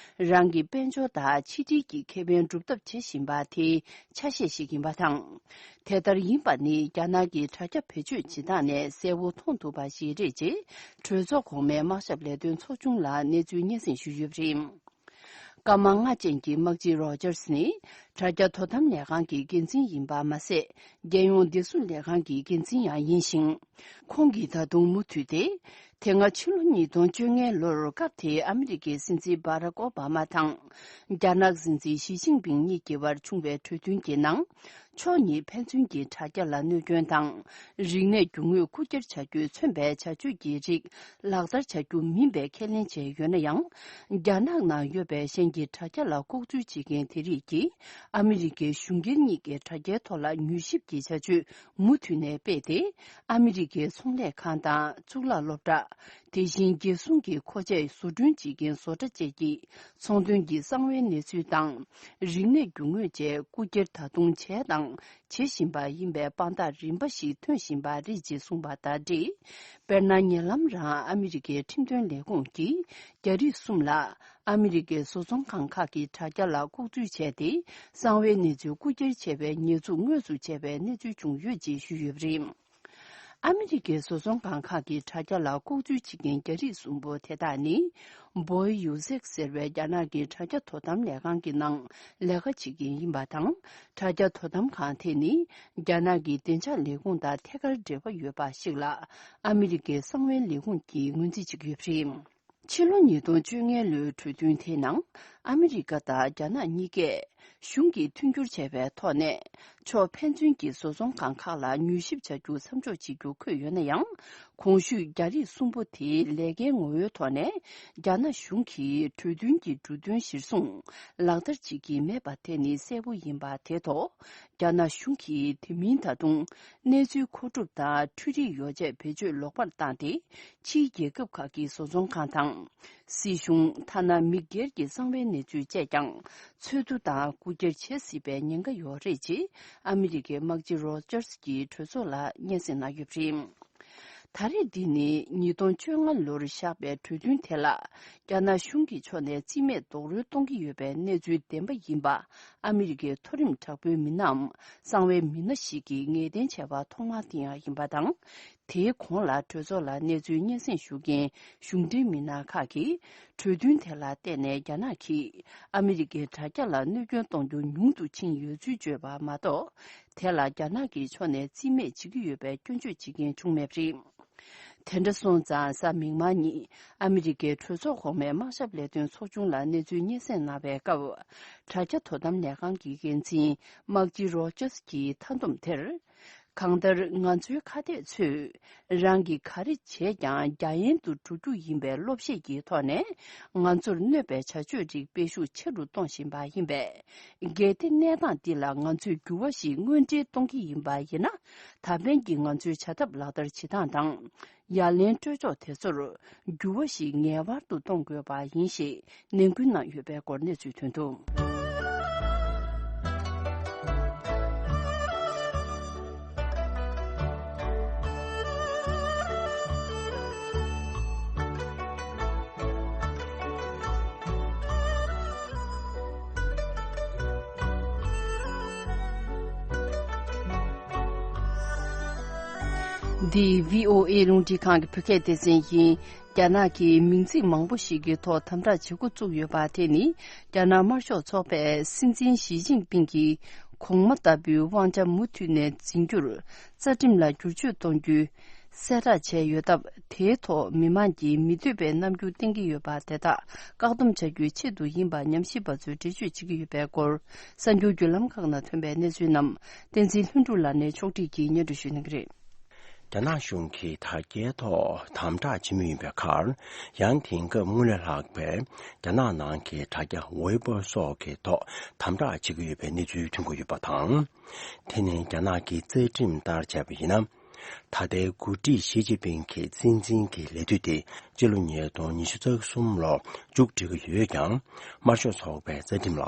རང་གི་དཔལ་འབྱོར་དང་ཕྱི་འབྲེལ་གྱི་ཁེ་ཕན་སྒྲུབ་ཐབས་བྱེད་བཞིན་པ་དེའི་ཆ་ཤས་ཤིག་ཡིན་པ་དང་། དེ་ལྟར་ཡིན་པ་ནི། རྒྱ་ནག་གི་དྲ་རྒྱ་བེད་སྤྱོད་བྱེད་སྟངས་ནས་གསལ་བོ་མཐོང་ཐུབ་པ་ཞིག་རེད་ཅེས། གྲོས་ཚོགས་གོང་མའི་དམག་ཞབས་ལས་དོན་ཚོགས་ཆུང་ལ་གནས་ཚུལ་སྙན་སེང་ཞུས་ཡོད་པ་རེད། སྐར་མ་ལྔ་ཅན་གྱི་དམག་སྤྱི་རོ་ཇར་སི་ནི། དྲ་རྒྱ་དོ་དམ་ལས་ཁང་གི་འགན་འཛིན་ཡིན་པ་མ་ཟད། རྒྱལ་ཡོངས་བདེ་སྲུང་ལས་ཁང་གི་འགན་འཛིན་ཡང་ཡིན་ཞིང་། ཁོང་གིས་ད་དུང་མུ་མཐུད་དེ། དེ་སྔ་ཕྱི་ལོ་ཉིས་སྟོང་བཅོ་ལྔའི་ལོར། སྐབས་དེའི་ཨ་མི་རི་ཀའི་སྲིད་འཛིན་བྷ་རག་ཨོ་བྷ་མ་དང་། རྒྱ་ནག་སྲིད་འཛིན་ཞི་ཅིན་ཕིང་གཉིས་ཀྱི་བར་བྱུང་བའི་གྲོས་མཐུན་གྱི་ནང་། ཕྱོགས་གཉིས་ཕན་ཚུན་གྱི་དྲ་རྒྱ་ལ་གནོད་སྐྱོན་དང་། རིག་གནས་རྒྱུ་དངོས་རྐུ་འཁྱེར་བྱ་རྒྱུས་མཚོན་པའི་བྱ་སྤྱོད་ཀྱི་རིགས་ལག་བསྟར་བྱ་རྒྱུ་མིན་པའི་ཁས་ལེན་བྱས་ཡོད་ན་ཡང་། རྒྱ་ནག་ནང་ཡོད་པའི་གཞན་གྱི་དྲ་རྒྱ་ལ་ལྐོག་འཛུལ་བྱེད་མཁན་དེ་རིགས་ཀྱིས་ཨ་མི་རི་ཀའི་གཞུང་སྒེར་གཉིས་ཀྱི་དྲ་རྒྱའི་ཐོག་ལ་མྱུལ་ཞིབ་ཀྱི་བྱ་སྤྱོད་མུ་མཐུད་ནས་སྤེལ་ཏེ། ཨ་མི་རི་ཀའི་ཚོང་ལས་ཁང་དང་གཙུག་ལག་སློབ་གྲྭ། དེ་བཞིན་རྒྱལ་སྲུང་གི་མཁོ་ཆས་བཟོ་སྐྲུན་བྱེད་མཁན་བཟོ་གྲྭ་བཅས་ཀྱི་ཚོང་དོན་གྱི་གསང་བའི་གནས་ཚུལ་དང་། རིག་གནས་རྒྱུ་དངོས་བཅས་རྐུ་འཁྱེར་ད་དུང་བྱས་དང་བྱེད་བཞིན་པ་ཡིན་པའི་དཔང་རྟགས་རིམ་པ་ཞིག་ཐོན་བཞིན་པ་རེད་ཅེས་གསུངས་པ་དང་འབྲེལ། དཔེར་ན། ཉེ་ལམ་རང་ཨ་མི་རི་ཀའི་ཁྲིམས་དོན་ལས་ཁུངས་ཀྱིས་རྒྱ་རིགས་གསུམ་ལ། ཨ་མི་རི་ཀའི་བཟོ་ཚོང་ཁང་ཁག་གི་དྲ་རྒྱ་ལ་ལྐོག་འཛུལ་བྱས་ཏེ། གསང་བའི་གནས་ཚུལ་རྐུ་འཁྱེར་བྱས་པའི་ཉེས་འཛུགས་དངོས་སུ་བྱས་པའི་གནས་ཚུལ་བྱུང་ཡོད་ཅེས་ཞུས་ཡོད་པ་རེད། ཨ་མི་རི་ཀའི་བཟོ་ཚོང་ཁང་ཁག་གི་དྲ་རྒྱ་ལ་ལྐོག་འཛུལ་བྱེད་མཁན་རྒྱ་རིགས་གསུམ་པོ་དེ་དག་ནི། བོའེ་ཡུ་ཟེག་ཟེར་བའི་རྒྱ་ནག་གི་དྲ་རྒྱ་དོ་དམ་ལས་ཁང་གི་ནང་ལས་ཀ་བྱེད་མཁན་ཡིན་པ་དང་། དྲ་རྒྱ་དོ་དམ་ཁང་དེ་ནི། རྒྱ་ནག་གི་བདེ་འཇགས་ལས་ཁུངས་དང་ཐད་ཀར་འབྲེལ་བ་ཡོད་པ་ཞིག་ལ། ཨ་མི་རི་ཀའི་གསང་བའི་ལས་ཁུངས་ཀྱིས་ངོས་འཛིན་བྱེད་ཀྱི་ཡོད་པ་རེད། ཕྱི་ལོ་ཉིས་སྟོང་བཅོ་ལྔའི་ལོའི་གྲོས་མཐུན་དེའི་ནང་། ཨ་མི་རི་ཀ་དང་རྒྱ་ནག་གཉིས་ཀས་གཞུང་གིས་མཐུན་འགྱུར་བྱས་པའི་ཐོག་ནས། ཕྱོགས་ཕན་ཚུན་གྱི་བཟོ་ཚོང་ཁང་ཁག་ལ་མྱུལ་ཞིབ་བྱ་རྒྱུ་མཚམས་འཇོག་བྱེད་རྒྱུ་འཁོད་ཡོད་ན་ཡང་། གོང་ཞུས་རྒྱ་རིགས་གསུམ་པོ་དེའི་ལས་ཀའི་ངོ་བོའི་ཐོག་ནས། རྒྱ་ནག་གཞུང་གིས་གྲོས་མཐུན་གྱི་འབྲུ་དོན་གཞིར་བཟུང་ལག་བསྟར་བྱེད་ཀྱི་མེད་པ་དེ་ནི་གསལ་པོ་ཡིན་པ་དེ་ཐོག་རྒྱ་ནག་གཞུང་གིས་དེ་མིན་ད་དུང་གནས་ཚུལ་མཁོ་སྒྲུབ་དང་འཕྲུལ་རིག་ཡོ་བྱད་བེད་སྤྱོད་ལོག་པར་བཏང་སྟེ། ཕྱིའི་རྒྱལ་ཁབ་ཁག་གི་བཟོ་ཚོང་ཁང་དང་། སྲིད་གཞུང་། ཐ་ན་མི་སྒེར་གྱི་གསང་བའི་གནས་ཚུལ་བཅས་ཀྱང་འཚོལ་བསྡུ་དང་རྐུ་འཁྱེར་བྱེད་སྲིད་པའི་ཉེན་ཁ་ཡོད་རེད་ཅེས་ཨ་མི་རི་ཀའི་དམག་སྤྱི་རོ་ཇར་སི་གྱིས་གྲོས་ཚོགས་ལ་སྙན་སེང་གནང་ཡོད་པ་རེད། ད་རེས་འདི་ནི་ཉིས་སྟོང་བཅོ་ལྔ་ལོར་བཞག་པའི་གྲོས་མཐུན་དེ་ལ། རྒྱ་ནག་གཞུང་གི་ཕྱོགས་ནས་རྩིས་མེད་རྡོག་རོལ་གཏོང་གི་ཡོད་པའི་གནས་ཚུལ་བདེན་པ་ཡིན་པ། ཨ་མི་རི་ཀའི་མཐོ་རིམ་དྲག་པོའི་མི་སྣའམ་གསང་བའི་མི་སྣ་ཞིག་གིས་ངེས་གཏན་བྱས་པ་ཐོག་མ་དེ་ཡང་ཡིན་པ་དང་། དེའི་གོང་ལ་གྲོས་ཚོགས་ལ་གནས་ཚུལ་སྙན་སེང་ཞུ་མཁན་གཞུང་འབྲེལ་མི་སྣ་ཁག་གིས། གྲོས་མཐུན་དེ་ལ་བརྟེན་ནས་རྒྱ་ནག་གིས་ཨ་མི་རི་ཀའི་དྲ་རྒྱ་ལ་གནོད་སྐྱོན་གཏོང་རྒྱུ་ཉུང་དུ་ཕྱིན་ཡོད་ཚུལ་བརྗོད་པ་མ་གཏོགས། དེ་ལ་རྒྱ་ནག་གི་ཕྱོགས་ནས་རྩིས་མེད་བྱེད་ཀྱི་ཡོད་པའི་སྐྱོན་བརྗོད་བྱེད་མཁན་བྱུང་མེད་པ་རེད། དེ་འདྲ་སོང་ཙང་། གཟའ་མིག་དམར་ཉིན་ཨ་མི་རི་ཀའི་གྲོས་ཚོགས་གོང་མའི་དམག་ཞབས་ལས་དོན་ཚོགས་ཆུང་ལ་གནས་ཚུལ་སྙན་སེང་གནང་བའི་སྐབས། དྲ་རྒྱ་དོ་དམ་ལས་ཁང་གི་འགན་འཛིན་དམག་སྤྱི་རོ་ཇར་སི་གྱིས་མཐའ་བསྡོམས་དེར། གང་ལྟར། ང་ཚོའི་ཁ་གཏད་ཚོས། རང་གིས་ག་རེ་བྱས་ཀྱང་རྒྱ་ཡན་དུ་འགྲོ་རྒྱུ་ཡིན་པའི་བློ་བཤད་ཀྱི་ཐོག་ནས། ང་ཚོར་གནོད་པའི་བྱ་སྤྱོད་རིགས་སྤེལ་ཤུགས་ཆེ་རུ་གཏོང་བཞིན་པ་ཡིན་པས། གལ་ཏེ་གནས་སྟངས་འདི་ལ་ང་ཚོས་འགྱུར་བ་ཞིག་དངོས་འབྲེལ་གཏོང་གི་ཡིན་པ་ཡིན་ན། ད་ཕན་གྱི་ང་ཚོའི་བྱ་ཐབས་ལག་བསྟར་བྱེད་སྟངས་དང་། ཡ་ལན་སྤྲོད་ཕྱོགས་དེ་ཚོར་འགྱུར་བ་ཞིག་ངེས་པར་དུ་གཏོང་དགོས་པ་ཡིན་ཞེས་ནན་སྐུལ་གནང་ཡོད་པའི་སྐོར་གནས་ཚུལ་ཐོན་འདུག། འདི་བྷི་ཨོ་ཨེ་རླུང་འཕྲིན་ཁང་གི་བོད་སྐད་སྡེ་ཚན་ཡིན། རྒྱ་ནག་གིས་མིང་ཚིག་མང་པོ་ཞིག་གི་ཐོག་དམ་དྲག་བྱེད་འགོ་བཙུགས་ཡོད་པ་དེ་ནི། རྒྱ་ནག་དམར་ཤོག་ཚོགས་པས་སྲིད་འཛིན་ཞི་ཅིན་ཕིང་གིས་གོང་མ་ལྟ་བུའི་དབང་ཆ་མུ་མཐུད་ནས་འཛིན་རྒྱུར། རྩ་ཁྲིམས་ལ་བསྒྱུར་བཅོས་གཏོང་རྒྱུའི་གསལ་བསྒྲགས་བྱས་ཡོད་སྟབས། དེའི་ཐོག་མི་མང་གིས་མི་འདོད་པའི་རྣམ་འགྱུར་བསྟན་གྱི་ཡོད་པ་དེ་དག་བཀག་སྡོམ་བྱ་རྒྱུའི་ཆེད་དུ་ཡིན་པ་ཉམས་ཞིབ་པ་ཚོས་འགྲེལ་བརྗོད་བྱེད་ཀྱི་ཡོད་པའི་སྐོར། གསར་འགྱུར་བརྒྱུད་ལམ་ཁག་ནང་ཐོན་པའི་གནས་ཚུལ་རྣམས། བསྟན་འཛིན་ལྷུན་གྲུབ་ལགས་ནས་ཕྱོགས་སྒྲིག་གིས་སྙན་སྒྲོན་ཞུ་གནང་གི་རེད། རྒྱ་ནག་གཞུང་གིས་དྲ་རྒྱའི་ཐོག་དམ་དྲག་བྱེད་མུས་ཡིན་པའི་ཁར། ཡང་དེང་སྐབས་དངུལ་ལས་ལྷག་པའི་རྒྱ་ནག་ནང་གི་དྲ་རྒྱ་ཝེ་པོ་སོགས་ཀྱི་ཐོག་དམ་དྲག་བྱེད་ཀྱི་ཡོད་པའི་གནས་ཚུལ་ཐོན་གྱི་ཡོད་པ་དང་། དེ་ནི་རྒྱ་ནག་གི་རྩ་ཁྲིམས་ལྟར་བྱས་པ་ཡིན་ན། ད་ལྟའི་འགོ་ཁྲིད་ཞི་ཅིན་ཕིང་གི་སྲིད་འཛིན་གྱི་ལས་དུས་དེ་སྤྱི་ལོ་ཉིས་སྟོང་ཉི་ཤུ་རྩ་གསུམ་ལོར་མཇུག་སྒྲིལ་གྱི་ཡོད་ཀྱང་། དམར་ཤོག་ཚོགས་པའི་རྩ་ཁྲིམས་ལ་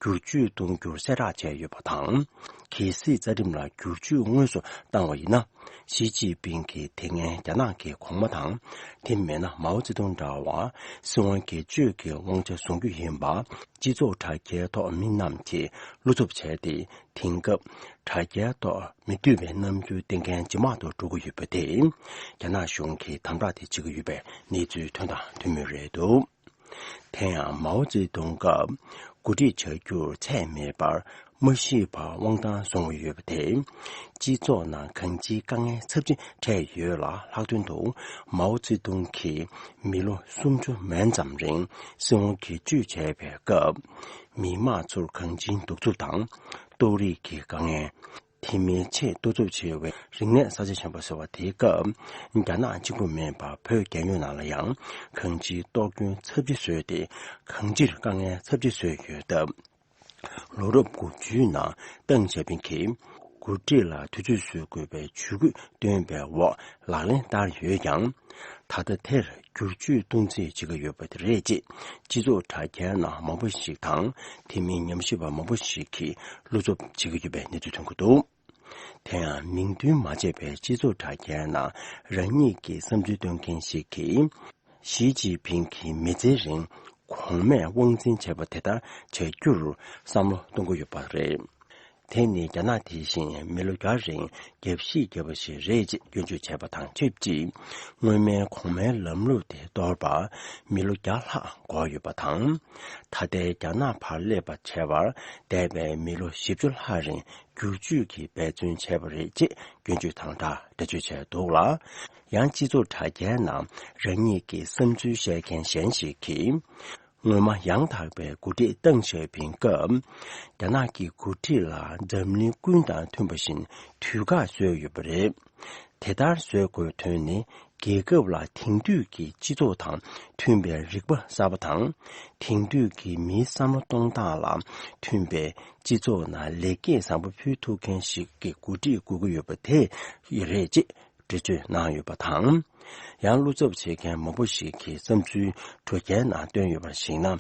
བསྒྱུར་བཅོས་གཏོང་རྒྱུར་གསལ་བསྒྲགས་བྱས་ཡོད་པ་དང་། གལ་སྲིད་རྩ་ཁྲིམས་ལ་བསྒྱུར་བཅོས་དངོས་སུ་བཏང་བ་ཡིན་ན། ཞི་ཅིན་ཕིང་གིས་དེ་སྔའི་རྒྱ་ནག་གི་གོང་མ་དང་། དེ་མིན་ན་མའོ་ཙེ་ཏུང་འདྲ་བར་སྲིད་དབང་སྒེར་གཅོད་ཀྱི་དབང་ཆ་བཟུང་རྒྱུ་ཡིན་པ། སྤྱི་ཚོགས་དྲ་རྒྱའི་ཐོག་མི་རྣམས་ཀྱིས་བློ་འཚབ་བྱས་ཏེ། དེང་སྐབས་དྲ་རྒྱའི་ཐོག་མི་འདོད་པའི་རྣམ་འགྱུར་བསྟན་མཁན་ཇེ་མང་དུ་འགྲོ་གི་ཡོད་པ་དེ། རྒྱ་ནག་གཞུང་གིས་དམ་དྲག་དེ་བྱེད་ཀྱི་ཡོད་པའི་གནས་ཚུལ་ཐོན་དང་ཐོན་མུས་རེད་འདུག་དེ་ཡང་མའོ་ཙེ་ཏུང་སྐབས་འགོ་ཁྲིད་བྱ་རྒྱུར་ཚད་མེད་པར་མ་ཤི་བར་དབང་ཐང་བཟུང་བ་ཡོད་པ་དེ། སྤྱི་ཚོགས་ནང་གང་ཅིའི་དཀའ་ངལ་ཚབས་ཆེན་འཕྲད་ཡོད་ལ། ལྷག་དོན་དུ་མའོ་ཙེ་ཏུང་གིས་མི་ལོ་སུམ་ཅུ་མན་ཙམ་རིང་སྲིད་དབང་སྒེར་གཅོད་བྱས་པའི་སྐབས། མི་དམངས་ཚོར་གང་ཅིའི་གདུག་རྩུབ་དང་། ལྟོགས་རིགས་ཀྱི་དཀའ་ངལ། དེ་མིན་ཆེས་ལྟོ་ཚབས་ཆེ་བའི་རིག་གནས་གསར་བརྗེ་ཆེན་པོ་ཟེར་བ་དེའི་སྐབས། རྒྱ་ནག་གཅིག་པུ་མིན་པར་བོད་རྒྱལ་ཡོངས་ནང་ལ་ཡང་གང་ཅིའི་གཏོར་སྐྱོན་ཚབས་ཆེ་བཟོས་ཏེ། གང་ཅིར་དཀའ་ངལ་ཚབས་ཆེ་བཟོས་ཡོད་སྟབས། ལོ་རབས་དགུ་བཅུའི་ནང་ཏེང་ཞའོ་ཕིང་གིས་འགོ་ཁྲིད་ལ་དུས་ཚོད་བཟོ་དགོས་པའི་ཇུས་འགོད་བཏོན་པའི་འོག་ལག་ལེན་བསྟར་ཡོད་ཀྱང་། ད་ལྟ་དེར་བསྒྱུར་བཅོས་གཏོང་རྩིས་བྱེད་ཀྱི་ཡོད་པ་དེ་རེད་ཅེས་སྤྱི་ཚོགས་དྲ་རྒྱའི་ནང་མང་པོ་ཞིག་དང་། དེ་མིན་ཉམས་ཞིབ་པ་མང་པོ་ཞིག་གིས་བློ་འཚབ་བྱེད་ཀྱི་ཡོད་པའི་གནས་ཚུལ་ཐོན་གྱི་འདུག་དེ་ཡང་མིང་འདོན་མ་བྱས་པའི་སྤྱི་ཚོགས་དྲ་རྒྱའི་ནང་རང་ཉིད་ཀྱི་བསམ་ཚུལ་སྟོན་མཁན་ཞིག་གིས། ཞི་ཅིན་ཕིང་གིས་མི་ཚེ་རིང་གོང་མས་དབང་འཛིན་བྱས་པ་དེ་ལྟར་བྱ་རྒྱུར་བསམ་བློ་གཏོང་གི་ཡོད་པ་རེད། དེ་ནི་རྒྱ་ནག་དེ་བཞིན་མི་ལོ་བརྒྱ་རིང་རྒྱབ་བཤིག་བརྒྱབ་པ་ཞིག་རེད་ཅེས་སྐྱོན་བརྗོད་བྱས་པ་དང་ཆབས་ཅིག་སྔོན་མའི་གོང་མའི་ལམ་ལུགས་དེ་གཏོར་བར་མི་ལོ་བརྒྱ་ལྷག་འགོར་ཡོད་པ་དང་། ད་ལྟའི་རྒྱ་ནག་བར་སླེབས་པ་བྱས་པར་འདས་པའི་མི་ལོ་བཞི་བཅུ་ལྷག་རིང་བསྒྱུར་བཅོས་ཀྱི་འབད་བརྩོན་བྱས་པ་རེད་ཅེས་སྐྱོན་བརྗོད་དང་སྦྲགས་འགྲེལ་བརྗོད་བྱས་འདུག་ལ། ཡང་སྤྱི་ཚོགས་དྲ་རྒྱའི་ནང་རང་ཉིད་ཀྱི་བསམ་ཚུལ་བཤད་མཁན་གཞན་ཞིག་གིས། སྔོན་མ་ཡང་དག་པའི་འགོ་ཁྲིད་ཏེང་ཞའོ་ཕིང་སྐབས། རྒྱ་ནག་གི་འགོ་ཁྲིད་ལ་འཛམ་གླིང་ཀུན་དང་མཐུན་པ་བཞིན་དུས་བཀག་བཟོས་ཡོད་པ་རེད། དེ་ལྟར་བཟོ་དགོས་དོན་ནི། རྒྱལ་ཁབ་ལ་དེང་དུས་ཀྱི་སྤྱི་ཚོགས་དང་མཐུན་པའི་རིག་པ་གསར་པ་དང་། དེང་དུས་ཀྱི་མིའི་བསམ་བློ་གཏོང་སྟངས་ལ་མཐུན་པའི་སྤྱི་ཚོགས་ནང་ལེགས་སྐྱེས་བཟང་པོ་ཕུལ་ཐུབ་མཁན་ཞིག་གི་འགོ་ཁྲིད་དགོས་ཀྱི་ཡོད་པ་དེ་རེད་ཅེས་འགྲེལ་བརྗོད་གནང་ཡོད་པ་དང་། ཡང་བློ་འཚབ་བྱེད་མཁན་མང་པོ་ཞིག་གིས་བསམ་ཚུལ་དྲ་རྒྱའི་ནང་བཏོན་ཡོད་པར་གཞིགས་ན།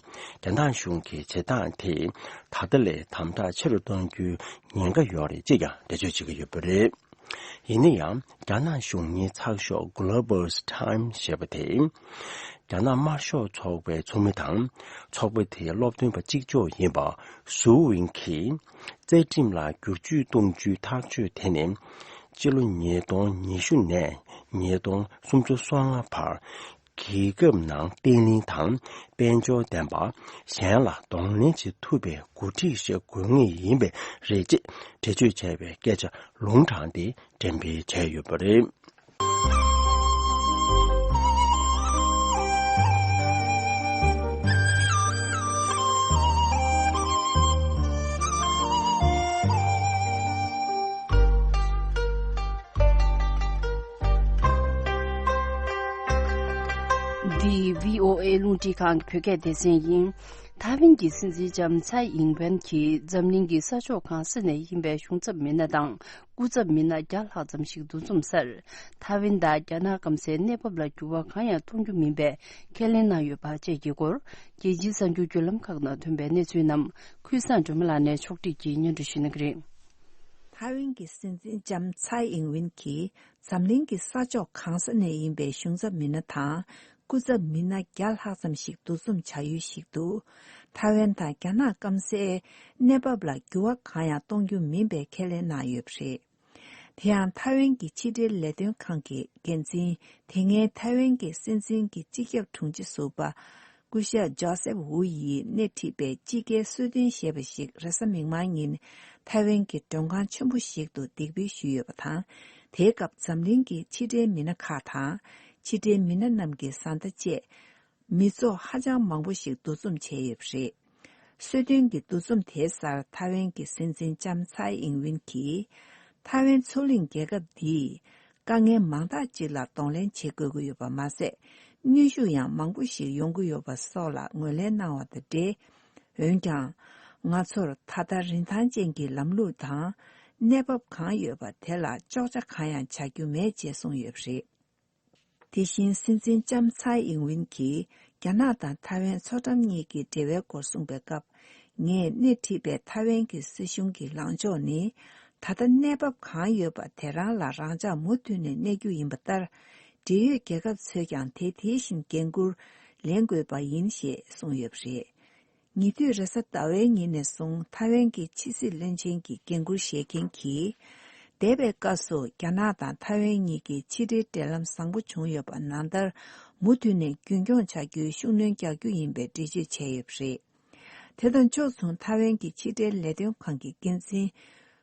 རྒྱ་ནག་གཞུང་གི་བྱེད་སྟངས་དེས་ད་ལྟ་ལས་དམ་དྲག་ཆེ་རུ་གཏོང་རྒྱུའི་ཉེན་ཁ་ཡོད་རེད་ཅེས་ཀྱང་འགྲེལ་བརྗོད་བྱེད་ཀྱི་ཡོད་པ་རེད། ཡིན་ན་ཡང་རྒྱ་ནག་གཞུང་གཉེར་ཚགས་ཤོག་Global's Time ཞེས་པ་དེས། རྒྱ་ནག་དམར་ཤོག་ཚོགས་པའི་ཚོགས་མི་དང་། ཚོགས་པ་དེའི་སློབ་སྟོན་པ་གཅིག་ལྕོགས་ཡིན་པ་སུའུ་ཝིན་གྱིས། རྩ་ཁྲིམས་ལ་བསྒྱུར་བཅོས་གཏོང་རྒྱུའི་ཐག་གཅོད་དེ་ནི། སྤྱི་ལོ་ཉིས་སྟོང་ཉི་ཤུ་ནས་ཉིས་སྟོང་སུམ་ཅུ་སོ་ལྔ་བར། རྒྱལ་ཁབ་ནང་བརྟན་ལྷིང་དང་དཔལ་འབྱོར་ལྡན་པ། གཞན་ལ་གདོང་ལེན་བྱེད་ཐུབ་པའི་འགོ་ཁྲིད་ཞིག་དགོས་ངེས་ཡིན་པས་རེད་ཅེས་འགྲེལ་བརྗོད་བྱས་པའི་སྐད་ཆ་ལུང་དྲངས་ཏེ་འགྲེམས་སྤེལ་བྱས་ཡོད་པ་རེད། འདི་བྷི་ཨོ་ཨེ་རླུང་འཕྲིན་ཁང་གི་བོད་སྐད་སྡེ་ཚན་ཡིན། ཐའེ་ཝན་གྱི་སྲིད་འཛིན་ལྕམ་ཚའེ་ཨིང་ཝེན་གྱིས་འཛམ་གླིང་གི་ས་ཕྱོགས་གང་ས་ནས་ཡིན་པའི་གཞུང་ཚབ་མི་སྣ་དང་སྐུ་ཚབ་མི་སྣ་བརྒྱ་ལྷག་ཙམ་ཞིག་འདུ་འཛོམས་སར། ཐའེ་ཝན་དང་རྒྱ་ནག་སྐམ་སའི་གནས་བབ་ལ་འགྱུར་བ་གང་ཡང་གཏོང་རྒྱུ་མིན་པའི་ཁས་ལེན་གནང་ཡོད་པ་བཅས་ཀྱི་སྐོར། རྒྱལ་སྤྱིའི་གསར་འགྱུར་བརྒྱུད་ལམ་ཁག་ནང་ཐོན་པའི་གནས་ཚུལ་རྣམས་ཁུལ་བཟང་སྒྲོལ་མ་ལགས་ནས་ཕྱོགས་སྒྲིག་གིས་སྙན་སྒྲོན་ཞུ་གནང་གི་རེད། ཐའེ་ཝན་གྱི་སྲིད་འཛིན་ལྕམ་ཚའེ་ཨིང་ཝེན་གྱིས་འཛམ་གླིང་གི་ས་ཕྱོགས་གང་ས་ནས་ཡིན་པའི་གཞུང་ཚབ་མི་སྣ་དང་སྐུ་ཚབ་མི་སྣ་བརྒྱ་ལྷག་ཙམ་ཞིག་འདུ་འཛོམས་བྱ་ཡུལ་ཞིག་ཏུ། ཐའེ་ཝན་དང་རྒྱ་ནག་སྐམ་སའི་གནས་བབ་ལ་འགྱུར་བ་གང་ཡང་གཏོང་རྒྱུ་མིན་པའི་ཁས་ལེན་གནང་ཡོད་པ་རེད། དེ་ཡང་ཐའེ་ཝན་གྱི་ཕྱི་འབྲེལ་ལས་དོན་ཁང་གི་འགན་འཛིན། དེ་སྔའི་ཐའེ་ཝན་གྱི་སྲིད་འཛིན་གྱི་སྤྱི་ཁྱབ་དྲུང་ཆེ་ཟུར་པ་སྐུ་ཞབས་ཇོ་སེབ་ཝུ་ཡིས་སྣེ་ཁྲིད་པའི་དཔྱིད་ཀའི་གསོལ་སྟོན་ཞེས་པ་ཞིག་རེས་གཟའ་མིག་དམར་ཉིན་ཐའེ་ཝན་གྱི་མགྲོན་ཁང་ཆེན་པོ་ཞིག་ཏུ་འདེགས་འབུལ་ཞུས་ཡོད་པ་དང་། དེའི་སྐབས་འཛམ་གླིང་གི་ཕྱི་འབྲེལ་མི་སྣ་ཁག་དང་། ཕྱི་འབྲེལ་མི་སྣ་རྣམས་ཀྱི་བཟའ་ཟླ་བཅས། མི་ཚོགས་ཧ་ཅང་མང་པོ་ཞིག་འདུ་འཛོམས་བྱས་ཡོད་པ་རེད། གསོལ་སྟོན་གྱི་འདུ་འཛོམས་དེའི་སར་ཐའེ་ཝན་གྱི་སྲིད་འཛིན་ལྕམ་ཚའེ་ཨིང་ཝིན་གྱིས། ཐའེ་ཝན་མཚོ་གླིང་རྒྱལ་ཁབ་འདིས་དཀའ་ངལ་མང་དག་ཅིག་ལ་གདོང་ལེན་བྱེད་དགོས་ཀྱི་ཡོད་པ་མ་ཟད། གནོན་ཤུགས་ཡང་མང་པོ་ཞིག་ཡོང་གི་ཡོད་པ་སོགས་ལ་ངོས་ལེན་གནང་བ་དང་འབྲེལ། འོན་ཀྱང་། ང་ཚོར་ད་ལྟ་རིན་ཐང་ཅན་གྱི་ལམ་ལུགས་དང་། གནས་བབ་གང་ཡོད་པ་དེ་ལ་གཅོག་ཆ་གང་ཡང་བྱ་རྒྱུ་མེད་ཅེས་གསུངས་ཡོད་པ་རེད། དེ་བཞིན་སྲིད་འཛིན་ལྕམ་ཚའེ་ཨིང་ཝིན་གྱིས་རྒྱ་ནག་དང་ཐའེ་ཝན་མཚོ་འགྲམ་གཉིས་ཀྱི་འབྲེལ་བའི་སྐོར་གསུངས་པའི་སྐབས། ངས་སྣེ་ཁྲིད་པའི་ཐའེ་ཝན་གྱི་སྲིད་གཞུང་གི་ལངས་ཕྱོགས་ནི། ད་ལྟ་གནས་བབ་གང་ཡོད་པ་དེ་རང་ལ་རང་འཇགས་མུ་མཐུད་ནས་གནས་རྒྱུ་ཡིན་པ་ལྟར། འབྲེལ་ཡོད་རྒྱལ་ཁབ་ཚོས་ཀྱང་དེ་དེ་བཞིན་འགན་འཁུར་ལེན་དགོས་པ་ཡིན་ཞེས་གསུངས་ཡོད་པ་རེད། ཉེ་དུས་རེས་གཟའ་ཟླ་བའི་ཉིན་ནས་བཟུང་ཐའེ་ཝན་གྱི་ཕྱི་སྲིད་བློན་ཆེན་གྱི་འགན་འཁུར་བཞེས་མཁན་གྱིས། འདས་པའི་སྐབས་སུ་རྒྱ་ནག་དང་ཐའེ་ཝན་གཉིས་ཀྱི་ཕྱི་འབྲེལ་འབྲེལ་ལམ་བཟང་པོ་བྱུང་ཡོད་པ་ནང་ལྟར་མུ་མཐུད་ནས་རྒྱུན་འཁྱོངས་བྱ་རྒྱུའི་ཤུགས་སྣོན་རྒྱག་རྒྱུ་ཡིན་པའི་འགྲེལ་བརྗོད་བྱས་ཡོད་པ་རེད། དེ་དང་ཕྱོགས་མཚུངས་ཐའེ་ཝན་གྱི་ཕྱི་འབྲེལ་ལས་དོན་ཁང་གི་འགན་འཛིན་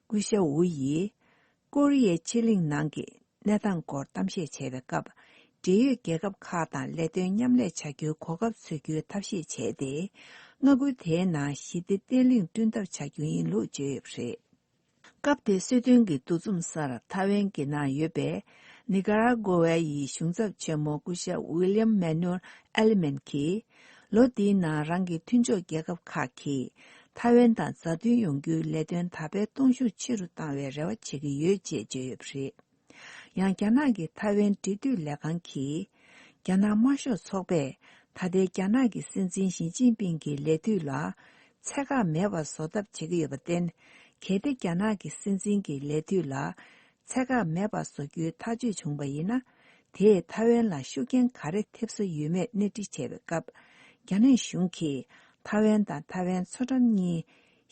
སྐུ་ཞབས་ཝུ་ཡིས། ཀོ་རི་ཡའི་ཕྱེད་གླིང་ནང་གི་གནས་སྟངས་སྐོར་གཏམ་བཤད་བྱས་པའི་སྐབས། འབྲེལ་ཡོད་རྒྱལ་ཁབ་ཁག་དང་ལས་དོན་མཉམ་ལས་བྱ་རྒྱུའི་གོ་སྐབས་འཚོལ་རྒྱུའི་ཐབས་ཤེས་བྱས་ཏེ། མངའ་ཁུལ་དེའི་ནང་ཞི་བདེ་བརྟན་ལྷིང་བསྐྲུན་ཐབས་བྱ་རྒྱུ་ཡིན་ལུགས་བརྗོད་ཡོད་པ་རེད། སྐབས་དེའི་གསོལ་སྟོན་གྱི་འདུ་འཛོམས་སར་ཐའེ་ཝན་གྱི་ནང་ཡོད་པའི་ནི་ཀ་ར་གོ་ཝེ་ཡི་གཞུང་ཚབ་ཆེན་མོ་སྐུ་ཞབས་ཝི་ལི་ཡམ་མེ་ནུ་ཨེ་ལི་མན་གྱིས། ལོ་འདིའི་ནང་རང་གི་མཐུན་ཕྱོགས་རྒྱལ་ཁབ་ཁག་གིས་ཐའེ་ཝན་དང་མཛའ་མཐུན་ཡོང་རྒྱུའི་ལས་དོན་དར་སྤེལ་གཏོང་ཤུགས་ཆེ་རུ་བཏང་བའི་རེ་བ་བྱེད་ཀྱི་ཡོད་ཅེས་བརྗོད་ཡོད་པ་རེད། ཡང་རྒྱ་ནག་གི་ཐའེ་ཝན་འབྲེལ་མཐུད་ལས་ཁང་གིས། རྒྱ་ནག་དམར་ཤོག་ཚོགས་པས་ད་ལྟའི་རྒྱ་ནག་གི་སྲིད་འཛིན་ཞི་ཅིན་ཕིང་གི་ལས་དུས་ལ་ཚད་བཀག་མེད་པར་བཟོ་ཐབས་བྱེད་ཀྱི་ཡོད་པར་བརྟེན། གལ་ཏེ་རྒྱ་ནག་གི་སྲིད་འཛིན་གྱི་ལས་དུས་ལ་ཚད་བཀག་མེད་པར་བཟོ་རྒྱུའི་ཐག་གཅོད་བྱུང་བ་ཡིན་ན། དེས་ཐའེ་ཝན་ལ་ཤུགས་རྐྱེན་ག་རེ་ཐེབས་ས་ཡོད་མེད་གནས་འདྲི་བྱས་པའི་སྐབས། རྒྱ་ནག་གཞུང་གིས་ཐའེ་ཝན་དང་ཐའེ་ཝན་མཚོ་འགྲམ་གཉིས་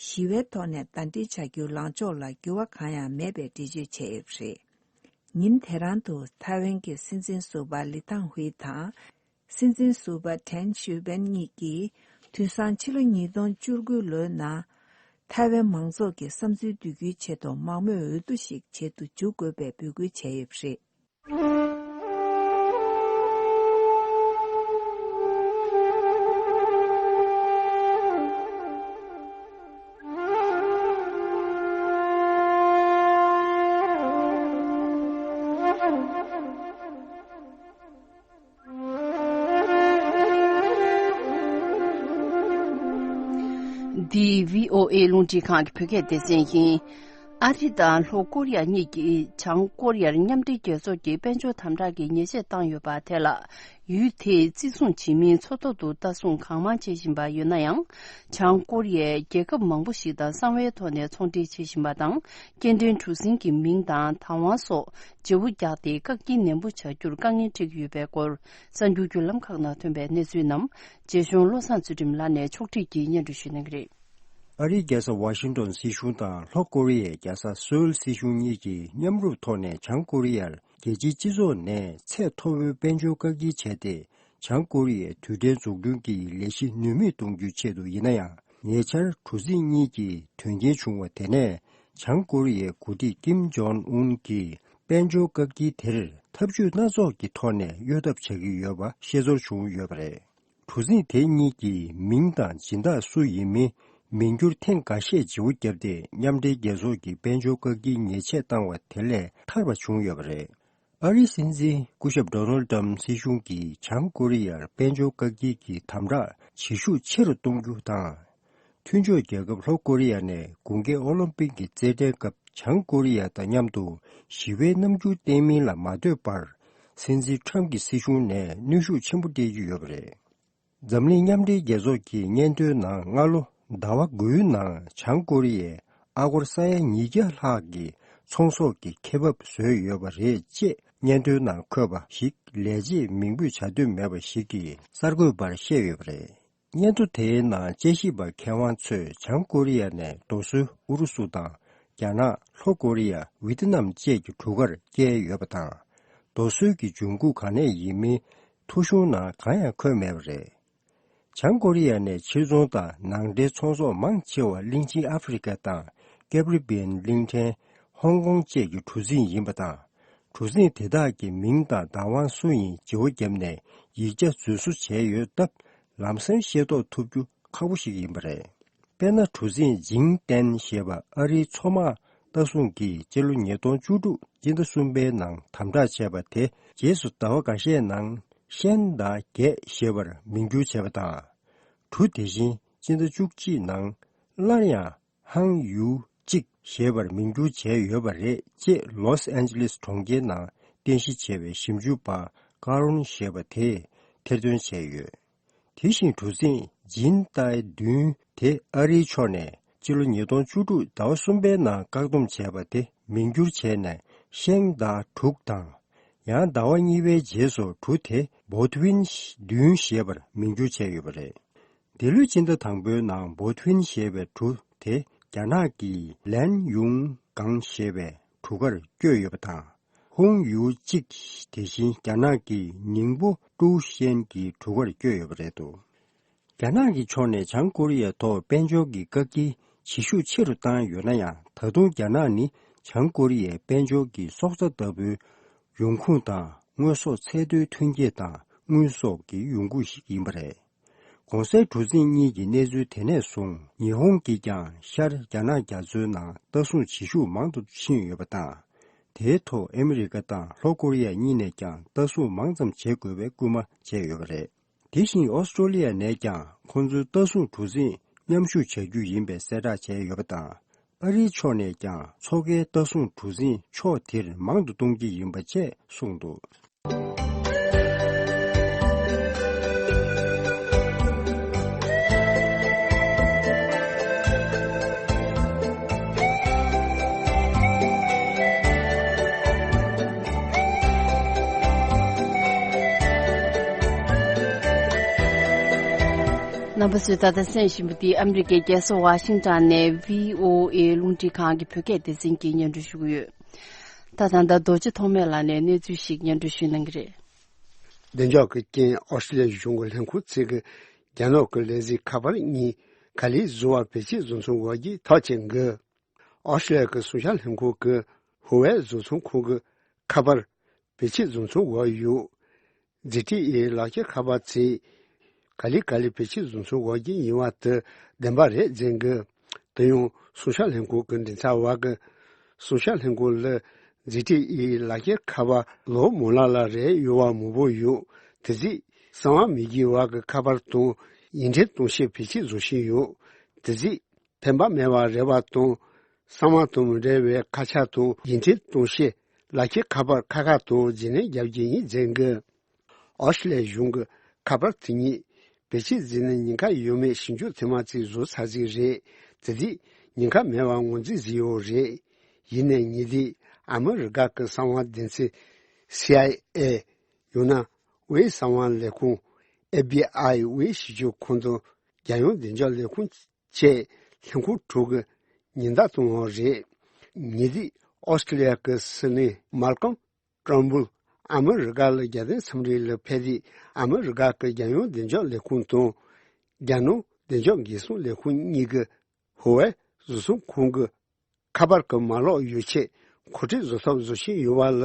ཞི་བའི་ཐོག་ནས་ཟླ་སྒྲིལ་བྱ་རྒྱུའི་ལངས་ཕྱོགས་ལ་འགྱུར་བ་གང་ཡང་མེད་པའི་འགྲེལ་བརྗོད་བྱས་ཡོད་པ་རེད། ཉིན་དེ་རང་དུ་ཐའེ་ཝན་གྱི་སྲིད་འཛིན་ཟུར་པ་ལི་ཐང་ཧུའེ་དང་། སྲིད་འཛིན་ཟུར་པ་ཁྲེན་ཞུ་པེན་གཉིས་ཀྱིས་དུས་སང་ཕྱི་ལོ་ཉིས་སྟོང་བཅུ་དགུ་ལོའི་ནང་ཐའེ་ཝན་མང་ཚོགས་ཀྱི་བསམ་ཚུལ་བསྡུ་རྒྱུའི་ཆེད་དུ་མང་མོས་འོས་བསྡུ་ཞིག་བྱེད་དུ་འཇུག་དགོས་པའི་འབོད་སྐུལ་བྱས་ཡོད་པ་རེད། འདི་བྷི་ཨོ་ཨེ་རླུང་འཕྲིན་ཁང་གི་བོད་སྐད་སྡེ་ཚན་ཡིན། ཨ་རི་དང་ལྷོ་ཀོ་རི་ཡ་གཉིས་ཀྱིས་བྱང་ཀོ་རི་ཡར་མཉམ་འབྲེལ་རྒྱལ་ཚོགས་ཀྱི་དཔལ་འབྱོར་དམ་དྲག་གི་ཉེས་ཆད་བཏང་ཡོད་པ་དེ་ལ། ཡུལ་དེས་བརྩི་སྲུང་བྱེད་མིན་མཚོ་ཐོག་ཏུ་ལྟ་སྲུང་གང་མང་བྱེད་བཞིན་པ་ཡོད་ན་ཡང་། བྱང་ཀོ་རི་ཡས་རྒྱལ་ཁབ་མང་པོ་ཞིག་དང་གསང་བའི་ཐོག་ནས་ཚོང་འབྲེལ་བྱེད་བཞིན་པ་དང་། སྐྱེལ་འདྲེན་གྲུ་གཟིངས་ཀྱི་མིང་དང་བདག་དབང་སོགས་བརྗེ་བོ་བརྒྱབ་སྟེ་བཀག་སྐྱིལ་ནན་པོ་བྱ་རྒྱུར་དཀའ་ངལ་འཕྲད་ཀྱི་ཡོད་པའི་སྐོར། གསར་འགྱུར་བརྒྱུད་ལམ་ཁག་ནང་ཐོན་པའི་གནས་ཚུལ་རྣམས། རྗེ་གཞུང་བློ་བཟང་ཚུལ་ཁྲིམས་ལགས་ནས་ཕྱོགས་སྒྲིག་གིས་སྙན་སྒྲོན་ཞུ་གནང་གི་རེད། ཨ་རིའི་རྒྱལ་ས་ཝ་ཤིང་ཏོན་སྲིད་གཞུང་དང་ལྷོ་ཀོ་རི་ཡའི་རྒྱལ་ས་སོའུལ་སྲིད་གཞུང་གཉིས་ཀྱིས་མཉམ་རུབ་ཐོག་ནས་བྱང་ཀོ་རི་ཡར་རྒྱལ་སྤྱིའི་སྤྱི་ཚོགས་ནས་ཚད་མཐོ་བོའི་དཔལ་འབྱོར་བཀག་སྐྱིལ་བྱས་ཏེ། བྱང་ཀོ་རི་ཡའི་རྡུལ་ཕྲན་འཛུགས་སྐྲུན་གྱི་ལས་གཞི་ནུས་མེད་གཏོང་རྒྱུའི་ཆེད་དུ་ཡིན་ན་ཡང་། ཉེ་ཆར་གྲུ་གཟིངས་གཉིས་ཀྱི་དོན་རྐྱེན་བྱུང་བ་དེ་ནས། བྱང་ཀོ་རི་ཡའི་འགོ་ཁྲིད་ཀིམ་ཇོང་ཨུན་གྱིས་དཔལ་འབྱོར་བཀག་སྐྱིལ་དེར་ཐབས་ཇུས་སྣ་ཚོགས་ཀྱི་ཐོག་ནས་གཡོལ་ཐབས་བྱ་གི་ཡོད་པ་ཤེས་ཚོར་བྱུང་ཡོད་པ་རེད། གྲུ་གཟིངས་དེ་གཉིས་ཀྱི་མིང་དང་སྦྱིན་བདག་སུ་ཡིན་མིན་མིང་བསྒྱུར་ཐེངས་འགའ་ཤས་བརྗེ་བོ་བརྒྱབ་སྟེ། མཉམ་འབྲེལ་རྒྱལ་ཚོགས་ཀྱི་དཔལ་འབྱོར་བཀག་སྐྱིལ་ཉེས་ཆད་བཏང་བ་དེ་ལས་ཐར་བ་བྱུང་ཡོད་པ་རེད། ཨ་རིའི་སྲིད་འཛིན་སྐུ་ཞབས་ཌོ་ནལ་ཌི་ཊམ་སྲིད་གཞུང་གིས་བྱང་ཀོ་རི་ཡར་དཔལ་འབྱོར་བཀག་སྐྱིལ་གྱི་དམ་དྲག་བྱེད་ཤུགས་ཆེ་རུ་གཏོང་རྒྱུ་དང་། མཐུན་ཕྱོགས་རྒྱལ་ཁབ་ལྷོ་ཀོ་རི་ཡ་ནས་དགུན་ཁའི་ཨོ་ལིམ་པིག་གི་རྩེད་འགྲན་སྐབས་བྱང་ཀོ་རི་ཡ་དང་མཉམ་དུ་ཞི་བའི་རྣམ་འགྱུར་བསྟན་མིན་ལ་མ་ལྟོས་པར། སྲིད་འཛིན་ཊམ་གྱི་སྲིད་གཞུང་ནས་གནོན་ཤུགས་ཆེན་པོ་སྤྲད་ཀྱི་ཡོད་པ་རེད། འཛམ་གླིང་མཉམ་འབྲེལ་རྒྱལ་ཚོགས་ཀྱི་སྙན་ཐོའི་ནང་སྔ་ལོ་ཟླ་བ་དགུའི་ནང་བྱང་ཀོ་རི་ཡས་ཨ་སྒོར་ས་ཡ་ཉིས་བརྒྱ་ལྷག་གི་ཚོང་ཟོག་གི་ཁེ་འབབ་བཟོས་ཡོད་པ་རེད་ཅེས་སྙན་ཐོའི་ནང་འཁོད་པ་ཞིག་ལས་བྱེད་མིང་འབོད་བྱ་འདོད་མེད་པ་ཞིག་གིས་གསར་འགོད་པར་བཤད་ཡོད་པ་རེད། སྙན་ཐོ་དེའི་ནང་དཔྱད་ཞིབ་པ་མཁས་དབང་ཚོས་བྱང་ཀོ་རི་ཡ་ནས་རྡོ་སོལ་ཨུ་རུ་སུ་དང་། རྒྱ་ནག་ལྷོ་ཀོ་རི་ཡ། ཝི་ཏི་ནམ་བཅས་ཀྱི་གྲུ་ཁར་བསྐྱལ་ཡོད་པ་དང་། རྡོ་སོལ་གྱི་འབྱུང་ཁུངས་གང་ནས་ཡིན་མིན་ཐོ་གཞུང་ནང་གང་ཡང་འཁོད་མེད་པ་རེད། བྱང་ཀོ་རི་ཡ་ནས་ཕྱིར་ཚོང་དང་ནང་འདྲེན་ཚོང་ཟོག་མང་ཆེ་བ་གླིང་ཆེན་ཨ་ཧྥེ་རི་ཁ་དང་ཀེབ་རི་བི་ཡན་གླིང་ཕྲན། ཧོང་ཀོང་བཅས་ཀྱི་གྲུ་གཟིངས་ཡིན་པ་དང་། གྲུ་གཟིངས་དེ་དག་གི་མིང་དང་བདག་དབང་སུ་ཡིན་བརྗེ་བོ་བརྒྱབ་ནས་ཡིག་ཆ་རྫུན་བཟོ་བྱས་ཡོད་སྟབས། ལམ་སེང་ཤེས་རྟོགས་ཐུབ་རྒྱུ་ཁག་པོ་ཞིག་ཡིན་པ་རེད། དཔེར་ན། གྲུ་གཟིངས་ཇིང་ཏན་ཞེས་པ་ཨ་རིའི་མཚོ་དམག་ལྟ་སྲུང་གིས་སྤྱི་ལོ་ཉིས་སྟོང་བཅུ་དྲུག་སྤྱི་ཟླ་གསུམ་པའི་ནང་དམ་དྲག་བྱས་པ་དེ། རྗེས་སུ་ཟླ་བ་འགའ་ཤས་ནང་ཤན་དང་རྒྱས་ཞེས་པར་མིང་བསྒྱུར་བྱས་པ་དང་། གྲུ་དེ་བཞིན་སྤྱི་ཟླ་བཅུ་གཅིག་ནང་སླར་ཡང་ཧང་ཡུའུ་ གཅིག་ཞེས་པར་མིང་བསྒྱུར་བྱས་ཡོད་པ་རེད་ཅེས་ལོས་ཨན་ཇི་ལེས་གྲོང་ཁྱེར་ནང་རྟེན་གཞི་བྱས་པའི་ཞིབ་འཇུག་པ་ཀ་རོན་ཞེས་པ་དེས་ཐེར་འདོན་བྱས་ཡོད། དེ་བཞིན་གྲུ་གཟིངས་ཇིན་ཏའེ་བདུན་དེ་ཨ་རིའི་ཕྱོགས་ནས་སྤྱི་ལོ་ཉིས་སྟོང་བཅུ་དྲུག་ཟླ་བ་གསུམ་པའི་ནང་བཀག་སྡོམ་བྱས་པ་དེ་མིང་བསྒྱུར་བྱས་ནས་ཤེང་ཏཱ་དྲུག་དང་། ཡང་ཟླ་བ་གཉིས་པའི་རྗེས་སུ་གྲུ་དེ་བོ་ཐུ་ཝིན་བདུན་ཞེས་པར་མིང་བསྒྱུར་བྱས་ཡོད་པ་རེད། འདི་ལོའི་སྤྱི་ཟླ་དང་པོའི་ནང་བོ་ཐུ་ཝིན་ཞེས་པའི་གྲུ་དེ་རྒྱ་ནག་གི་ལན་ཡུང་གང་ཞེས་པའི་གྲུ་ཁར་བསྐྱོད་ཡོད་པ་དང་། ཧུང་ཡུའུ་གཅིག་དེ་བཞིན་རྒྱ་ནག་གི་ཉིང་པོ་ཀྲུའུ་ཤན་གྱི་གྲུ་ཁར་བསྐྱོད་ཡོད་པ་རེད་འདུག་རྒྱ་ནག་གི་ཕྱོགས་ནས་བྱང་ཀོ་རི་ཡའི་ཐོག་དཔལ་འབྱོར་གྱི་བཀག་སྐྱིལ་བྱེད་ཤུགས་ཆེ་རུ་བཏང་ཡོད་ན་ཡང་། ད་དུང་རྒྱ་ནག་ནི་བྱང་ཀོ་རི་ཡའི་དཔལ་འབྱོར་གྱི་སྲོག་རྩ་ལྟ་བུའི་ཡོང་ཁུངས་དང་། དངོས་ཟོག་ཚད་མཐོའི་ཐོན་སྐྱེད་དང་དངུལ་སོགས་ཀྱི་ཡོང་ཁུངས་ཤིག་ཡིན་པ་རེད། གོང་གསལ་གྲུ་གཟིངས་གཉིས་ཀྱི་གནས་ཚུལ་དེ་ནས་བཟུང་ཉི་ཧོང་གིས་ཀྱང་ཤར་རྒྱ་ནག་རྒྱ་མཚོའི་ནང་ལྟ་སྲུང་བྱེད་ཤུགས་མང་དུ་ཕྱིན་ཡོད་པ་དང་། དེའི་ཐོག་ཨ་མི་རི་ཀ་དང་ལྷོ་ཀོ་རི་ཡ་གཉིས་ནས་ཀྱང་ལྟ་སྲུང་མང་ཙམ་བྱེད་དགོས་པའི་སྐུལ་མ་བྱས་ཡོད་པ་རེད། དེ་བཞིན་ཨོ་སི་ཀྲོ་ལི་ཡ་ནས་ཀྱང་ཁོང་ཚོའི་ལྟ་སྲུང་གྲུ་གཟིངས་མཉམ་ཞུགས་བྱ་རྒྱུ་ཡིན་པའི་གསལ་བསྒྲགས་བྱས་ཡོད་པ་དང་། ཨ་རིའི་ཕྱོགས་ནས་ཀྱང་མཚོ་ཁའི་ལྟ་སྲུང་གྲུ་གཟིངས་ཕྱོགས་དེར་མང་དུ་གཏོང་གི་ཡིན་པ་བཅས་གསུངས་འདུག་རྣམ་པ་ཚོས་ད་ལྟ་གསན་བཞིན་པ་འདི་ཨ་མི་རི་ཀའི་རྒྱལ་ས་ཝ་ཤིང་ཊོན་ནས་བྷི་ཨོ་ཨེ་རླུང་འཕྲིན་ཁང་གི་བོད་སྐད་སྡེ་ཚན་གྱིས་སྙན་སྒྲོན་ཞུ་གི་ཡོད། ད་ད་ལྟ་རྡོ་རྗེ་ཐོགས་མེད་ལགས་ནས་གནས་ཚུལ་ཞིག་སྙན་སྒྲོན་ཞུ་གནང་གི་རེད། བདེ་འཇགས་ཀྱི་རྐྱེན་ཨོ་སི་ཀྲི་ལི་ཡ་གཞུང་གི་ལྷན་ཁང་ཚིག་གི་རྒྱ་ནག་གི་ལས་འཛིན་ཁ་པར་གཉིས་ག་ལེར་བཟོ་བར་བེད་སྤྱོད་བཟོ་ཚུལ་འོག་གི་ཐག་བཅད་འགོད། ཨོ་སི་ཀྲི་ལི་ཡ་གི་སུང་ཤ་ལྷན་ཁང་གི་ཧུ་ཝེ་བཟོ་ཚོང་ཁང་གི་ཁ་པར་བེད་སྤྱོད་བཟོ་ཚུལ་འོག་ཡོད། ཛི་ཊི་ཨེ་ལག་ཁྱེར་ཁ་པར་ཚིག་ག་ལེ་ག་ལེ་བེད་སྤྱོད་བཟོ་ཚུལ་འོག་གི་ཡིན་བ་དེ་བདེན་པ་རེད་ཟེར་གི། དེ་ཡང་སུང་ཤ་ལྷན་ཁང་གི་མགྲིན་ཚབ་པ་གི་སུང་ཤ་ལྷན་ཁང་ལ་ཛི་ཊི་ཨེ་ལག་ཁྱེར་ཁ་པར་ལོ་མང་ལ་ལ་རེ་ཡོད་པ་མང་པོ་ཡོད། དེ་ཚིག་གསང་བ་མི་དགེ་བ་གི་ཁ་པར་དང་ཡིག་འཕྲིན་གཏོང་བྱེད་བེད་སྤྱོད་བཟོ་བཞིན་ཡོད། དེ་ཚིག་ཕན་པ་མེད་པ་རེད་པ་དང་གསང་བ་དང་མི་འབྲེལ་བའི་ཁ་ཆ་དང་ཡིག་འཕྲིན་གཏོང་བྱེད་ལག་ཁྱེར་ཁ་པར་ཁག་ཁག་ཏུ་རྗེས་ལན་རྒྱབ་ཀྱི་ཡིན་ཟེར་གི། ཨོ་སི་ཀྲི་ལི་ཡ་གཞུང་གི་ཁ་པར་དེ་ཉིད་བེད་སྤྱོད་བཟོས་ནས་ཉེན་ཁ་ཡོད་མེད་ཞིབ་འཇུག་ཐེངས་མ་གཅིག་བཟོ་ཚར་ཟིག་རེད། དེ་དུས་ཉེན་ཁ་མེད་པ་ངོས་འཛིན་བཟོས་ཡོད་རེད། ཡིན་ནའི་ཉེ་དུས་ཨ་མི་རི་ཀ་གི་གསང་བ་སྡེ་ཚན་སི་ཨའི་ཨེ། ཡང་ན་དབུས་གསང་བ་ལས་ཁུངས་ཨེཕ་བི་ཨའི། དབུས་ཞིབ་དཔྱོད་ཁང་དང་རྒྱལ་ཡོངས་བདེ་འཇགས་ལས་ཁུངས་བཅས་ལྷན་ཁང་དྲུག་གི་ཉེན་བརྡ་བཏང་བ་རེད། ཉེ་དུས་ཨོ་སི་ཀྲི་ལི་ཡ་གི་སྲིད་བློན་མཱལ་ཀོམ་ཀྲོན་བུལ་ཨ་མི་རི་ཀ་ལ་རྒྱལ་དོན་འཚམས་འདྲི་ལ་ཕེབས་དུས། ཨ་མི་རི་ཀ་གི་རྒྱལ་ཡོངས་བདེ་འཇགས་ལས་ཁུངས་དང་རྒྱ་ནག་བདེ་འཇགས་འགན་སྲུང་ལས་ཁུངས་གཉིས་ཀྱིས་ཧུ་ཝེ་བཟོ་ཚོང་ཁང་གི་ཁ་པར་གྱི་མ་ལག་ཡོ་ཆས་མཁོ་སྤྲོད་བཟོ་ཐབས་བཟོ་བཞིན་ཡོད་པ་ལ་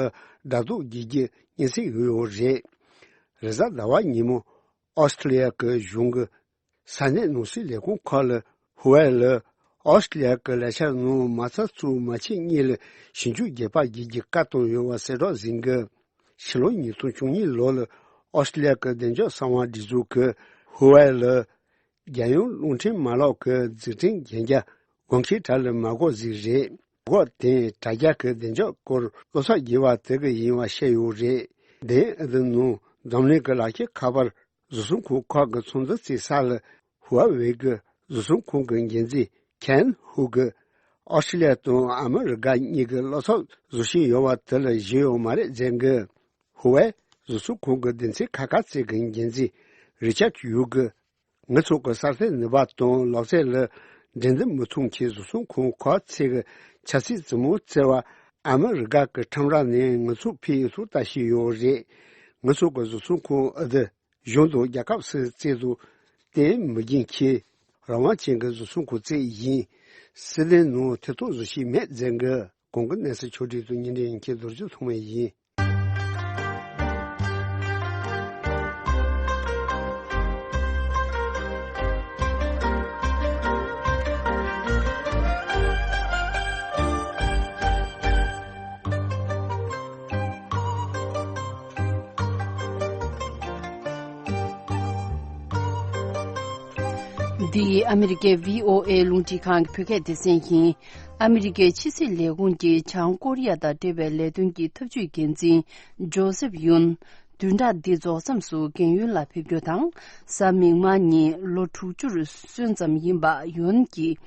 སྒྲ་རྟོག་བརྒྱབ་རྒྱུ་སྙན་སེང་ཡོད་ཡོད་རེད། རེས་གཟའ་ཟླ་བ་ཉིན་མོ་ཨོ་སི་ཀྲི་ལི་ཡ་གི་གཞུང་གི་ས་གནས་ནང་སྲིད་ལས་ཁུངས་ཁག་ལ་ཧུ་ཝེ་ལ་ཨོ་སི་ཀྲི་ལི་ཡ་གི་ལས་འཆར་ནང་མ་རྩ་བཙུགས་མ་ཕྱེད་གཉིས་ལ་ཞིབ་འཇུག་རྒྱག་པར་བརྒྱུད་རྒྱུ་བཀའ་བཏང་ཡོད་པ་གསལ་བསྒྲགས་ཟིན་གི། ཕྱི་ལོ་ཉིས་སྟོང་བཅུ་གཉིས་ལོ་ལ་ཨོ་སི་ཀྲི་ལི་ཡ་གི་བདེ་འཇགས་གསང་བ་སྒྲིག་འཛུགས་ཀྱིས་ཧུ་ཝེ་ལ་རྒྱལ་ཡོངས་རླུང་འཕྲིན་མ་ལག་གི་འཛུགས་སྐྲུན་གན་རྒྱ་གོང་ཁེ་དྲག་ལ་མ་བཀོད་ཟིག་རེད། འགོག་དེ་དྲ་རྒྱ་གི་བདེ་འཇགས་སྐོར་བློ་འཚབ་བགྱི་བ་དེ་གི་ཡིན་པ་བཤད་ཡོད་རེད། དེ་ཨ་དི་ནང་འཛམ་གླིང་གི་ལག་ཁྱེར་ཁ་པར་བཟོ་ཚོང་ཁང་ཁག་གི་ཚོང་རྫས་བཙལ་ས་ལ་ཧུ་ཝེ་གི་བཟོ་ཚོང་ཁང་གི་འགན་འཛིན་ཁན་ཧུ་གིས་ཨོ་སི་ཀྲི་ལི་ཡ་དང་ཨ་མི་རི་ཀ་གཉིས་ཀྱིས་བློ་འཚབ་བཟོ་བཞིན་ཡོད་པ་དེ་ལ་ཞེན་ཡོད་མ་རེད་ཟེར་གི། ཧུ་ཝེ་བཟོ་ཚོང་ཁང་གི་སྡེ་ཚན་ཁག་ཁག་ཅིག་གི་འགན་འཛིན་རི་ཅར་ཡུ་གིས་ང་ཚོ་གི་གསར་གཏོད་ནུས་པ་དང་ལག་རྩལ་ལ་འགྲན་བསྡུར་མི་ཐུབ་མཁན་བཟོ་ཚོང་ཁང་ཁག་ཅིག་གི་ཆབ་སྲིད་བཙུན་མོ་བཙལ་བར་ཨ་མི་རི་ཀ་གི་ཁྲོམ་ར་ནས་ང་ཚོ་ཕེབས་ཡོད་ཐུགས་ལྟ་ཞིག་ཡོད་རེད། ང་ཚོ་གི་བཟོ་ཚོང་ཁང་ཨ་དི་གཞུང་དང་རྒྱལ་ཁབ་སུ་བཙལ་དུ་བརྟེན་མི་རྒན་ཁྱེད་རང་དབང་ཅན་གྱི་བཟོ་ཚོང་ཁང་བཙལ་ཡིན། སྲིད་དོན་ནང་ཐེ་གཏོགས་བཟོ་ཤེས་མེད་ཟེར་གི། གོང་གི་གནས་ཚུལ་ཕྱོགས་བསྒྲིགས་དང་སྙན་སྒྲོན་མཁན་རྡོ་རྗེ་ཐོགས་མེད་ཡིན། འདི་ཨ་མི་རི་ཀའི་བྷི་ཨོ་ཨེ་རླུང་འཕྲིན་ཁང་གི་བོད་སྐད་སྡེ་ཚན་ཡིན། ཨ་མི་རི་ཀའི་ཕྱི་སྲིད་ལས་ཁུངས་ཀྱི་བྱང་ཀོ་རི་ཡ་དང་འབྲེལ་བའི་ལས་དོན་གྱི་ཐབས་ཇུས་འགན་འཛིན་ཇོ་སེབ་ཡུན། བདུན་ཕྲག་འདི་རྫོགས་མཚམས་སུ་རྒན་ཡོལ་ལ་ཕེབས་རྒྱུ་དང་། གཟའ་མིག་དམར་ཉིན་ལོ་དྲུག་ཅུ་སོན་ཙམ་ཡིན་པ་ཡོན་གྱིས།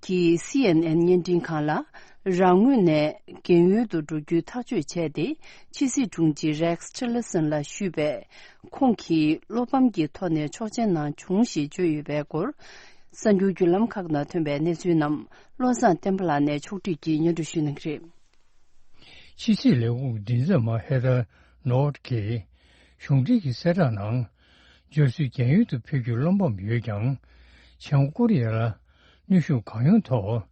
གྱིས་སི་ཨེན་ཨེན་བརྙན་འཕྲིན་ཁང་ལ། རང་ངོས་ནས་རྒན་ཡོལ་དུ་འགྲོ་རྒྱུའི་ཐག་གཅོད་བྱས་ཏེ། ཕྱི་སྲིད་དྲུང་ཆེ་རེགས་ཊི་ལར་སན་ལ་ཞུས་པས། ཁོང་གིས་བློ་ཕམ་གྱི་ཐོག་ནས་ཆོག་མཆན་གནང་བྱུང་ཞེས་བརྗོད་ཡོད་པའི་སྐོར། གསར་འགྱུར་བརྒྱུད་ལམ་ཁག་ནང་ཐོན་པའི་གནས་ཚུལ་རྣམས་བློ་བཟང་བསྟན་པ་ལགས་ནས་ཕྱོགས་བསྒྲིགས་ཀྱིས་སྙན་སྒྲོན་ཞུ་གནང་གི་རེད། ཕྱི་སྲིད་ལས་ཁུངས་མགྲིན་ཚབ་མ་ཧེ་ཐར་ནོར་གྱིས་གཞུང་འབྲེལ་གྱི་གསལ་བསྒྲགས་ནང་། ཇོ་སུས་རྒན་ཡོལ་དུ་ཕེབས་རྒྱུར་བློ་ཕམ་ཡོད་ཀྱང་། བྱང་ཀོ་རི་ཡ་ལ་གནོན་ཤུགས་གང་ཡོང་ཐོག་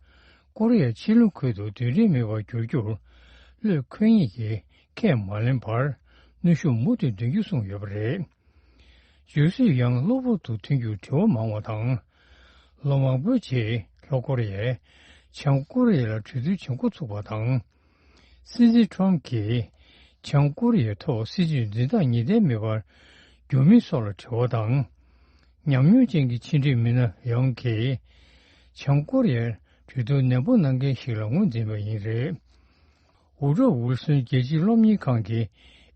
ཀོ་རི་ཡ་ཕྱེད་ལུང་ཁུལ་དུ་རྡུལ་ཕྲན་མེད་པར་འགྱུར་རྒྱུར་བློས་འཁེལ་ངེས་ཀྱི་ཁས་མ་ལེན་པར་གནོན་ཤུགས་མུ་མཐུད་འདོན་རྒྱུ་གསུངས་ཡོད་པ་རེད། ཇོ་སུས་ཡང་གློ་བུར་དུ་ཐོན་རྒྱུར་དྲི་བ་མང་བ་དང་། ལོ་མང་པོའི་རྗེས་ལྷོ་ཀོ་རི་ཡས་བྱང་ཀོ་རི་ཡ་ལ་གྲོས་བསྡུར་བྱེད་འགོ་ཚུགས་པ་དང་། སྲིད་འཛིན་ཁྲོམ་གྱིས་བྱང་ཀོ་རི་ཡའི་ཐོག་སྲིད་ཇུས་འཛིན་སྟངས་ངེས་གཏན་མེད་པར་གྱུར་མིན་སོགས་ལ་དྲི་བ་དང་། ཉམས་མྱོང་ཅན་གྱི་ཕྱི་འབྲེལ་མི་སྣ་ཡང་གིས་བྱང་ཀོ་རི་ཡར་གྲོས་བསྡུར་ནན་པོ་གནང་མཁན་ཞིག་ལ་ངོས་འཛིན་པ་ཡིན་རེད། ཝུ་ཌོ་ཝིལ་སོན་རྒྱལ་སྤྱིའི་སློབ་གཉེར་ཁང་གི་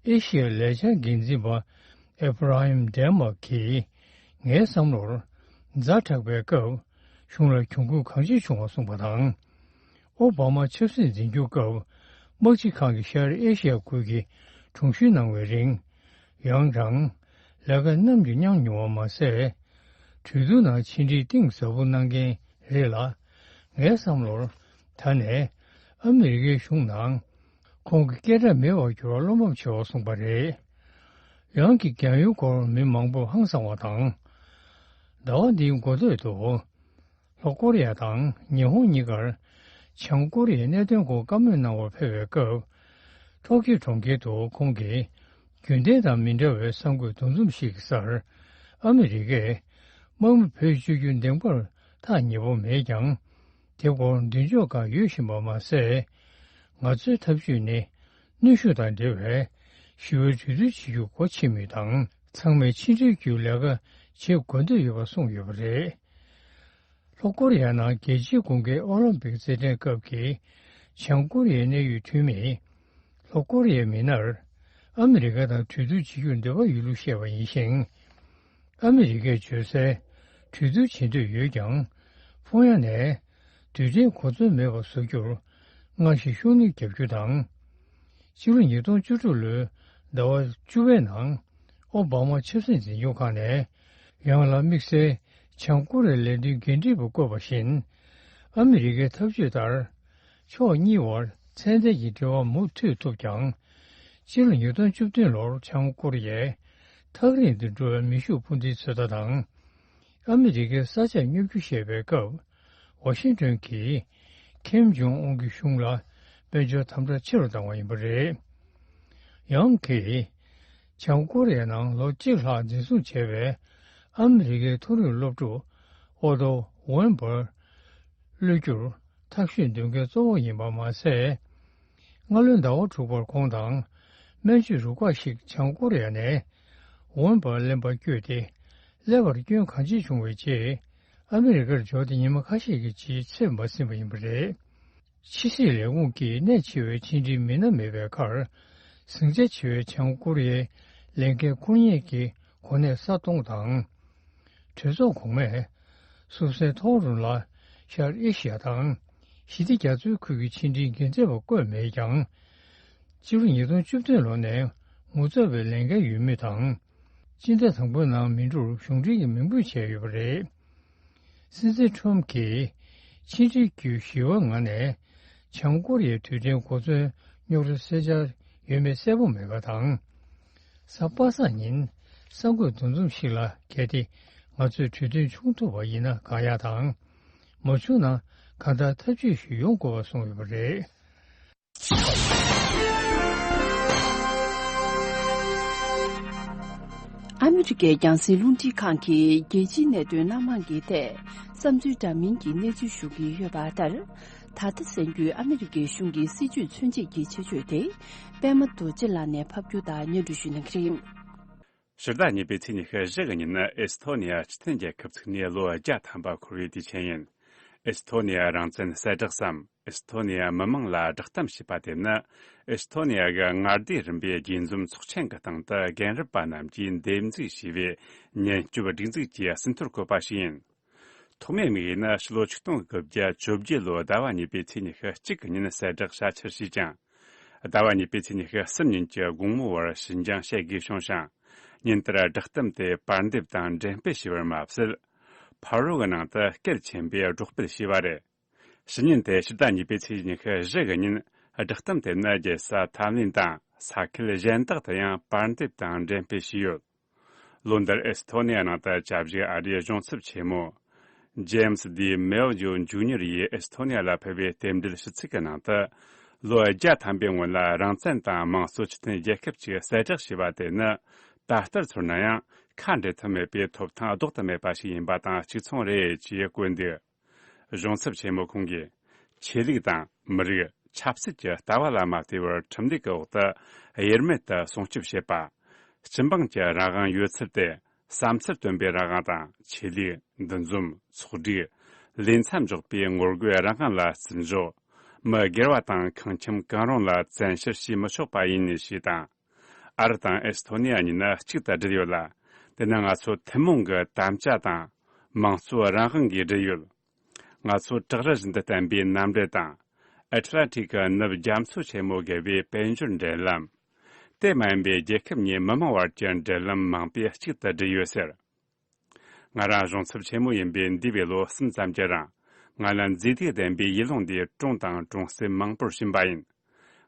ཨེ་ཤི་ཡའི་ལས་འཆར་འགན་འཛིན་པ་ཨེབ་ར་ཧིམ་ཌེ་མག་གིས་ངའི་བསམ་བློར་ཛ་དྲག་པའི་སྐབས་གཞུང་ལ་གྱོང་གུན་གང་ཆེ་བྱུང་བ་གསུངས་པ་དང་། ཨོ་བྷ་མ་ཆབ་སྲིད་འཛིན་སྐྱོང་སྐབས་དམག་སྤྱི་ཁང་གི་ཤར་ཨེ་ཤི་ཡ་ཁུལ་གྱི་དྲུང་ཞུ་གནང་བའི་རིང་། ཡང་རང་ལས་ཀ་ནམ་རྒྱུན་མྱངས་མྱོང་བ་མ་ཟད། གྲོས་བསྡུར་ནང་ཕྱི་འབྲེལ་གཏིང་ཟབ་པོ་གནང་མཁན་རེད་ལ། ངའི་བསམ་བློར་ད་ནས་ཨ་མི་རི་ཀའི་གཞུང་ནང་ཁོང་གི་སྐད་གྲགས་མེད་པར་གྱུར་བར་བློ་ཕམ་ཆེ་བ་གསུངས་པ་རེད། ཡང་གི་རྒན་ཡོལ་སྐོར་མི་མང་པོར་ཧང་སང་བ་དང་། ཟླ་བ་འདིའི་འགོ་སྟོད་དུ། ལྷོ་ཀོ་རི་ཡ་དང་ཉི་ཧོང་གཉིས་ཀར་བྱང་ཀོ་རི་ཡའི་གནད་དོན་སྐོར་བཀའ་མོལ་གནང་བར་ཕེབས་པའི་སྐབས། ཊོ་ཀིའོ་གྲོང་ཁྱེར་དུ་ཁོང་གིས་རྒྱུན་ལྡན་དང་མི་འདྲ་བའི་གསར་འགོད་འདུ་འཛོམས་ཤིག་གི་སར། ཨ་མི་རི་ཀས་དམག་མི་བེད་སྤྱོད་རྒྱུ་འདིང་པར་ཐག་ཉེ་པོ་མེད་ཀྱང་། དེ་སྐོར་མདུན་ལྕོག་ཁག་ཡོད་བཞིན་པ་མ་ཟད། ང་ཚོའི་ཐབས་ཇུས་ནི་གནོན་ཤུགས་དང་འབྲེལ་བའི་ཞི་བའི་གྲོས་བསྡུར་བྱེད་རྒྱུ་སྒོ་ཕྱེ་མུས་དང་། ཚང་མས་ཕྱི་འབྲེལ་གྱི་ལས་ཀ་བྱེད་དགོས་འདོད་ཡོད་པ་གསུངས་ཡོད་པ་རེད། ལྷོ་ཀོ་རི་ཡ་ནང་རྒྱལ་སྤྱིའི་དགུན་ཁའི་ཨོ་ལིམ་པིག་རྩེད་འགྲན་སྐབས་ཀྱི་བྱང་ཀོ་རི་ཡའི་གནད་ཡོད་འཐུས་མིས། ལྷོ་ཀོ་རི་ཡའི་མི་སྣར་ཨ་མི་རི་ཀ་དང་གྲོས་བསྡུར་བྱེད་རྒྱུར་འདོད་པ་ཡོད་ལུགས་བཤད་པ་ཡིན་ཞིང་། ཨ་མི་རི་ཀས་བརྗོད་གསལ་གྲོས་བསྡུར་བྱེད་འདོད་ཡོད་ཀྱང་། ཕྱོགས་ཡོངས་ནས་རྡུལ་ཕྲན་གོ་མཚོན་མེད་པར་བཟོ་རྒྱུར་སྔར་བཞིན་ཤུགས་སྣོན་རྒྱག་རྒྱུ་དང་། ཕྱི་ལོ་ཉིས་སྟོང་བཅུ་དྲུག་ལོའི་ཟླ་བ་བཅུ་པའི་ནང་ཨོ་བྷ་མ་ཆབ་སྲིད་འཛིན་སྐྱོང་ཁང་ནས་ཡང་ལ་དམིགས་བསལ་བྱང་ཀོ་རི་ཡའི་ལས་དོན་འགན་འཁྲི་པ་བསྐོས་པ་བཞིན། ཨ་མི་རི་ཀའི་ཐབས་ཇུས་ལྟར། ཕྱོགས་གཉིས་བར་ཚད་ལྡན་གྱི་འབྲེལ་བ་མུ་མཐུད་ཐུབ་ཀྱང་། སྤྱི་ལོ་ཉིས་སྟོང་བཅུ་བདུན་ལོར་བྱང་ཀོ་རི་ཡས་ཐག་རིང་དུ་འགྲོ་བའི་མེ་ཤུགས་འཕུར་མདེལ་ཚོད་ལྟ་དང་། ཨ་མི་རི་ཀའི་ས་ཆར་སྙོབ་རྒྱུ་བཤད་པའི་སྐབས། ཝ་ཤིང་ཏོན་གྱིས་ཁེམ་ཇོང་ཨུན་གྱི་གཞུང་ལ་དཔལ་འབྱོར་དམ་དྲག་ཆེ་རུ་བཏང་བ་ཡིན་པ་རེད། ཡང་གིས། བྱང་ཀོ་རི་ཡའི་ནང་ལོ་གཅིག་ལྷག་འཛིན་བཟུང་བྱས་པའི་ཨ་མི་རི་ཀའི་མཐོ་རིམ་སློབ་ཕྲུག་ཨོ་ཏོ་ཝེན་པར་གློད་རྒྱུར་ཐག་གཅོད་འདོན་མཁན་གཙོ་བོ་ཡིན་པ་མ་ཟད། སྔ་ལོའི་ཟླ་བ་དྲུག་པར་ཁོང་དང་སྨན་བཅོས་རུ་ཁག་ཞིག་བྱང་ཀོ་རི་ཡ་ནས་ཝེན་པར་ལེན་པར་བསྐྱོད་དེ། ཀླད་པར་སྐྱོན་གང་ཆེ་བྱུང་བའི་རྗེས། ཨ་མི་རི་ཀར་འབྱོར་ཏེ་ཉི་མ་ཁ་ཤས་ཀྱི་རྗེས་ཚེ་མ་ཟིན་པ་ཡིན་པ་རེད། ཕྱི་སྲིད་ལས་ཁུངས་ཀྱིས་གནད་ཆེ་བའི་ཕྱི་འབྲེལ་མི་སྣ་མེད་པའི་ཁར། ཟིང་ཆ་ཆེ་བའི་བྱང་ཀོ་རི་ཡའི་ལས་འགན་འཁུར་མཁན་གྱི་གོ་གནས་ས་སྟོང་དང་། གྲོས་ཚོགས་གོང་མས་སུབ་སེ་ཐོག་རུ་ལ་ཤར་ཨེ་ཤི་ཡ་དང་ཞི་བདེ་རྒྱ་མཚོའི་ཁུལ་གྱི་ཕྱི་འབྲེལ་འགན་འཛིན་པ་བསྐོས་མེད་ཀྱང་། སྤྱི་ལོ་ཉིས་སྟོང་བཅུ་བདུན་ལོ་ནས་ངོ་མཚར་བའི་ལས་འགན་ཡོད་མུས་དང་། སྤྱི་ཟླ་དང་པོའི་ནང་མི་འགྲོར་གཞུང་འབྲེལ་གྱི་མིང་འབོད་བྱས་ཡོད་པ་རེད། སྲིད་འཛིན་ཁྲོམ་གྱིས་ཕྱི་འབྲེལ་བརྒྱུད་ཞི་བའི་ངང་ནས་བྱང་ཀོ་རི་ཡའི་རྡུལ་ཕྲན་གོ་མཚོན་རྙོག་དྲ་སེལ་འཆར་ཡོད་མེད་གསལ་པོ་མེད་པ་དང་། གཟའ་པ་སངས་ཉིན་གསར་འགོད་འདུ་འཛོམས་ཤིག་ལ། གལ་ཏེ་ང་ཚོས་གྲོས་མཐུན་བྱུང་ཐུབ་པ་ཡིན་ན་དགའ་ཡག་དང་། མ་བྱུང་ན་གང་ལྟར་ཐབས་ཇུས་ཤིག་ཡོང་དགོས་པ་གསུངས་ཡོད་པ་རེད། ཨ་མི་རི་ཀའི་རྒྱང་སྲིང་རླུང་འཕྲིན་ཁང་གིས་རྒྱལ་སྤྱིའི་གནད་དོན་སྣ་མང་གི་ཐད་བསམ་ཚུལ་འདྲ་མིན་གྱི་གནས་ཚུལ་ཞུ་གི་ཡོད་པ་ལྟར། ད་ལྟ་གསར་འགོད་ཨ་མི་རི་ཀའི་གཞུང་གི་སྲིད་ཇུས་མཚོན་བྱེད་ཀྱི་ཆེད་བརྗོད་དེ། པད་མ་རྡོ་རྗེ་ལགས་ནས་ཕབ་སྒྱུར་དང་སྙན་སྒྲོན་ཞུ་གནང་གི་རེད། ཕྱི་ཟླ་གཉིས་པའི་ཚེས་ཉི་ཤུ་བཞི་གི་ཉིན་ནི་ཨེ་སི་ཐོ་ནི་ཡ་སྤྱི་མཐུན་རྒྱལ་ཁབ་ཚུགས་ནས་ལོ་བརྒྱ་ཐམ་པ་འཁོར་བའི་དུས་ཆེན་ཡིན། ཨེ་སི་ཐོ་ནི་ཡ་རང་བཙན་གསལ་བསྒྲགས་སམ། ཨེ་སི་ཐོ་ནི་ཡ་མི་དམངས་ལ་བསྒྲགས་གཏམ་ཞེས་པ་དེ་ནི། ཨེ་སི་ཐོ་ནི་ཡ་གི་མངའ་སྡེ་རིམ་པའི་དགྱེས་འཛོམས་ཚོགས་ཆེན་གྱི་སྟེང་དུ་རྒན་རབས་པ་རྣམས་ཀྱིས་འདེམས་འཛུགས་བྱས་པའི་ཉིན་སྐྱོབ་སྒྲིག་འཛུགས་ཀྱི་ཟིན་ཐོར་བཀོད་པ་ཞིག་ཡིན། ཐོག་མའི་དམིགས་ཡུལ་ནི་ཕྱི་ལོ་ཆིག་སྟོང་དགུ་བརྒྱ་བཅོ་བརྒྱད་ལོའི་ཟླ་བ་གཉིས་པའི་ཚེས་ཉི་ཤུ་གཅིག་གི་ཉིན་གསལ་བསྒྲགས་བྱ་ཕྱིར་བྱས་ཀྱང་། ཟླ་བ་གཉིས་པའི་ཚེས་ཉི་ཤུ་གསུམ་ཉིན་གྱི་དགོང་མོའི་བར་ཞི་འགྱངས་བྱེད་དགོས་བྱུང་ཞིང་། ཉིན་དེར་བསྒྲགས་གཏམ་དེ་པར་འདེབས་དང་འགྲེམས་སྤེལ་བྱས་པར་མ་ཟད། ཕ་རོལ་གྱི་ནང་དུ་གལ་ཆེན་པོས་སྒྲོག་སྤེལ་བྱས་པ་རེད། ཕྱི་ཉིན་དེ་ཕྱི་ཟླ་གཉིས་པའི་ཚེས་ཉི་ཤུ་བཞི་གི་ཉིན། བསྒྲགས་གཏམ་དེ་ནི་རྒྱལ་ས་ཐའི་ལེན་དང་ས་ཁུལ་གཞན་དག་ཏུ་ཡང་པར་འདེབས་དང་འགྲེམས་སྤེལ་བྱས་ཡོད། ལོ་འདིར་ཨེ་སི་ཐོ་ནི་ཡ་ནང་དུ་བཅའ་བཞུགས་ཨ་རིའི་གཞུང་ཚབ་ཆེན་མོ། ཇེམ་སི་ཌི་མེལ་ཇོ་ཇུ་ནི་ཡར་ཡིས་ཨེ་སི་ཐོ་ནི་ཡ་ལ་ཕུལ་བའི་རྟེན་འབྲེལ་ཞུ་ཚིག་གི་ནང་དུ། ལོ་བརྒྱ་ཐམ་པའི་སྔོན་ལ་རང་བཙན་དང་དམངས་གཙོ་སྤྱི་མཐུན་རྒྱལ་ཁབ་ཅིག་གསལ་བསྒྲགས་བྱས་པ་དེ་ནི། ད་ལྟར་ཚོར་ན་ཡང་ཁ་འབྲལ་ཐབས་མེད་པའི་ཐོབ་ཐང་ལྡོག་ཏུ་མེད་པ་ཞིག་ཡིན་པ་དང་གཅིག་མཚུངས་རེད་ཅེས་བཀོད་འདུག་གཞུང་ཚབ་ཆེན་མོ་ཁོང་གིས། ཆོས་ལུགས་དང་མི་རིགས་ཆབ་སྲིད་ཀྱི་ལྟ་བ་ལ་མ་ལྟོས་པར་ཁྲིམས་ལུགས་ཀྱི་འོག་ཏུ་དབྱེར་མེད་དུ་སྲུང་སྐྱོབ་བྱེད་པ། སྤྱི་འབངས་ཀྱི་རང་དབང་ཡོད་ཚུལ་དེ། བསམ་ཚུལ་སྟོན་པའི་རང་དབང་དང་ཆོས་ལུགས་འདུ་འཛོམས་ཚོགས་སྒྲིག་ལས་མཚམས་འཇོག་པའི་ངོ་རྒོལ་རང་དབང་ལ་བརྩི་འཇོག་མི་སྒེར་བ་དང་ཁང་ཁྱིམ་གང་རུང་ལ་བཙན་བཤེར་བྱེད་མི་ཆོག་པ་ཡིན་ཞེས་དང་། ཨ་རི་དང་ཨེ་སི་ཐོ་ནི་ཡ་གཉིས་ནི་གཅིག་ཏུ་སྦྲེལ་ཡོད་ལ། དེ་ནི་ང་ཚོ་ཐུན་མོང་གི་དམ་བཅའ་དང་། དམངས་གཙོའི་རང་དབང་གིས་སྦྲེལ་ཡོད། ང་ཚོ་བྲག་རི་བཞིན་དུ་བརྟན་པའི་མནའ་འབྲེལ་དང་། ཨེ་ཊ་ལན་ཊིག་གི་ནུབ་རྒྱ་མཚོ་ཆེན་མོ་བརྒལ་བའི་དཔལ་འབྱོར་འབྲེལ་ལམ། དེ་མ་ཡིན་པའི་རྒྱལ་ཁབ་གཉིས་མི་དམངས་བར་གྱི་འབྲེལ་ལམ་མང་པོས་གཅིག་ཏུ་སྦྲེལ་ཡོད་ཟེར། ང་རང་གཞུང་ཚབ་ཆེན་མོ་ཡིན་པའི་འདས་པའི་ལོ་གསུམ་ཙམ་གྱི་རིང་། ང་ལ་མཛེས་སྡུག་ལྡན་པའི་ཡུལ་ལུང་འདིའི་གྲོང་དང་གྲོང་གསེབ་མང་པོར་ཕྱིན་པ་ཡིན།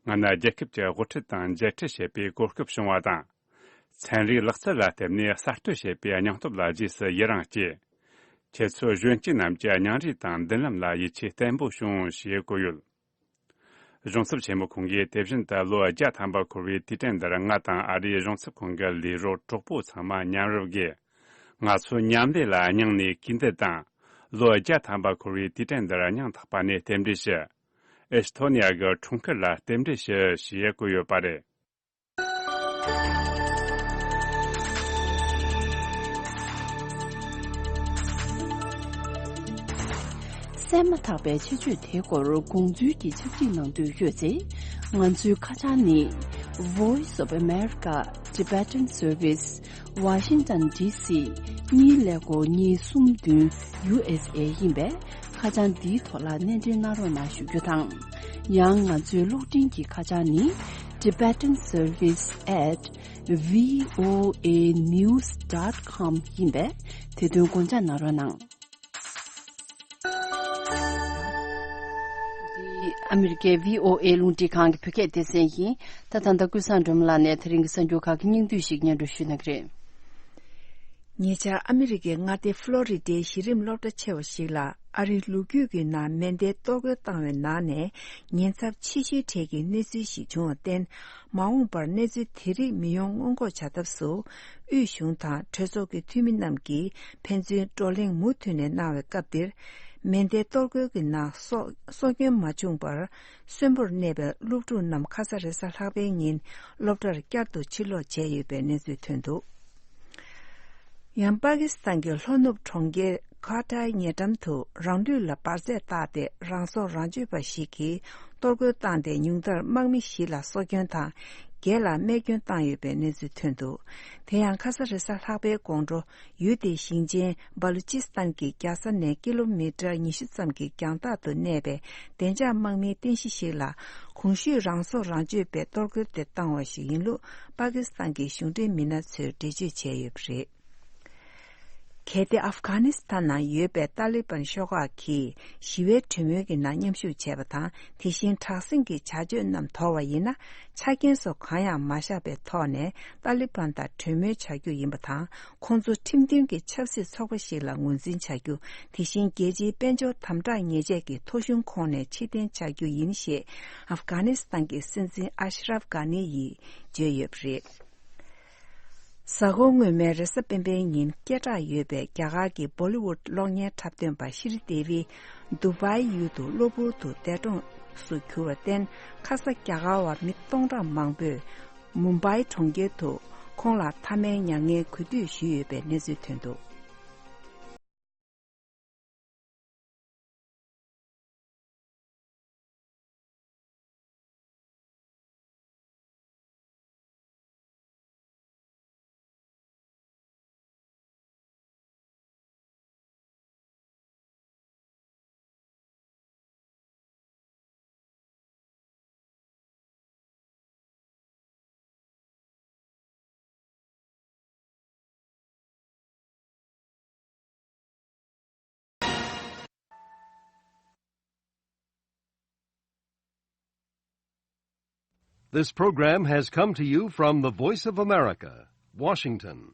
ང་ནི་རྒྱལ་ཁབ་ཀྱི་དབུ་ཁྲིད་དང་མཇལ་འཕྲད་བྱེད་པའི་གོ་སྐབས་བྱུང་བ་དང་། ཚན་རིག་ལག་རྩལ་ལ་བརྟེན་ནས་གསར་གཏོད་བྱེད་པའི་སྙིང་སྟོབས་ལ་རྗེས་སུ་ཡི་རང་སྐྱེས། ཁྱེད་ཚོ་གཞོན་སྐྱེས་རྣམས་ཀྱི་སྙིང་རུས་དང་མདུན་ལམ་ལ་ཡིད་ཆེས་བརྟན་པོ་བྱུང་ཞེས་བཀོད་ཡོད། གཞུང་ཚབ་ཆེན་མོ་ཁོང་གིས་དེ་བཞིན་དུ་ལོ་བརྒྱ་ཐམ་པ་འཁོར་བའི་དུས་དྲན་འདིར་ང་དང་ཨ་རིའི་གཞུང་ཚབ་ཁང་གི་ལས་རོགས་གྲོགས་པོ་ཚང་མ་མཉམ་རུབ་ཀྱིས། ང་ཚོ་མཉམ་ལས་ལ་སྙིང་ནས་གུས་འདུད་དང་། ལོ་བརྒྱ་ཐམ་པ་འཁོར་བའི་དུས་དྲན་འདིར་སྙིང་ཐག་པ་ནས་རྟེན་འབྲེལ་ཞུ། ཨེ་སི་ཐོ་ནི་ཡ་གི་འཁྲུངས་སྐར་ལ་རྟེན་འབྲེལ་ཞུ་ཞེས་བཀོད་ཡོད་པ་རེད། གསན་མ་ཐག་པའི་ཆེད་བརྗོད་དེའི་སྐོར་དགོངས་ཚུལ་གྱི་ཕྱག་བྲིས་གནང་འདོད་ཡོད་ཚེ། ང་ཚོའི་ཁ་བྱང་ནི། Voice of America Tibetan Service Washington D C གཉིས་ཀླད་ཀོར་གཉིས་གསུམ་བདུན་U S A ཡིན་པས། ཁ་བྱང་འདིའི་ཐོག་ལ་གནས་འབྲེལ་གནང་རོགས་གནང་ཞུ་རྒྱུ་དང་། ཡང་ང་ཚོའི་གློག་འཕྲིན་གྱི་ཁ་བྱང་ནི། Tibetan Service at V O A news dot com ཡིན་པས། དེ་དོན་དགོངས་འཇགས་གནང་རོགས་གནང་། འདི་ཨ་མི་རི་ཀའི་V O A རླུང་འཕྲིན་ཁང་གི་བོད་སྐད་སྡེ་ཚན་ཡིན། ད་ད་ལྟ་ཀུན་བཟང་སྒྲོལ་མ་ལགས་ནས་དེ་རིང་གི་གསར་འགྱུར་ཁག་གི་སྙིང་བསྡུས་ཤིག་སྙན་སྒྲོན་ཞུ་གནང་གི་རེད། ཉེ་ཆར་ཨ་མི་རི་ཀའི་མངའ་སྡེ་ཕློ་རི་ཌའི་གཞི་རིམ་སློབ་གྲྭ་ཆེ་བ་ཞིག་ལ་ཨ་རིའི་ལོ་རྒྱུས་ཀྱི་ནང་མེ་མདའི་གཏོར་རྒོལ་བཏང་བའི་ནང་ནས་ཉེན་ཚབས་ཆེ་ཤོས་གྲས་ཀྱི་གནས་ཚུལ་ཞིག་བྱུང་བར་བརྟེན། མ་འོངས་པར་གནས་ཚུལ་དེ་རིགས་མི་ཡོང་སྔོན་འགོག་བྱ་ཐབས་སུ། དབུས་གཞུང་དང་གྲོས་ཚོགས་ཀྱི་འཐུས་མི་རྣམས་ཀྱིས་ཕན་ཚུན་བགྲོ་གླེང་མུ་མཐུད་ནས་གནང་བའི་སྐབས་འདིར། མེ་མདའི་གཏོར་རྒོལ་གྱི་ནང་སྲོག་སྲོག་སྐྱོན་མ་བྱུང་བར། གསོན་པོར་གནས་པའི་སློབ་ཕྲུག་རྣམས་ཁ་ས་རེས་གཟའ་ལྷག་པའི་ཉིན་སློབ་གྲྭར་བསྐྱར་དུ་ཕྱིར་ལོག་བྱས་ཡོད་པའི་གནས་ཚུལ་ཐོན་འདུག། ཡང་པ་ཀི་སི་ཐན་གྱི་ལྷོ་ནུབ་གྲོང་ཁྱེར་ཁ་ཏཱའི་ཉེ་འགྲམ་དུ་རང་ལུས་ལ་འབར་རྫས་བཏགས་ཏེ་རང་སྲོག་རང་གཅོད་པ་ཞིག་གིས་གཏོར་རྒོལ་བཏང་སྟེ་ཉུང་མཐར་དམག་མི་བཞི་ལ་སྲོག་སྐྱོན་དང་བརྒྱད་ལ་རྨས་སྐྱོན་བཏང་ཡོད་པའི་གནས་ཚུལ་ཐོན་འདུག། དེ་ཡང་ཁ་ས་རེས་གཟའ་ལྷག་པའི་དགོང་དྲོ། ཡུལ་དེའི་ཞིང་ཆེན་སྦ་ལུ་ཅི་སི་ཐན་གྱི་རྒྱལ་ས་ནས་ཀི་ལོ་མི་ཊར་ཉི་ཤུ་ཙམ་གྱི་རྒྱང་ཐག་ཏུ་གནས་པའི་བདེ་འཇགས་དམག་མིའི་རྟེན་གཞི་ཞིག་ལ་གོང་ཞུས་རང་སྲོག་རང་གཅོད་པའི་གཏོར་རྒོལ་དེ་བཏང་བ་ཞིག་ཡིན་ལུགས་པ་ཀི་སི་ཐན་གྱི་གཞུང་འབྲེལ་མི་སྣ་ཚོས་འགྲེལ་བརྗོད་བྱས་ཡོད་པ་རེད། གལ་ཏེ་ཨབ་གྷ་ནི་སི་ཐན་ནང་ཡོད་པའི་ཏཱ་ལི་བན་ཤོག་ཁག་གིས་ཞི་བའི་གྲོས་མོལ་གྱི་ནང་མཉམ་ཞུགས་བྱས་པ་དང་། དེ་བཞིན་དྲག་ཟིང་གི་བྱ་སྤྱོད་རྣམས་དོར་བ་ཡིན་ན། ཆ་རྐྱེན་སོགས་གང་ཡང་མ་བཞག་པའི་ཐོག་ནས་ཏཱ་ལི་བན་དང་གྲོས་མོལ་བྱ་རྒྱུ་ཡིན་པ་དང་། ཁོང་ཚོ་ཁྲིམས་མཐུན་གྱི་ཆབ་སྲིད་ཚོགས་པ་ཞིག་ལ་ངོས་འཛིན་བྱ་རྒྱུ། དེ་བཞིན་རྒྱལ་སྤྱིའི་དཔལ་འབྱོར་དམ་དྲག་ཉེས་ཆད་ཀྱི་ཐོ་གཞུང་ཁོངས་ནས་ཕྱིར་འཐེན་བྱ་རྒྱུ་ཡིན་ཞེས་ཨབ་གྷ་ནི་སི་ཐན་གྱི་སྲིད་འཛིན་ཨ་ཤ་རབ་གྷ་ནི་ཡིས་བརྗོད་ཡོད་པ་རེད། གཟའ་འཁོར་སྔོན་མའི་རེས་གཟའ་སྤེན་པའི་ཉིན་སྐད་གྲགས་ཡོད་པའི་རྒྱ་གར་གྱི་བོ་ལི་ཝུད་གློག་བརྙན་འཁྲབ་སྟོན་པ་ཤི་རི་དེ་ཝི་དུ་བྷའི་ཡུལ་དུ་གློ་བུར་དུ་འདས་གྲོངས་སུ་གྱུར་བར་བརྟེན། ཁ་ས་རྒྱ་གར་བ་མི་སྟོང་ཕྲག་མང་པོས་མུམ་བྷའི་གྲོང་ཁྱེར་དུ་ ཁོང་ལ་མཐའ་མའི་མྱ་ངན་གུས་འདུད་ཞུས་ཡོད་པའི་གནས་ཚུལ་ཐོན་འདུག This program has come to you from the Voice of America, Washington.